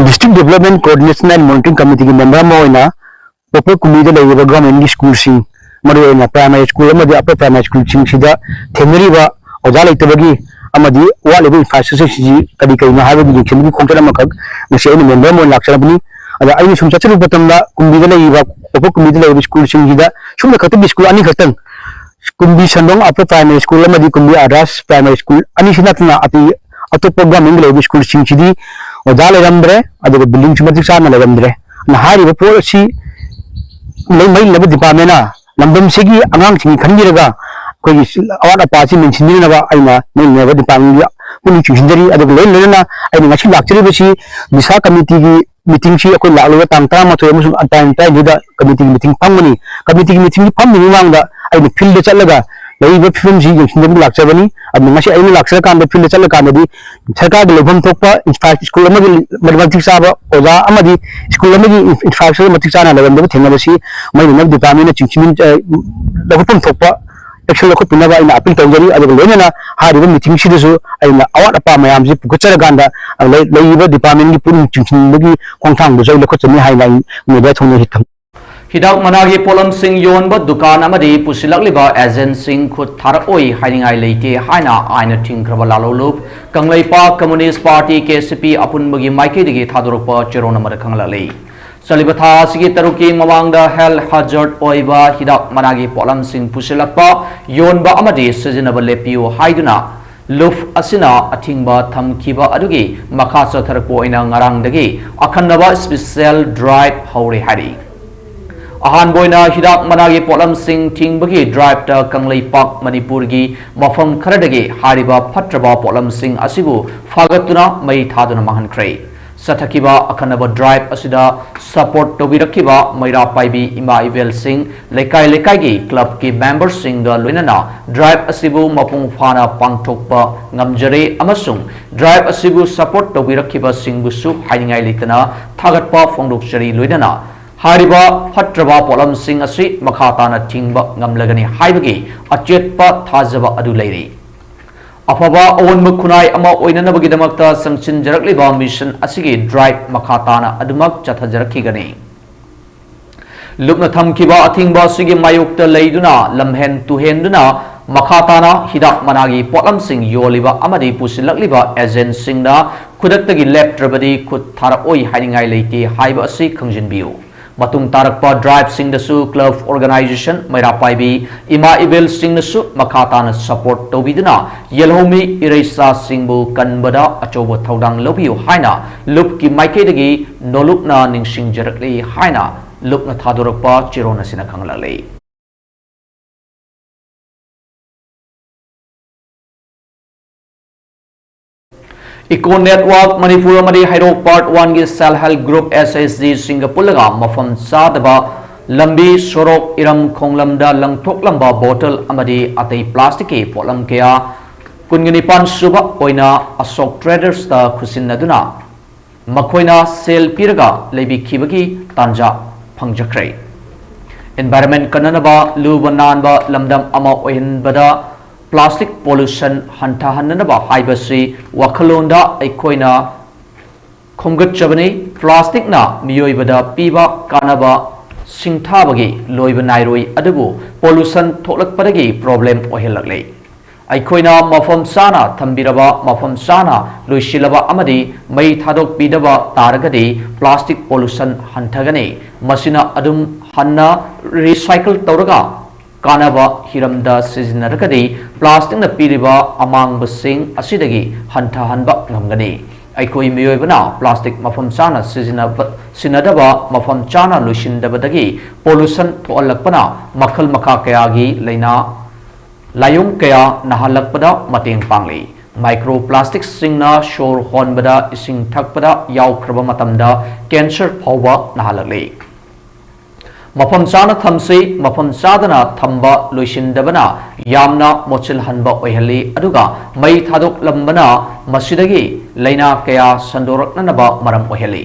District Development Coordination and Monitoring Committeeꯒꯤ member ꯑꯃ ꯑꯣꯏꯅ ꯄꯣꯄꯣ ꯀꯨꯝꯕꯤꯗ ꯂꯩꯔꯤꯕ governmentꯀꯤ ꯁ꯭ꯀꯨꯜꯁꯤꯡ, ꯃꯔꯨꯑꯣꯏꯅ primary school ꯑꯃꯗꯤ upper primary schoolꯁꯤꯡꯁꯤꯗ ꯊꯦꯡꯅꯔꯤꯕ ꯑꯣꯖꯥ ꯂꯩꯇꯕꯒꯤ ꯑꯃꯗꯤ ꯋꯥꯠꯂꯤꯕ infrastructureꯁꯤꯡꯁꯤ ꯀꯔꯤ ꯀꯔꯤꯅꯣ ꯍꯥꯏꯕꯒꯤ ꯌꯦꯡꯁꯤꯟꯕꯒꯤ ꯈꯣꯡꯆꯠ ꯑꯃꯈꯛ ꯉꯁꯤ ꯑꯩꯅ member ꯑꯃ ꯑꯣꯏꯅ ꯂꯥꯛꯆꯔꯕꯅꯤ꯫ ꯑꯗ ꯑꯩꯅ ꯁꯨꯝ ꯆꯠꯆꯔꯨꯕ ꯃꯇꯝꯗ ꯀꯨꯝꯕꯤꯗ ꯂꯩꯔꯤꯕ, ꯄꯣꯄꯣ ꯀꯨꯝꯕꯤꯗ ꯂꯩꯔꯤꯕ ꯁ꯭ꯀꯨꯜꯁꯤꯡꯁꯤꯗ ꯁꯨꯝꯅ ꯈꯛꯇꯒꯤ ꯁ꯭ꯀꯨꯜ ꯑꯅꯤꯈꯛꯇꯪ, ꯀꯨꯝꯕꯤ ꯁꯟꯗꯣꯡ upper primary school ꯑꯃꯗꯤ ꯀꯨꯝꯕꯤ others primary school ꯑꯅꯤꯁꯤ ꯅꯠꯇꯅ ꯑꯇꯩ ꯑꯇꯣꯞꯄ governmentꯒꯤ ꯂꯩꯔꯤꯕ ꯁ꯭ꯀꯨꯜꯁꯤꯡꯁꯤꯗꯤ ꯑꯣꯖꯥ ꯂꯩꯔꯝꯗ꯭ꯔꯦ, ꯑꯗꯨꯒ buildingꯁꯨ ꯃꯇꯤꯛ ꯆꯥꯅ ꯂꯩꯔꯝꯗ꯭ꯔꯦ꯫ ꯑꯗꯨꯅ ꯍꯥꯏꯔꯤꯕ ꯄꯣꯠ ꯑꯁꯤ ꯂꯩ-, ꯃꯔꯤ ꯂꯩꯅꯕ departmentꯅ ꯂꯝꯗꯝꯁꯤꯒꯤ ꯑꯉꯥꯡꯁꯤꯡꯒꯤ ꯈꯟꯕꯤꯔꯒ ꯑꯩꯈꯣꯏꯒꯤ ꯑꯋꯥꯠ ꯑꯄꯥꯁꯤ ꯃꯦꯟꯁꯤꯟꯕꯤꯅꯕ ꯑꯩꯅ ꯃꯔꯤ ꯂꯩꯅꯕ departmentꯒꯤ ꯄꯨꯛꯅꯤꯡ ꯆꯤꯡꯁꯤꯟꯖꯔꯤ꯫ ꯑꯗꯨꯒ ꯂꯣꯏꯅ ꯂꯣꯏꯅꯅ ꯑꯩꯅ ꯉꯁꯤ ꯂꯥꯛꯆꯔꯤꯕꯁꯤ ꯗꯤꯁꯥ committeeꯒꯤ meetingꯁꯤ ꯑꯩꯈꯣꯏ ꯂꯥꯛꯂꯤꯕ ꯇꯥꯡ ꯇꯔꯥꯃꯥꯊꯣꯏ ꯑꯃꯁꯨꯡ ꯇꯥꯡ ꯇꯔꯥꯅꯤꯊꯣꯏꯗ committeeꯒꯤ meeting ꯐꯝꯒꯅꯤ꯫ Committeeꯒꯤ meetingꯁꯤ ꯐꯝꯗ꯭ꯔꯤꯉꯩ ꯃꯃꯥꯡꯗ ꯑꯩꯅ fieldꯇ ꯆꯠꯂꯒ ꯂꯩꯔꯤꯕ ꯐꯤꯕꯝꯁꯤ ꯌꯦꯡꯁꯤꯟꯖꯕ ꯂꯥꯛꯆꯕꯅꯤ꯫ ꯑꯗꯨꯅ ꯉꯁꯤ ꯑꯩꯅ ꯂꯥꯛꯆꯔꯀꯥꯟꯗ fieldꯇ ꯆꯠꯂꯀꯥꯟꯗꯗꯤ ꯁꯔꯀꯥꯔꯒꯤ ꯂꯧꯐꯝ ꯊꯣꯛꯄ infra-, ꯁ꯭ꯀꯨꯜ ꯑꯃꯒꯤ ꯃꯇꯤꯛ ꯆꯥꯕ ꯑꯣꯖꯥ ꯑꯃꯗꯤ ꯁ꯭ꯀꯨꯜ ꯑꯃꯒꯤ ꯏꯟ-, infrastructure ꯃꯇꯤꯛ ꯆꯥꯅ ꯂꯩꯔꯝꯗꯕ ꯊꯦꯡꯅꯕꯁꯤ ꯃꯔꯤ ꯂꯩꯅꯕ departmentꯅ ꯆꯤꯡꯁꯤꯟ-, ꯑ, ꯂꯧꯈꯠꯐꯝ ꯊꯣꯛꯄ action ꯂꯧꯈꯠꯄꯤꯅꯕ ꯑꯩꯅ appeal ꯇꯧꯖꯔꯤ꯫ ꯑꯗꯨꯒ ꯂꯣꯏꯅꯅ ꯍꯥꯏꯔꯤꯕ meetingꯁꯤꯗꯁꯨ ꯑꯩꯅ ꯑꯋꯥꯠ ꯑꯄꯥ ꯃꯌꯥꯝꯁꯤ ꯄꯨꯈꯠꯆꯔꯀꯥꯟꯗ, ꯑ, ꯂꯩ-, ꯂꯩꯔꯤꯕ departmentꯒꯤ ꯄꯨꯛꯅꯤꯡ ꯆꯤꯡꯁꯤꯟꯕꯒꯤ ꯈꯣꯡꯊꯥꯡꯗꯨꯁꯨ ꯑꯩ ꯂꯧꯈꯠꯆꯅꯤ ꯍꯥꯏꯅ ꯑꯩ media ꯊꯣꯡꯅ ꯍꯤꯠ ꯊꯝ-, ꯍꯤꯗꯥꯛ ꯃꯅꯥꯒꯤ ꯄꯣꯠꯂꯝꯁꯤꯡ ꯌꯣꯟꯕ ꯗꯨꯀꯥꯟ ꯑꯃꯗꯤ ꯄꯨꯁꯤꯜꯂꯛꯂꯤꯕ agentꯁꯤꯡ ꯈꯨꯠ ꯊꯥꯔꯛꯑꯣꯏ ꯍꯥꯏꯅꯤꯡꯉꯥꯏ ꯂꯩꯇꯦ ꯍꯥꯏꯅ ꯑꯥꯏꯟꯅ ꯊꯤꯡꯈ꯭ꯔꯕ ꯂꯥꯂꯣꯡꯂꯨꯞ Kangleipak Communist Party, K C P, ꯑꯄꯨꯟꯕꯒꯤ ꯃꯥꯏꯀꯩꯗꯒꯤ ꯊꯥꯗꯣꯔꯛꯄ ꯆꯦꯔꯣꯜ ꯑꯃꯗ ꯈꯪꯍꯜꯂꯛꯂꯤ꯫ ꯆꯠꯂꯤꯕ ꯊꯥ ꯑꯁꯤꯒꯤ ꯇꯔꯨꯛꯀꯤ ꯃꯃꯥꯡꯗ health hazard ꯑꯣꯏꯕ ꯍꯤꯗꯥꯛ ꯃꯅꯥꯒꯤ ꯄꯣꯠꯂꯝꯁꯤꯡ ꯄꯨꯁꯤꯜꯂꯛꯄ, ꯌꯣꯟꯕ ꯑꯃꯗꯤ ꯁꯤꯖꯤꯟꯅꯕ ꯂꯦꯞꯄꯤꯌꯨ ꯍꯥꯏꯗꯨꯅ ꯂꯨꯞ ꯑꯁꯤꯅ ꯑꯊꯤꯡꯕ ꯊꯝꯈꯤꯕ ꯑꯗꯨꯒꯤ ꯃꯈꯥ ꯆꯠꯊꯔꯛꯄ ꯑꯣꯏꯅ ꯉꯔꯥꯡꯗꯒꯤ ꯑꯈꯟꯅꯕ special drive ꯍꯧꯔꯦ ꯍꯥꯏꯔꯤ꯫ ꯑꯍꯥꯟꯕ ꯑꯣꯏꯅ ꯍꯤꯗꯥꯛ ꯃꯅꯥꯒꯤ ꯄꯣꯠꯂꯝꯁꯤꯡ ꯊꯤꯡꯕꯒꯤ driveꯇ ꯀꯪꯂꯩꯄꯥꯛ ꯃꯅꯤꯄꯨꯔꯒꯤ ꯃꯐꯝ ꯈꯔꯗꯒꯤ ꯍꯥꯏꯔꯤꯕ ꯐꯠꯇ꯭ꯔꯕ ꯄꯣꯠꯂꯝꯁꯤꯡ ꯑꯁꯤꯕꯨ ꯐꯥꯒꯠꯇꯨꯅ ꯃꯩ ꯊꯥꯗꯨꯅ ꯃꯥꯡꯍꯟꯈ꯭ꯔꯦ꯫ ꯆꯠꯊꯈꯤꯕ ꯑꯈꯟꯅꯕ drive ꯑꯁꯤꯗ support ꯇꯧꯕꯤꯔꯛꯈꯤꯕ ꯃꯩꯔꯥ ꯄꯥꯏꯕꯤ ꯏꯃꯥ ꯏꯕꯦꯜꯁꯤꯡ, ꯂꯩꯀꯥꯏ ꯂꯩꯀꯥꯏꯒꯤ clubꯀꯤ memberꯁꯤꯡꯒ ꯂꯣꯏꯅꯅ drive ꯑꯁꯤꯕꯨ ꯃꯄꯨꯡ ꯐꯥꯅ ꯄꯥꯡꯊꯣꯛꯄ ꯉꯝꯖꯔꯦ ꯑꯃꯁꯨꯡ drive ꯑꯁꯤꯕꯨ support ꯇꯧꯕꯤꯔꯛꯈꯤꯕꯁꯤꯡꯕꯨꯁꯨ ꯍꯥꯏꯅꯤꯡꯉꯥꯏ ꯂꯩꯇꯅ ꯊꯥꯒꯠꯄ ꯐꯣꯡꯗꯣꯛꯆꯔꯤ꯫ ꯂꯣꯏꯅꯅ ꯍꯥꯏꯔꯤꯕ ꯐꯠꯇ꯭ꯔꯕ ꯄꯣꯠꯂꯝꯁꯤꯡ ꯑꯁꯤ ꯃꯈꯥ ꯇꯥꯅ ꯊꯤꯡꯕ ꯉꯝꯂꯒꯅꯤ ꯍꯥꯏꯕꯒꯤ ꯑꯆꯦꯠꯄ ꯊꯥꯖꯕ ꯑꯗꯨ ꯂꯩꯔꯤ꯫ ꯑꯐꯕ ꯑꯑꯣꯟꯕ ꯈꯨꯟꯅꯥꯏ ꯑꯃ ꯑꯣꯏꯅꯅꯕꯒꯤꯗꯃꯛꯇ ꯆꯪꯁꯤꯟꯖꯔꯛꯂꯤꯕ mission ꯑꯁꯤꯒꯤ drive ꯃꯈꯥ ꯇꯥꯅ ꯑꯗꯨꯃꯛ ꯆꯠꯊꯖꯔꯛꯈꯤꯒꯅꯤ꯫ ꯂꯨꯞꯅ ꯊꯝꯈꯤꯕ ꯑꯊꯤꯡꯕ ꯑꯁꯤꯒꯤ ꯃꯥꯌꯣꯛꯇ ꯂꯩꯗꯨꯅ ꯂꯝꯍꯦꯟ ꯇꯨꯍꯦꯟꯗꯨꯅ ꯃꯈꯥ ꯇꯥꯅ ꯍꯤꯗꯥꯛ ꯃꯅꯥꯒꯤ ꯄꯣꯠꯂꯝꯁꯤꯡ ꯌꯣꯜꯂꯤꯕ ꯑꯃꯗꯤ ꯄꯨꯁꯤꯜꯂꯛꯂꯤꯕ agentꯁꯤꯡꯅ ꯈꯨꯗꯛꯇꯒꯤ ꯂꯦꯞꯇ꯭ꯔꯕꯗꯤ ꯈꯨꯠ ꯊꯥꯔꯛꯑꯣꯏ ꯍꯥꯏꯅꯤꯡꯉꯥꯏ ꯂꯩꯇꯦ ꯍꯥꯏꯕ ꯑꯁꯤ ꯈꯪꯖꯤꯟꯕꯤꯌꯨ꯫ ꯃꯇꯨꯡ ꯇꯥꯔꯛꯄ driveꯁꯤꯡꯗꯁꯨ club organization, ꯃꯩꯔꯥ ꯄꯥꯏꯕꯤ ꯏꯃꯥ ꯏꯕꯦꯜꯁꯤꯡꯅꯁꯨ ꯃꯈꯥ ꯇꯥꯅ support ꯇꯧꯕꯤꯗꯨꯅ ꯌꯦꯜꯍꯧꯃꯤ ꯏꯔꯩꯆꯥꯁꯤꯡꯕꯨ ꯀꯟꯕꯗ ꯑꯆꯧꯕ ꯊꯧꯗꯥꯡ ꯂꯧꯕꯤꯌꯨ ꯍꯥꯏꯅ ꯂꯨꯞꯀꯤ ꯃꯥꯏꯀꯩꯗꯒꯤ ꯅꯣꯂꯨꯛꯅ ꯅꯤꯡꯁꯤꯡꯖꯔꯛꯂꯤ ꯍꯥꯏꯅ ꯂꯨꯞꯅ ꯊꯥꯗꯣꯔꯛꯄ ꯆꯦꯔꯣꯜ ꯑꯁꯤꯅ ꯈꯪꯍꯜꯂꯛꯂꯤ꯫ Eco Network ꯃꯅꯤꯄꯨꯔ ꯑꯃꯗꯤ ꯍꯩꯔꯣꯛ Part Oneꯒꯤ Self Help Group, SHGꯁꯤꯡꯒ ꯄꯨꯜꯂꯒ ꯃꯐꯝ ꯆꯥꯗꯕ ꯂꯝꯕꯤ, ꯁꯣꯔꯣꯛ, ꯏꯔꯝ ꯈꯣꯡꯂꯝꯗ ꯂꯪꯊꯣꯛꯂꯝꯕ bottle ꯑꯃꯗꯤ ꯑꯇꯩ plasticꯀꯤ ꯄꯣꯠꯂꯝ ꯀꯌꯥ ꯀꯨꯟꯒ ꯅꯤꯄꯥꯟ ꯁꯨꯕ ꯑꯣꯏꯅ ꯑꯁꯣꯛ Tradersꯇ ꯈꯨꯠꯁꯤꯟꯅꯗꯨꯅ ꯃꯈꯣꯏꯅ ꯁꯦꯜ ꯄꯤꯔꯒ ꯂꯩꯕꯤꯈꯤꯕꯒꯤ ꯇꯥꯟꯖꯥ ꯐꯪꯖꯈ꯭ꯔꯦ꯫ Environment ꯀꯟꯅꯅꯕ ꯂꯨꯕ ꯅꯥꯟꯕ ꯂꯝꯗꯝ ꯑꯃ ꯑꯣꯏꯍꯟꯕꯗ plastic pollution ꯍꯟꯊꯍꯟꯅꯅꯕ ꯍꯥꯏꯕꯁꯤ ꯋꯥꯈꯜꯂꯣꯟꯗ ꯑꯩꯈꯣꯏꯅ ꯈꯣꯝꯒꯠꯆꯕꯅꯤ꯫ Plasticꯅ ꯃꯤꯑꯣꯏꯕꯗ ꯄꯤꯕ ꯀꯥꯟꯅꯕ ꯁꯤꯡꯊꯥꯕꯒꯤ ꯂꯣꯏꯕ ꯅꯥꯏꯔꯣꯏ, ꯑꯗꯨꯕꯨ pollution ꯊꯣꯛꯂꯛꯄꯗꯒꯤ problem ꯑꯣꯏꯍꯜꯂꯛꯂꯦ꯫ ꯑꯩꯈꯣꯏꯅ ꯃꯐꯝ ꯆꯥꯅ ꯊꯝꯕꯤꯔꯕ, ꯃꯐꯝ ꯆꯥꯅ ꯂꯣꯏꯁꯤꯜꯂꯕ ꯑꯃꯗꯤ ꯃꯩ ꯊꯥꯗꯣꯛꯄꯤꯗꯕ ꯇꯥꯔꯒꯗꯤ plastic pollution ꯍꯟꯊꯒꯅꯤ꯫ ꯃꯁꯤꯅ ꯑꯗꯨꯝ ꯍꯟꯅ recycle ꯇꯧꯔꯒ ꯀꯥꯟꯅꯕ ꯍꯤꯔꯝꯗ ꯁꯤꯖꯤꯟꯅꯔꯒꯗꯤ ꯄ꯭ꯂꯥꯁꯇꯤꯛꯅ ꯄꯤꯔꯤꯕ ꯑꯃꯥꯡꯕꯁꯤꯡ ꯑꯁꯤꯗꯒꯤ ꯍꯟꯊꯍꯟꯕ ꯉꯝꯒꯅꯤ꯫ ꯑꯩꯈꯣꯏ ꯃꯤꯑꯣꯏꯕꯅ ꯄ꯭ꯂꯥꯁꯇꯤꯛ ꯃꯐꯝ ꯆꯥꯅ ꯁꯤꯖꯤꯟꯅꯕ, ꯁꯤꯟꯅꯗꯕ, ꯃꯐꯝ ꯆꯥꯅ ꯂꯣꯏꯁꯤꯟꯗꯕꯗꯒꯤ ꯄꯣꯂꯨꯁꯟ ꯊꯣꯛꯍꯜꯂꯛꯄꯅ ꯃꯈꯜ ꯃꯈꯥ ꯀꯌꯥꯒꯤ ꯂꯥꯏꯅꯥ ꯂꯥꯏꯑꯣꯡ ꯀꯌꯥ ꯅꯥꯍꯜꯂꯛꯄꯗ ꯃꯇꯦꯡ ꯄꯥꯡꯂꯤ꯫ ꯃꯥꯏꯀ꯭ꯔꯣ ꯄ꯭ꯂꯥꯁꯇꯤꯛꯁꯤꯡꯅ ꯁꯣꯔ ꯍꯣꯟꯕꯗ, ꯏꯁꯤꯡ ꯊꯛꯄꯗ ꯌꯥꯎꯈ꯭ꯔꯕ ꯃꯇꯝꯗ ꯀꯦꯟꯁꯔ ꯐꯥꯎꯕ ꯅꯥꯍꯜꯂꯛꯂꯤ꯫ ꯃꯐꯝ ꯆꯥꯅ ꯊꯝꯁꯤ꯫ ꯃꯐꯝ ꯆꯥꯗꯅ ꯊꯝꯕ ꯂꯣꯏꯁꯤꯟꯗꯕꯅ ꯌꯥꯝꯅ ꯃꯣꯠꯁꯤꯜꯍꯟꯕ ꯑꯣꯏꯍꯜꯂꯤ, ꯑꯗꯨꯒ ꯃꯩ ꯊꯥꯗꯣꯛꯂꯝꯕꯅ ꯃꯁꯤꯗꯒꯤ ꯂꯥꯏꯅꯥ ꯀꯌꯥ ꯁꯟꯗꯣꯔꯛꯅꯅꯕ ꯃꯔꯝ ꯑꯣꯏꯍꯜꯂꯤ꯫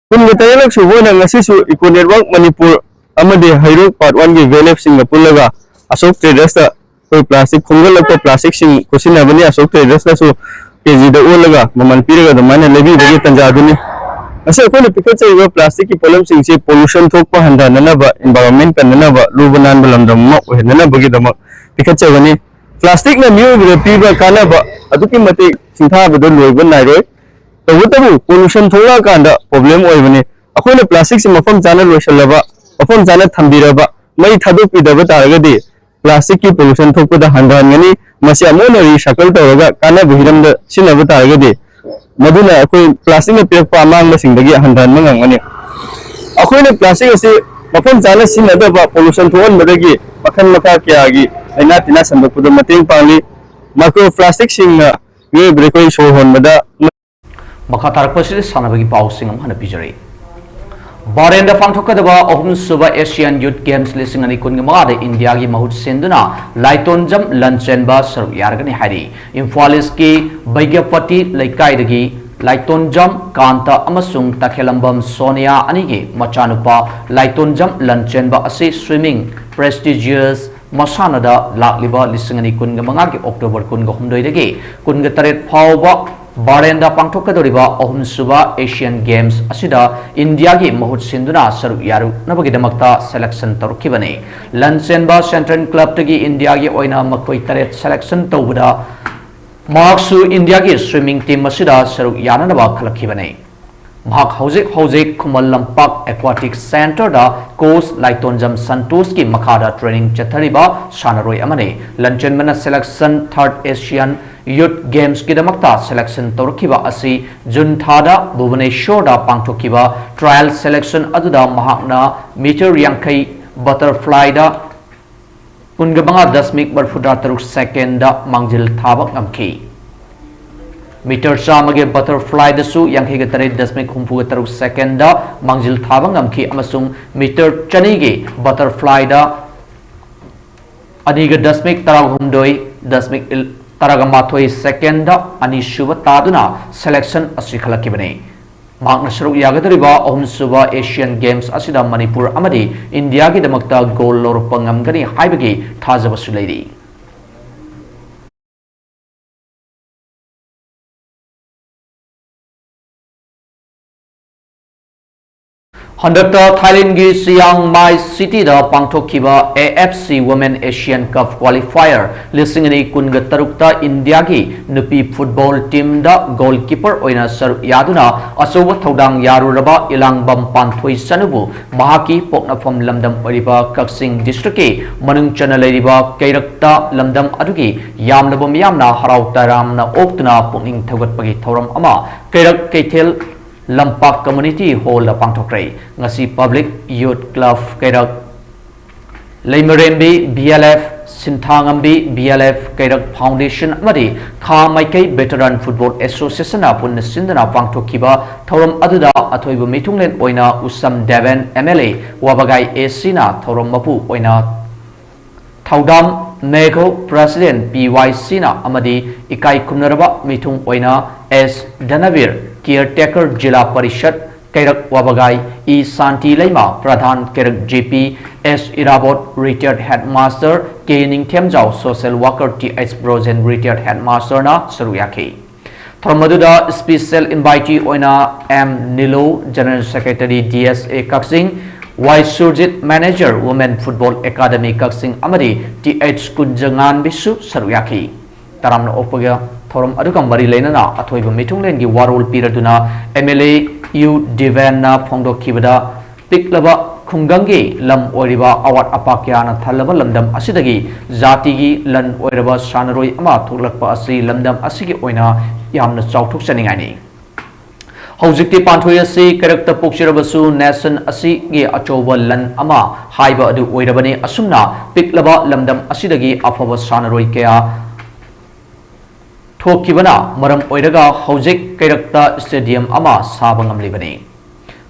ꯀꯨꯟꯒ ꯇꯔꯦꯠꯂꯛ ꯁꯨꯕ ꯑꯣꯏꯅ ꯉꯁꯤꯁꯨ Eco Network ꯃꯅꯤꯄꯨꯔ ꯑꯃꯗꯤ ꯍꯩꯔꯣꯛ Part One ꯒꯤ ꯚꯤ ꯑꯦꯜ ꯑꯦꯐꯁꯤꯡꯒ ꯄꯨꯜꯂꯒ ꯑꯁꯣꯛ ꯇ꯭ꯔꯦꯗꯔꯁꯇ ꯑꯩꯈꯣꯏ ꯄ꯭ꯂꯥꯁꯇꯤꯛ ꯈꯣꯝꯒꯠꯂꯛꯄ ꯄ꯭ꯂꯥꯁꯇꯤꯛꯁꯤꯡ ꯈꯨꯠꯁꯤꯟꯅꯕꯅꯤ꯫ ꯑꯁꯣꯛ ꯇ꯭ꯔꯦꯗꯔꯁꯅꯁꯨ ꯀꯦꯖꯤꯗ ꯑꯣꯜꯂꯒ ꯃꯃꯜ ꯄꯤꯔꯒ ꯑꯗꯨꯃꯥꯏꯅ ꯂꯩꯕꯤꯕꯒꯤ ꯇꯥꯟꯖꯥꯗꯨꯅꯤ꯫ ꯉꯁꯤ ꯑꯩꯈꯣꯏꯅ ꯄꯤꯈꯠꯆꯔꯤꯕ ꯄ꯭ꯂꯥꯁꯇꯤꯛꯀꯤ ꯄꯣꯠꯂꯝꯁꯤꯡꯁꯤ ꯄꯣꯂꯨꯁꯟ ꯊꯣꯛꯄ ꯍꯟꯊꯅꯅꯕ, ꯏꯟꯚꯥꯏꯔꯣꯟꯃꯦꯟ ꯀꯟꯅꯅꯕ, ꯂꯨꯕ ꯅꯥꯟꯕ ꯂꯝꯗꯝ ꯑꯃ ꯑꯣꯏꯍꯟꯅꯅꯕꯒꯤꯗꯃꯛ ꯄꯤꯈꯠꯆꯕꯅꯤ꯫ ꯄ꯭ꯂꯥꯁꯇꯤꯛꯅ ꯃꯤꯑꯣꯏꯕꯗ ꯄꯤꯕ ꯀꯥꯟꯅꯕ ꯑꯗꯨꯛꯀꯤ ꯃꯇꯤꯛ ꯁꯤꯡꯊꯥꯕꯗ ꯂꯣꯏꯕ ꯅꯥꯏꯔꯣꯏ꯫ ꯇꯧꯕꯇꯕꯨ ꯄꯣꯂꯨꯁꯟ ꯊꯣꯛꯂꯛꯑꯀꯥꯟꯗ ꯄ꯭ꯔꯣꯕ꯭ꯂꯦꯝ ꯑꯣꯏꯕꯅꯤ꯫ ꯑꯩꯈꯣꯏꯅ ꯄ꯭ꯂꯥꯁꯇꯤꯛꯁꯤ ꯃꯐꯝ ꯆꯥꯅ ꯂꯣꯏꯁꯤꯜꯂꯕ, ꯃꯐꯝ ꯆꯥꯅ ꯊꯝꯕꯤꯔꯕ, ꯃꯩ ꯊꯥꯗꯣꯛꯄꯤꯗꯕ ꯇꯥꯔꯒꯗꯤ ꯄ꯭ꯂꯥꯁꯇꯤꯛꯀꯤ ꯄꯣꯂꯨꯁꯟ ꯊꯣꯛꯄꯗ ꯍꯟꯊꯍꯟꯒꯅꯤ꯫ ꯃꯁꯤ ꯑꯃꯨꯛ ꯍꯟꯅ ꯔꯤꯁꯥꯏꯀꯜ ꯇꯧꯔꯒ ꯀꯥꯟꯅꯕ ꯍꯤꯔꯝꯗ ꯁꯤꯖꯤꯟꯅꯕ ꯇꯥꯔꯒꯗꯤ ꯃꯗꯨꯅ ꯑꯩꯈꯣꯏ ꯄ꯭ꯂꯥꯁꯇꯤꯛꯅ ꯄꯤꯔꯛꯄ ꯑꯃꯥꯡꯕꯁꯤꯡꯗꯒꯤ ꯍꯟꯊꯍꯟꯕ ꯉꯝꯒꯅꯤ꯫ ꯑꯩꯈꯣꯏꯅ ꯄ꯭ꯂꯥꯁꯇꯤꯛ ꯑꯁꯤ ꯃꯐꯝ ꯆꯥꯅ ꯁꯤꯖꯤꯟꯅꯗꯕ, ꯄꯣꯂꯨꯁꯟ ꯊꯣꯛꯍꯟꯕꯗꯒꯤ ꯃꯈꯜ ꯃꯈꯥ ꯀꯌꯥꯒꯤ ꯂꯥꯏꯅꯥ ꯇꯤꯟꯅꯥ ꯁꯟꯗꯣꯛꯄꯗ ꯃꯇꯦꯡ ꯄꯥꯡꯂꯤ꯫ ꯃꯥꯏꯀ꯭ꯔꯣ ꯄ꯭ꯂꯥꯁꯇꯤꯛꯁꯤꯡꯅ ꯃꯤꯑꯣꯏꯕꯗ ꯑꯩꯈꯣꯏ ꯁꯣꯔ ꯍꯣꯟꯕꯗ ꯃꯈꯥ ꯇꯥꯔꯛꯄꯁꯤꯗ ꯁꯥꯟꯅꯕꯒꯤ ꯄꯥꯎꯁꯤꯡ ꯑꯃꯨꯛ ꯍꯟꯅ ꯄꯤꯖꯔꯤ꯫ ꯕꯥꯔꯦꯟꯗ ꯄꯥꯡꯊꯣꯛꯀꯗꯕ ꯑꯍꯨꯝꯁꯨꯕ Asian Youth Games ꯂꯤꯁꯤꯡ ꯑꯅꯤ ꯀꯨꯟꯒ ꯃꯉꯥꯗ ꯏꯟꯗꯤꯌꯥꯒꯤ ꯃꯍꯨꯠ ꯁꯤꯟꯗꯨꯅ ꯂꯥꯏꯇꯣꯟꯖꯝ ꯂꯟꯆꯦꯟꯕ ꯁꯔꯨꯛ ꯌꯥꯔꯒꯅꯤ ꯍꯥꯏꯔꯤ꯫ ꯏꯝꯐꯥꯜ ꯏꯁꯀꯤ ꯕꯩꯒ꯭ꯌꯄꯇꯤ ꯂꯩꯀꯥꯏꯗꯒꯤ ꯂꯥꯏꯇꯣꯟꯖꯝ ꯀꯥꯟꯇ ꯑꯃꯁꯨꯡ ꯇꯈꯦꯂꯝꯕꯝ ꯁꯣꯅꯤꯌꯥ ꯑꯅꯤꯒꯤ ꯃꯆꯥꯅꯨꯄꯥ ꯂꯥꯏꯇꯣꯟꯖꯝ ꯂꯟꯆꯦꯟꯕ ꯑꯁꯤ swimming prestigious ꯃꯁꯥꯟꯅꯗ ꯂꯥꯛꯂꯤꯕ ꯂꯤꯁꯤꯡ ꯑꯅꯤ ꯀꯨꯟꯒ ꯃꯉꯥꯒꯤ ꯑꯣꯛꯇꯣꯕꯔ ꯀꯨꯟꯒ ꯍꯨꯝꯗꯣꯏꯗꯒꯤ ꯀꯨꯟꯒ ꯇꯔꯦꯠ ꯐꯥꯎꯕ ꯕꯥꯔꯦꯟꯗ ꯄꯥꯡꯊꯣꯛꯀꯗꯧꯔꯤꯕ ꯑꯍꯨꯝꯁꯨꯕ Asian Games ꯑꯁꯤꯗ ꯏꯟꯗꯤꯌꯥꯒꯤ ꯃꯍꯨꯠ ꯁꯤꯟꯗꯨꯅ ꯁꯔꯨꯛ ꯌꯥꯔꯨꯅꯕꯒꯤꯗꯃꯛꯇ selection ꯇꯧꯔꯛꯈꯤꯕꯅꯤ꯫ ꯂꯟꯆꯦꯟꯕ Central Clubꯇꯒꯤ ꯏꯟꯗꯤꯌꯥꯒꯤ ꯑꯣꯏꯅ ꯃꯈꯣꯏ ꯇꯔꯦꯠ selection ꯇꯧꯕꯗ ꯃꯍꯥꯛꯁꯨ ꯏꯟꯗꯤꯌꯥꯒꯤ swimming team ꯑꯁꯤꯗ ꯁꯔꯨꯛ ꯌꯥꯅꯅꯕ ꯈꯜꯂꯛꯈꯤꯕꯅꯤ꯫ ꯃꯍꯥꯛ ꯍꯧꯖꯤꯛ ꯍꯧꯖꯤꯛ ꯈꯨꯃꯟ ꯂꯝꯄꯥꯛ ꯑꯦꯀ꯭ꯋꯥꯇꯤꯛ ꯁꯦꯟꯇꯔꯗ ꯀꯣꯆ ꯂꯥꯏꯇꯣꯟꯖꯝ ꯁꯟꯇꯣꯁꯀꯤ ꯃꯈꯥꯗ ꯇ꯭ꯔꯦꯅꯤꯡ ꯆꯠꯊꯔꯤꯕ ꯁꯥꯟꯅꯔꯣꯏ ꯑꯃꯅꯤ꯫ ꯂꯟꯆꯦꯟꯕꯅ ꯁꯦꯂꯦꯛꯁꯟ ꯊꯥꯔꯠ ꯑꯦꯁꯤꯌꯥꯟ ꯌꯨꯠ ꯒꯦꯝꯁꯀꯤꯗꯃꯛꯇ ꯁꯦꯂꯦꯛꯁꯟ ꯇꯧꯔꯛꯈꯤꯕ ꯑꯁꯤ ꯖꯨꯟ ꯊꯥꯗ ꯚꯨꯕꯅꯦꯁꯣꯔꯗ ꯄꯥꯡꯊꯣꯛꯈꯤꯕ ꯇ꯭ꯔꯥꯌꯦꯜ ꯁꯦꯂꯦꯛꯁꯟ ꯑꯗꯨꯗ ꯃꯍꯥꯛꯅ ꯃꯤꯇꯔ ꯌꯥꯡꯈꯩ ꯕꯇꯔꯐ꯭ꯂꯥꯏꯗ ꯀꯨꯟꯒ ꯃꯉꯥ ꯗꯁꯃꯤꯛ ꯃꯔꯤꯐꯨꯇꯔꯥ ꯇꯔꯨꯛ ꯁꯦꯀꯦꯟꯗ ꯃꯥꯡꯖꯤꯜ ꯊꯥꯕ ꯉꯝꯈꯤ꯫ ꯃꯤꯇꯔ ꯆꯥꯝꯃꯒꯤ ꯕꯇꯔꯐ꯭ꯂꯥꯏꯗꯁꯨ ꯌꯥꯡꯈꯩꯒ ꯇꯔꯦꯠ ꯗꯁꯃꯤꯛ ꯍꯨꯝꯐꯨꯒ ꯇꯔꯨꯛ ꯁꯦꯀꯦꯟꯗ ꯃꯥꯡꯖꯤꯜ ꯊꯥꯕ ꯉꯝꯈꯤ ꯑꯃꯁꯨꯡ ꯃꯤꯇꯔ ꯆꯅꯤꯒꯤ ꯕꯇꯔꯐ꯭ꯂꯥꯏꯗ ꯑꯅꯤꯒ ꯗꯁꯃꯤꯛ ꯇꯔꯥꯍꯨꯝꯗꯣꯏ ꯗꯁꯃꯤꯛ ꯇꯔꯥꯒ ꯃꯥꯊꯣꯏ ꯁꯦꯀꯦꯟꯗ ꯑꯅꯤꯁꯨꯕ ꯇꯥꯗꯨꯅ ꯁꯦꯂꯦꯛꯁꯟ ꯑꯁꯤ ꯈꯜꯂꯛꯈꯤꯕꯅꯤ꯫ ꯃꯍꯥꯛꯅ ꯁꯔꯨꯛ ꯌꯥꯒꯗꯧꯔꯤꯕ ꯑꯍꯨꯝꯁꯨꯕ ꯑꯦꯁꯤꯌꯥꯟ ꯒꯦꯝꯁ ꯑꯁꯤꯗ ꯃꯅꯤꯄꯨꯔ ꯑꯃꯗꯤ ꯏꯟꯗꯤꯌꯥꯒꯤꯗꯃꯛꯇ ꯒꯣꯜ ꯂꯧꯔꯛꯄ ꯉꯝꯒꯅꯤ ꯍꯥꯏꯕꯒꯤ ꯊꯥꯖꯕꯁꯨ ꯂꯩꯔꯤ꯫ ꯍꯟꯗꯛꯇ ꯊꯥꯏꯂꯦꯟꯒꯤ ꯆꯤꯌꯥꯡ ꯃꯥꯏ ꯁꯤꯇꯤꯗ ꯄꯥꯡꯊꯣꯛꯈꯤꯕ A F C Women Asian Cup Qualifier ꯂꯤꯁꯤꯡ ꯑꯅꯤ ꯀꯨꯟꯒ ꯇꯔꯨꯛꯇ ꯏꯟꯗꯤꯌꯥꯒꯤ ꯅꯨꯄꯤ ꯐꯨꯠꯕꯣꯜ ꯇꯤꯝꯗ ꯒꯣꯜꯀꯤꯄꯔ ꯑꯣꯏꯅ ꯁꯔꯨꯛ ꯌꯥꯗꯨꯅ ꯑꯆꯧꯕ ꯊꯧꯗꯥꯡ ꯌꯥꯔꯨꯔꯕ ꯏꯂꯥꯡꯕꯝ ꯄꯥꯟꯊꯣꯏ ꯆꯅꯨꯕꯨ ꯃꯍꯥꯛꯀꯤ ꯄꯣꯛꯅꯐꯝ ꯂꯝꯗꯝ ꯑꯣꯏꯔꯤꯕ ꯀꯛꯆꯤꯡ ꯗꯤꯁꯇ꯭ꯔꯤꯛꯀꯤ ꯃꯅꯨꯡ ꯆꯟꯅ ꯂꯩꯔꯤꯕ ꯀꯩꯔꯛꯇ ꯂꯝꯗꯝ ꯑꯗꯨꯒꯤ ꯌꯥꯝꯂꯕ ꯃꯤꯌꯥꯝꯅ ꯍꯔꯥꯎ ꯇꯔꯥꯝꯅ ꯑꯣꯛꯇꯨꯅ ꯄꯨꯛꯅꯤꯡ ꯊꯧꯒꯠꯄꯒꯤ ꯊꯧꯔꯝ ꯑꯃ ꯀꯩꯔꯛ ꯀꯩꯊꯦꯜ ꯂꯝꯄꯥꯛ ꯀꯝꯃ꯭ꯌꯨꯅꯤꯇꯤ ꯍꯣꯜꯗ ꯄꯥꯡꯊꯣꯛꯈ꯭ꯔꯦ꯫ ꯉꯁꯤ public youth club Keirak, Leimarembi B L F, Sinthangambi B L F, Keirak foundation ꯑꯃꯗꯤ ꯈꯥ ꯃꯥꯏꯀꯩ ꯚꯦꯇꯔꯥꯟ ꯐꯨꯠꯕꯣꯜ ꯑꯦꯁꯣꯁꯤꯌꯦꯁꯟꯅ ꯄꯨꯟꯅ ꯁꯤꯟꯗꯨꯅ ꯄꯥꯡꯊꯣꯛꯈꯤꯕ ꯊꯧꯔꯝ ꯑꯗꯨꯗ ꯑꯊꯣꯏꯕ ꯃꯤꯊꯨꯡꯂꯦꯟ ꯑꯣꯏꯅ ꯎꯁꯝ ꯗꯦꯕꯦꯟ ꯑꯦꯝ ꯑꯦꯜ ꯑꯦ ꯋꯥꯕꯒꯥꯏ ꯑꯦ ꯁꯤꯅ ꯊꯧꯔꯝ ꯃꯄꯨ ꯑꯣꯏꯅ ꯊꯧꯗꯥꯝ ꯃꯦꯘꯧ, ꯄ꯭ꯔꯁꯤꯗꯦꯟ ꯄꯤ ꯋꯥꯏ ꯁꯤꯅ ꯑꯃꯗꯤ ꯏꯀꯥꯏ ꯈꯨꯝꯅꯔꯕ ꯃꯤꯊꯨꯡ ꯑꯣꯏꯅ ꯑꯦꯁ ꯙꯅꯕꯤꯔ, ꯀꯤꯌꯔ ꯇꯦꯀꯔ ꯖꯤꯂꯥ ꯄꯔꯤꯁꯠ ꯀꯩꯔꯛ ꯋꯥꯕꯒꯥꯏ, ꯏ ꯁꯥꯟꯇꯤ Leima, Pradhan Keirak J P, S Irabot, retired headmaster K Ningthemjao, social worker T H Brojen, retired ꯍꯦꯗꯃꯥꯁꯇꯔꯅ ꯁꯔꯨꯛ ꯌꯥꯈꯤ꯫ ꯊꯧꯔꯝ ꯑꯗꯨꯗ ꯁ꯭ꯄꯤꯁꯦꯜ ꯏꯟꯚꯥꯏꯇꯤ ꯑꯣꯏꯅ M Nilu, general secretary D S A Kakching, Y Surjit, manager women football academy Kakching ꯑꯃꯗꯤ ꯇꯤ ꯑꯩꯆ ꯀꯨꯟꯖꯉꯥꯟꯕꯤꯁꯨ ꯁꯔꯨꯛ ꯌꯥꯈꯤ꯫ ꯇꯔꯥꯝꯅ ꯑꯣꯛꯄꯒ ꯊꯧꯔꯝ ꯑꯗꯨꯒ ꯃꯔꯤ ꯂꯩꯅꯅ ꯑꯊꯣꯏꯕ ꯃꯤꯊꯨꯡꯂꯦꯟꯒꯤ ꯋꯥꯔꯣꯜ ꯄꯤꯔꯗꯨꯅ MLA ꯌꯨ ꯗꯤꯚꯦꯟꯅ ꯐꯣꯡꯗꯣꯛꯈꯤꯕꯗ, ꯄꯤꯛꯂꯕ ꯈꯨꯡꯒꯪꯒꯤ ꯂꯝ ꯑꯣꯏꯔꯤꯕ ꯑꯋꯥꯠ ꯑꯄꯥ ꯀꯌꯥꯅ ꯊꯜꯂꯕ ꯂꯝꯗꯝ ꯑꯁꯤꯗꯒꯤ ꯖꯥꯇꯤꯒꯤ ꯂꯟ ꯑꯣꯏꯔꯕ ꯁꯥꯟꯅꯔꯣꯏ ꯑꯃ ꯊꯣꯛꯂꯛꯄ ꯑꯁꯤ ꯂꯝꯗꯝ ꯑꯁꯤꯒꯤ ꯑꯣꯏꯅ ꯌꯥꯝꯅ ꯆꯥꯎꯊꯣꯛꯆꯅꯤꯡꯉꯥꯏꯅꯤ꯫ ꯍꯧꯖꯤꯛꯇꯤ ꯄꯥꯟꯊꯣꯏ ꯑꯁꯤ ꯀꯩꯔꯛꯇ ꯄꯣꯛꯆꯔꯕꯁꯨ ꯅꯦꯁꯟ ꯑꯁꯤꯒꯤ ꯑꯆꯧꯕ ꯂꯟ ꯑꯃ ꯍꯥꯏꯕ ꯑꯗꯨ ꯑꯣꯏꯔꯕꯅꯤ꯫ ꯑꯁꯨꯝꯅ ꯄꯤꯛꯂꯕ ꯂꯝꯗꯝ ꯑꯁꯤꯗꯒꯤ ꯑꯐꯕ ꯁꯥꯟꯅꯔꯣꯏ ꯀꯌꯥ ꯊꯣꯛꯈꯤꯕꯅ ꯃꯔꯝ ꯑꯣꯏꯔꯒ ꯍꯧꯖꯤꯛ ꯀꯩꯔꯛꯇ ꯁ꯭ꯇꯦꯗꯤꯌꯝ ꯑꯃ ꯁꯥꯕ ꯉꯝꯂꯤꯕꯅꯤ꯫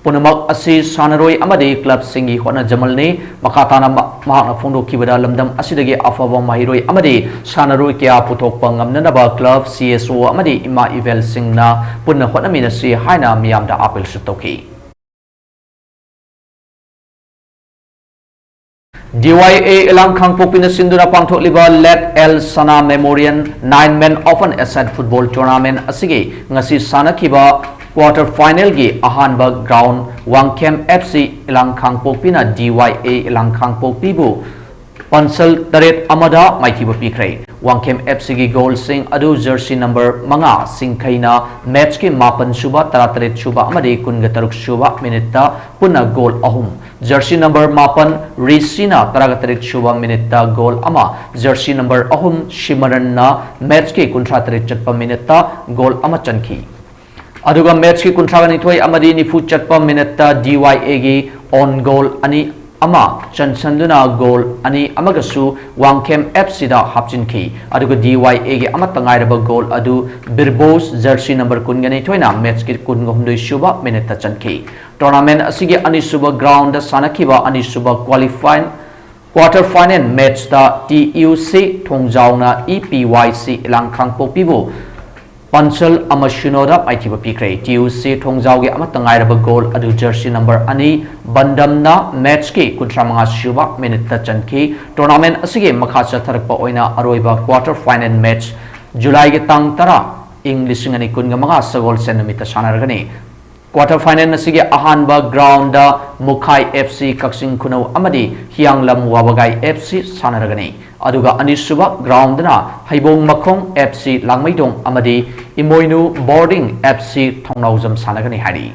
ꯄꯨꯝꯅꯃꯛ ꯑꯁꯤ ꯁꯥꯟꯅꯔꯣꯏ ꯑꯃꯗꯤ ꯀ꯭ꯂꯕꯁꯤꯡꯒꯤ ꯍꯣꯠꯅꯖꯃꯜꯅꯤ꯫ ꯃꯈꯥ ꯇꯥꯅ ꯃ-, ꯃꯍꯥꯛꯅ ꯐꯣꯡꯗꯣꯛꯈꯤꯕꯗ, ꯂꯝꯗꯝ ꯑꯁꯤꯗꯒꯤ ꯑꯐꯕ ꯃꯍꯩꯔꯣꯏ ꯑꯃꯗꯤ ꯁꯥꯟꯅꯔꯣꯏ ꯀꯌꯥ ꯄꯨꯊꯣꯛꯄ ꯉꯝꯅꯅꯕ ꯀ꯭ꯂꯕ, CSO ꯑꯃꯗꯤ ꯏꯃꯥ ꯏꯕꯦꯜꯁꯤꯡꯅ ꯄꯨꯟꯅ ꯍꯣꯠꯅꯃꯤꯟꯅꯁꯤ ꯍꯥꯏꯅ ꯃꯤꯌꯥꯝꯗ ꯑꯥꯄꯤꯜꯁꯨ ꯇꯧꯈꯤ꯫ DYA ꯏꯂꯥꯡ ꯈꯥꯡꯄꯣꯛꯄꯤꯅ ꯁꯤꯟꯗꯨꯅ ꯄꯥꯡꯊꯣꯛꯂꯤꯕ Let El Sana Memorial Nine Man Open Aside Football Tournament ꯑꯁꯤꯒꯤ ꯉꯁꯤ ꯁꯥꯟꯅꯈꯤꯕ quarter finalꯒꯤ ꯑꯍꯥꯟꯕ ground ꯋꯥꯡꯈꯦꯝ FC ꯏꯂꯥꯡ ꯈꯥꯡꯄꯣꯛꯄꯤꯅ DYA ꯏꯂꯥꯡ ꯈꯥꯡꯄꯣꯛꯄꯤꯕꯨ ꯄꯥꯟꯁꯜ ꯇꯔꯦꯠ ꯑꯃꯗ ꯃꯥꯏꯊꯤꯕ ꯄꯤꯈ꯭ꯔꯦ꯫ ꯋꯥꯡꯈꯦꯝ FCꯒꯤ goalꯁꯤꯡ ꯑꯗꯨ jersey number ꯃꯉꯥ ꯁꯤꯡꯈꯩꯅ matchꯀꯤ ꯃꯥꯄꯟ ꯁꯨꯕ, ꯇꯔꯥꯇꯔꯦꯠ ꯁꯨꯕ ꯑꯃꯗꯤ ꯀꯨꯟꯒ ꯇꯔꯨꯛ ꯁꯨꯕ minuteꯇ ꯄꯨꯟꯅ goal ꯑꯍꯨꯝ, jersey number ꯃꯥꯄꯟ ꯔꯤꯁꯤꯅ ꯇꯔꯥꯒ ꯇꯔꯦꯠ ꯁꯨꯕ minuteꯇ goal ꯑꯃ, jersey number ꯑꯍꯨꯝ ꯁꯤꯃꯔꯟꯅ matchꯀꯤ ꯀꯨꯟꯊ꯭ꯔꯥ ꯇꯔꯦꯠ ꯆꯠꯄ minuteꯇ goal ꯑꯃ ꯆꯟꯈꯤ꯫ ꯑꯗꯨꯒ matchꯀꯤ ꯀꯨꯟꯊ꯭ꯔꯥꯒ ꯅꯤꯊꯣꯏ ꯑꯃꯗꯤ ꯅꯤꯐꯨ ꯆꯠꯄ minuteꯇ DYAꯒꯤ own goal ꯑꯅꯤ ꯑꯃ ꯆꯟꯁꯟꯗꯨꯅ goal ꯑꯅꯤ ꯑꯃꯒꯁꯨ ꯋꯥꯡꯈꯦꯝ FCꯗ ꯍꯥꯞꯆꯤꯟꯈꯤ꯫ ꯑꯗꯨꯒ DYAꯒꯤ ꯑꯃꯠꯇ ꯉꯥꯏꯔꯕ goal ꯑꯗꯨ ꯕꯤꯔꯕꯣꯁ jersey number ꯀꯨꯟꯒ ꯅꯤꯊꯣꯏꯅ matchꯀꯤ ꯀꯨꯟꯒ ꯍꯨꯝꯗꯣꯏ ꯁꯨꯕ minuteꯇ ꯆꯟꯈꯤ꯫ Tournament ꯑꯁꯤꯒꯤ ꯑꯅꯤꯁꯨꯕ groundꯗ ꯁꯥꯟꯅꯈꯤꯕ ꯑꯅꯤꯁꯨꯕ qualifying quarter final matchꯇ TUC ꯊꯣꯡꯖꯥꯎꯅ EPYC ꯏꯂꯥꯡ ꯈꯥꯡꯄꯣꯛꯄꯤꯕꯨ ꯄꯥꯟꯁꯜ ꯑꯃ ꯁꯤꯅꯣꯗ ꯃꯥꯏꯊꯤꯕ ꯄꯤꯈ꯭ꯔꯦ꯫ TUC ꯊꯣꯡꯖꯥꯎꯒꯤ ꯑꯃꯠꯇ ꯉꯥꯏꯔꯕ goal ꯑꯗꯨ jersey number ꯑꯅꯤ ꯕꯟꯗꯝꯅ matchꯀꯤ ꯀꯨꯟꯊ꯭ꯔꯥ ꯃꯉꯥ ꯁꯨꯕ minuteꯇ ꯆꯟꯈꯤ꯫ Tournament ꯑꯁꯤꯒꯤ ꯃꯈꯥ ꯆꯠꯊꯔꯛꯄ ꯑꯣꯏꯅ ꯑꯔꯣꯏꯕ quarter final match Julyꯒꯤ ꯇꯥꯡ ꯇꯔꯥ, ꯏꯪ ꯂꯤꯁꯤꯡ ꯑꯅꯤ ꯀꯨꯟꯒ ꯃꯉꯥ ꯁꯒꯣꯜꯁꯦꯟ ꯅꯨꯃꯤꯠꯇ ꯁꯥꯟꯅꯔꯒꯅꯤ꯫ Quarter final ꯑꯁꯤꯒꯤ ꯑꯍꯥꯟꯕ groundꯗ ꯃꯨꯈꯥꯏ FC ꯀꯛꯆꯤꯡ ꯈꯨꯅꯧ ꯑꯃꯗꯤ ꯍꯤꯌꯥꯡꯂꯝ ꯋꯥꯕꯒꯥꯏ FC ꯁꯥꯟꯅꯔꯒꯅꯤ꯫ ꯑꯗꯨꯒ ꯑꯅꯤꯁꯨꯕ groundꯗꯅ ꯍꯩꯕꯣꯡ ꯃꯈꯣꯡ F C ꯂꯥꯡꯃꯩꯗꯣꯡ ꯑꯃꯗꯤ ꯏꯃꯣꯏꯅꯨ boarding F C ꯊꯣꯡꯅꯥꯎꯖꯝ ꯁꯥꯟꯅꯒꯅꯤ ꯍꯥꯏꯔꯤ꯫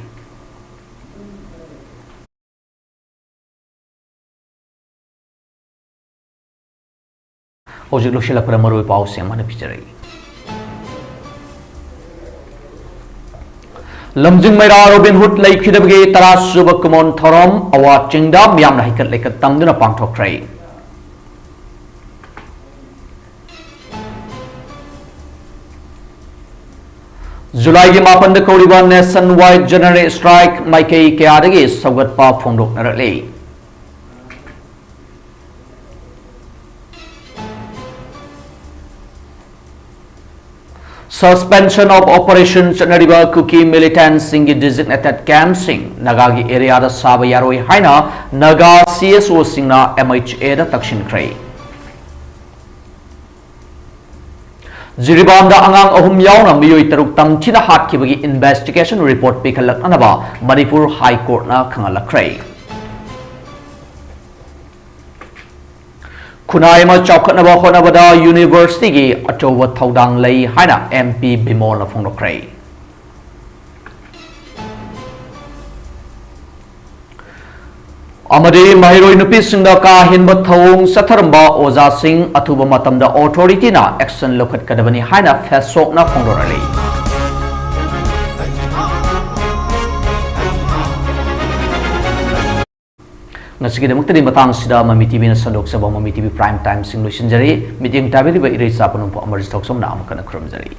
ꯍꯧꯖꯤꯛ ꯂꯣꯏꯁꯤꯜꯂꯛꯄꯗ ꯃꯔꯨꯑꯣꯏꯕ ꯄꯥꯎꯁꯤꯡ ꯑꯃꯨꯛ ꯍꯟꯅ ꯄꯤꯖꯔꯛꯏ꯫ ꯂꯝꯖꯤꯡ ꯃꯩꯔꯥ ꯔꯣꯕꯤꯟ ꯍꯨꯗ ꯂꯩꯈꯤꯗꯕꯒꯤ ꯇꯔꯥ ꯁꯨꯕ ꯀꯨꯃꯣꯟ ꯊꯧꯔꯝ ꯑꯋꯥ ꯆꯤꯡꯗ ꯃꯤꯌꯥꯝꯅ ꯍꯩꯀꯠ ꯂꯩꯀꯠ ꯇꯝꯗꯨꯅ ꯄꯥꯡꯊꯣꯛꯈ꯭ꯔꯦ꯫ ꯖꯨꯂꯥꯏꯒꯤ ꯃꯥꯄꯟꯗ ꯀꯧꯔꯤꯕ nationwide general strike ꯃꯥꯏꯀꯩ ꯀꯌꯥꯗꯒꯤ ꯁꯧꯒꯠꯄ ꯐꯣꯡꯗꯣꯛꯅꯔꯛꯂꯤ꯫ Suspension of operation ꯆꯠꯅꯔꯤꯕ ꯀꯨꯀꯤ militantꯁꯤꯡꯒꯤ designated campꯁꯤꯡ ꯅꯥꯒꯥꯒꯤ areaꯗ ꯁꯥꯕ ꯌꯥꯔꯣꯏ ꯍꯥꯏꯅ Naga C S Oꯁꯤꯡꯅ M H Aꯗ ꯇꯛꯁꯤꯟꯈ꯭ꯔꯦ꯫ ꯖꯤꯔꯤꯕꯥꯝꯗ ꯑꯉꯥꯡ ꯑꯍꯨꯝ ꯌꯥꯎꯅ ꯃꯤꯑꯣꯏ ꯇꯔꯨꯛ ꯇꯝꯊꯤꯅ ꯍꯥꯠꯈꯤꯕꯒꯤ investigation report ꯄꯤꯈꯠꯂꯛꯅꯅꯕ ꯃꯅꯤꯄꯨꯔ High Courtꯅ ꯈꯪꯍꯜꯂꯛꯈ꯭ꯔꯦ꯫ ꯈꯨꯟꯅꯥꯏ ꯑꯃ ꯆꯥꯎꯈꯠꯅꯕ ꯍꯣꯠꯅꯕꯗ universityꯒꯤ ꯑꯆꯧꯕ ꯊꯧꯗꯥꯡ ꯂꯩ ꯍꯥꯏꯅ M P ꯕꯤꯃꯣꯜꯅ ꯐꯣꯡꯗꯣꯛꯈ꯭ꯔꯦ꯫ ꯑꯃꯗꯤ ꯃꯍꯩꯔꯣꯏ ꯅꯨꯄꯤꯁꯤꯡꯗ ꯀꯥ ꯍꯦꯟꯕ ꯊꯧꯑꯣꯡ ꯆꯠꯊꯔꯝꯕ ꯑꯣꯖꯥꯁꯤꯡ ꯑꯊꯨꯕ ꯃꯇꯝꯗ authorityꯅ action ꯂꯧꯈꯠꯀꯗꯕꯅꯤ ꯍꯥꯏꯅ FASSOCꯅ ꯐꯣꯡꯗꯣꯔꯛꯂꯤ꯫ ꯉꯁꯤꯒꯤꯗꯃꯛꯇꯗꯤ ꯃꯇꯥꯡꯁꯤꯗ ꯃꯃꯤ TVꯅ ꯁꯟꯗꯣꯛꯆꯕ ꯃꯃꯤ TV prime timeꯁꯤꯡ ꯂꯣꯏꯁꯤꯟꯖꯔꯤ꯫ ꯃꯤꯠꯌꯦꯡ ꯇꯥꯕꯤꯔꯤꯕ ꯏꯔꯩꯆꯥ ꯄꯨꯝꯅꯃꯛꯄꯨ ꯑꯃꯔꯖꯤꯠ ꯊꯧꯆꯝꯅ ꯑꯃꯨꯛ ꯍꯟꯅ ꯈꯨꯔꯨꯝꯖꯔꯤ꯫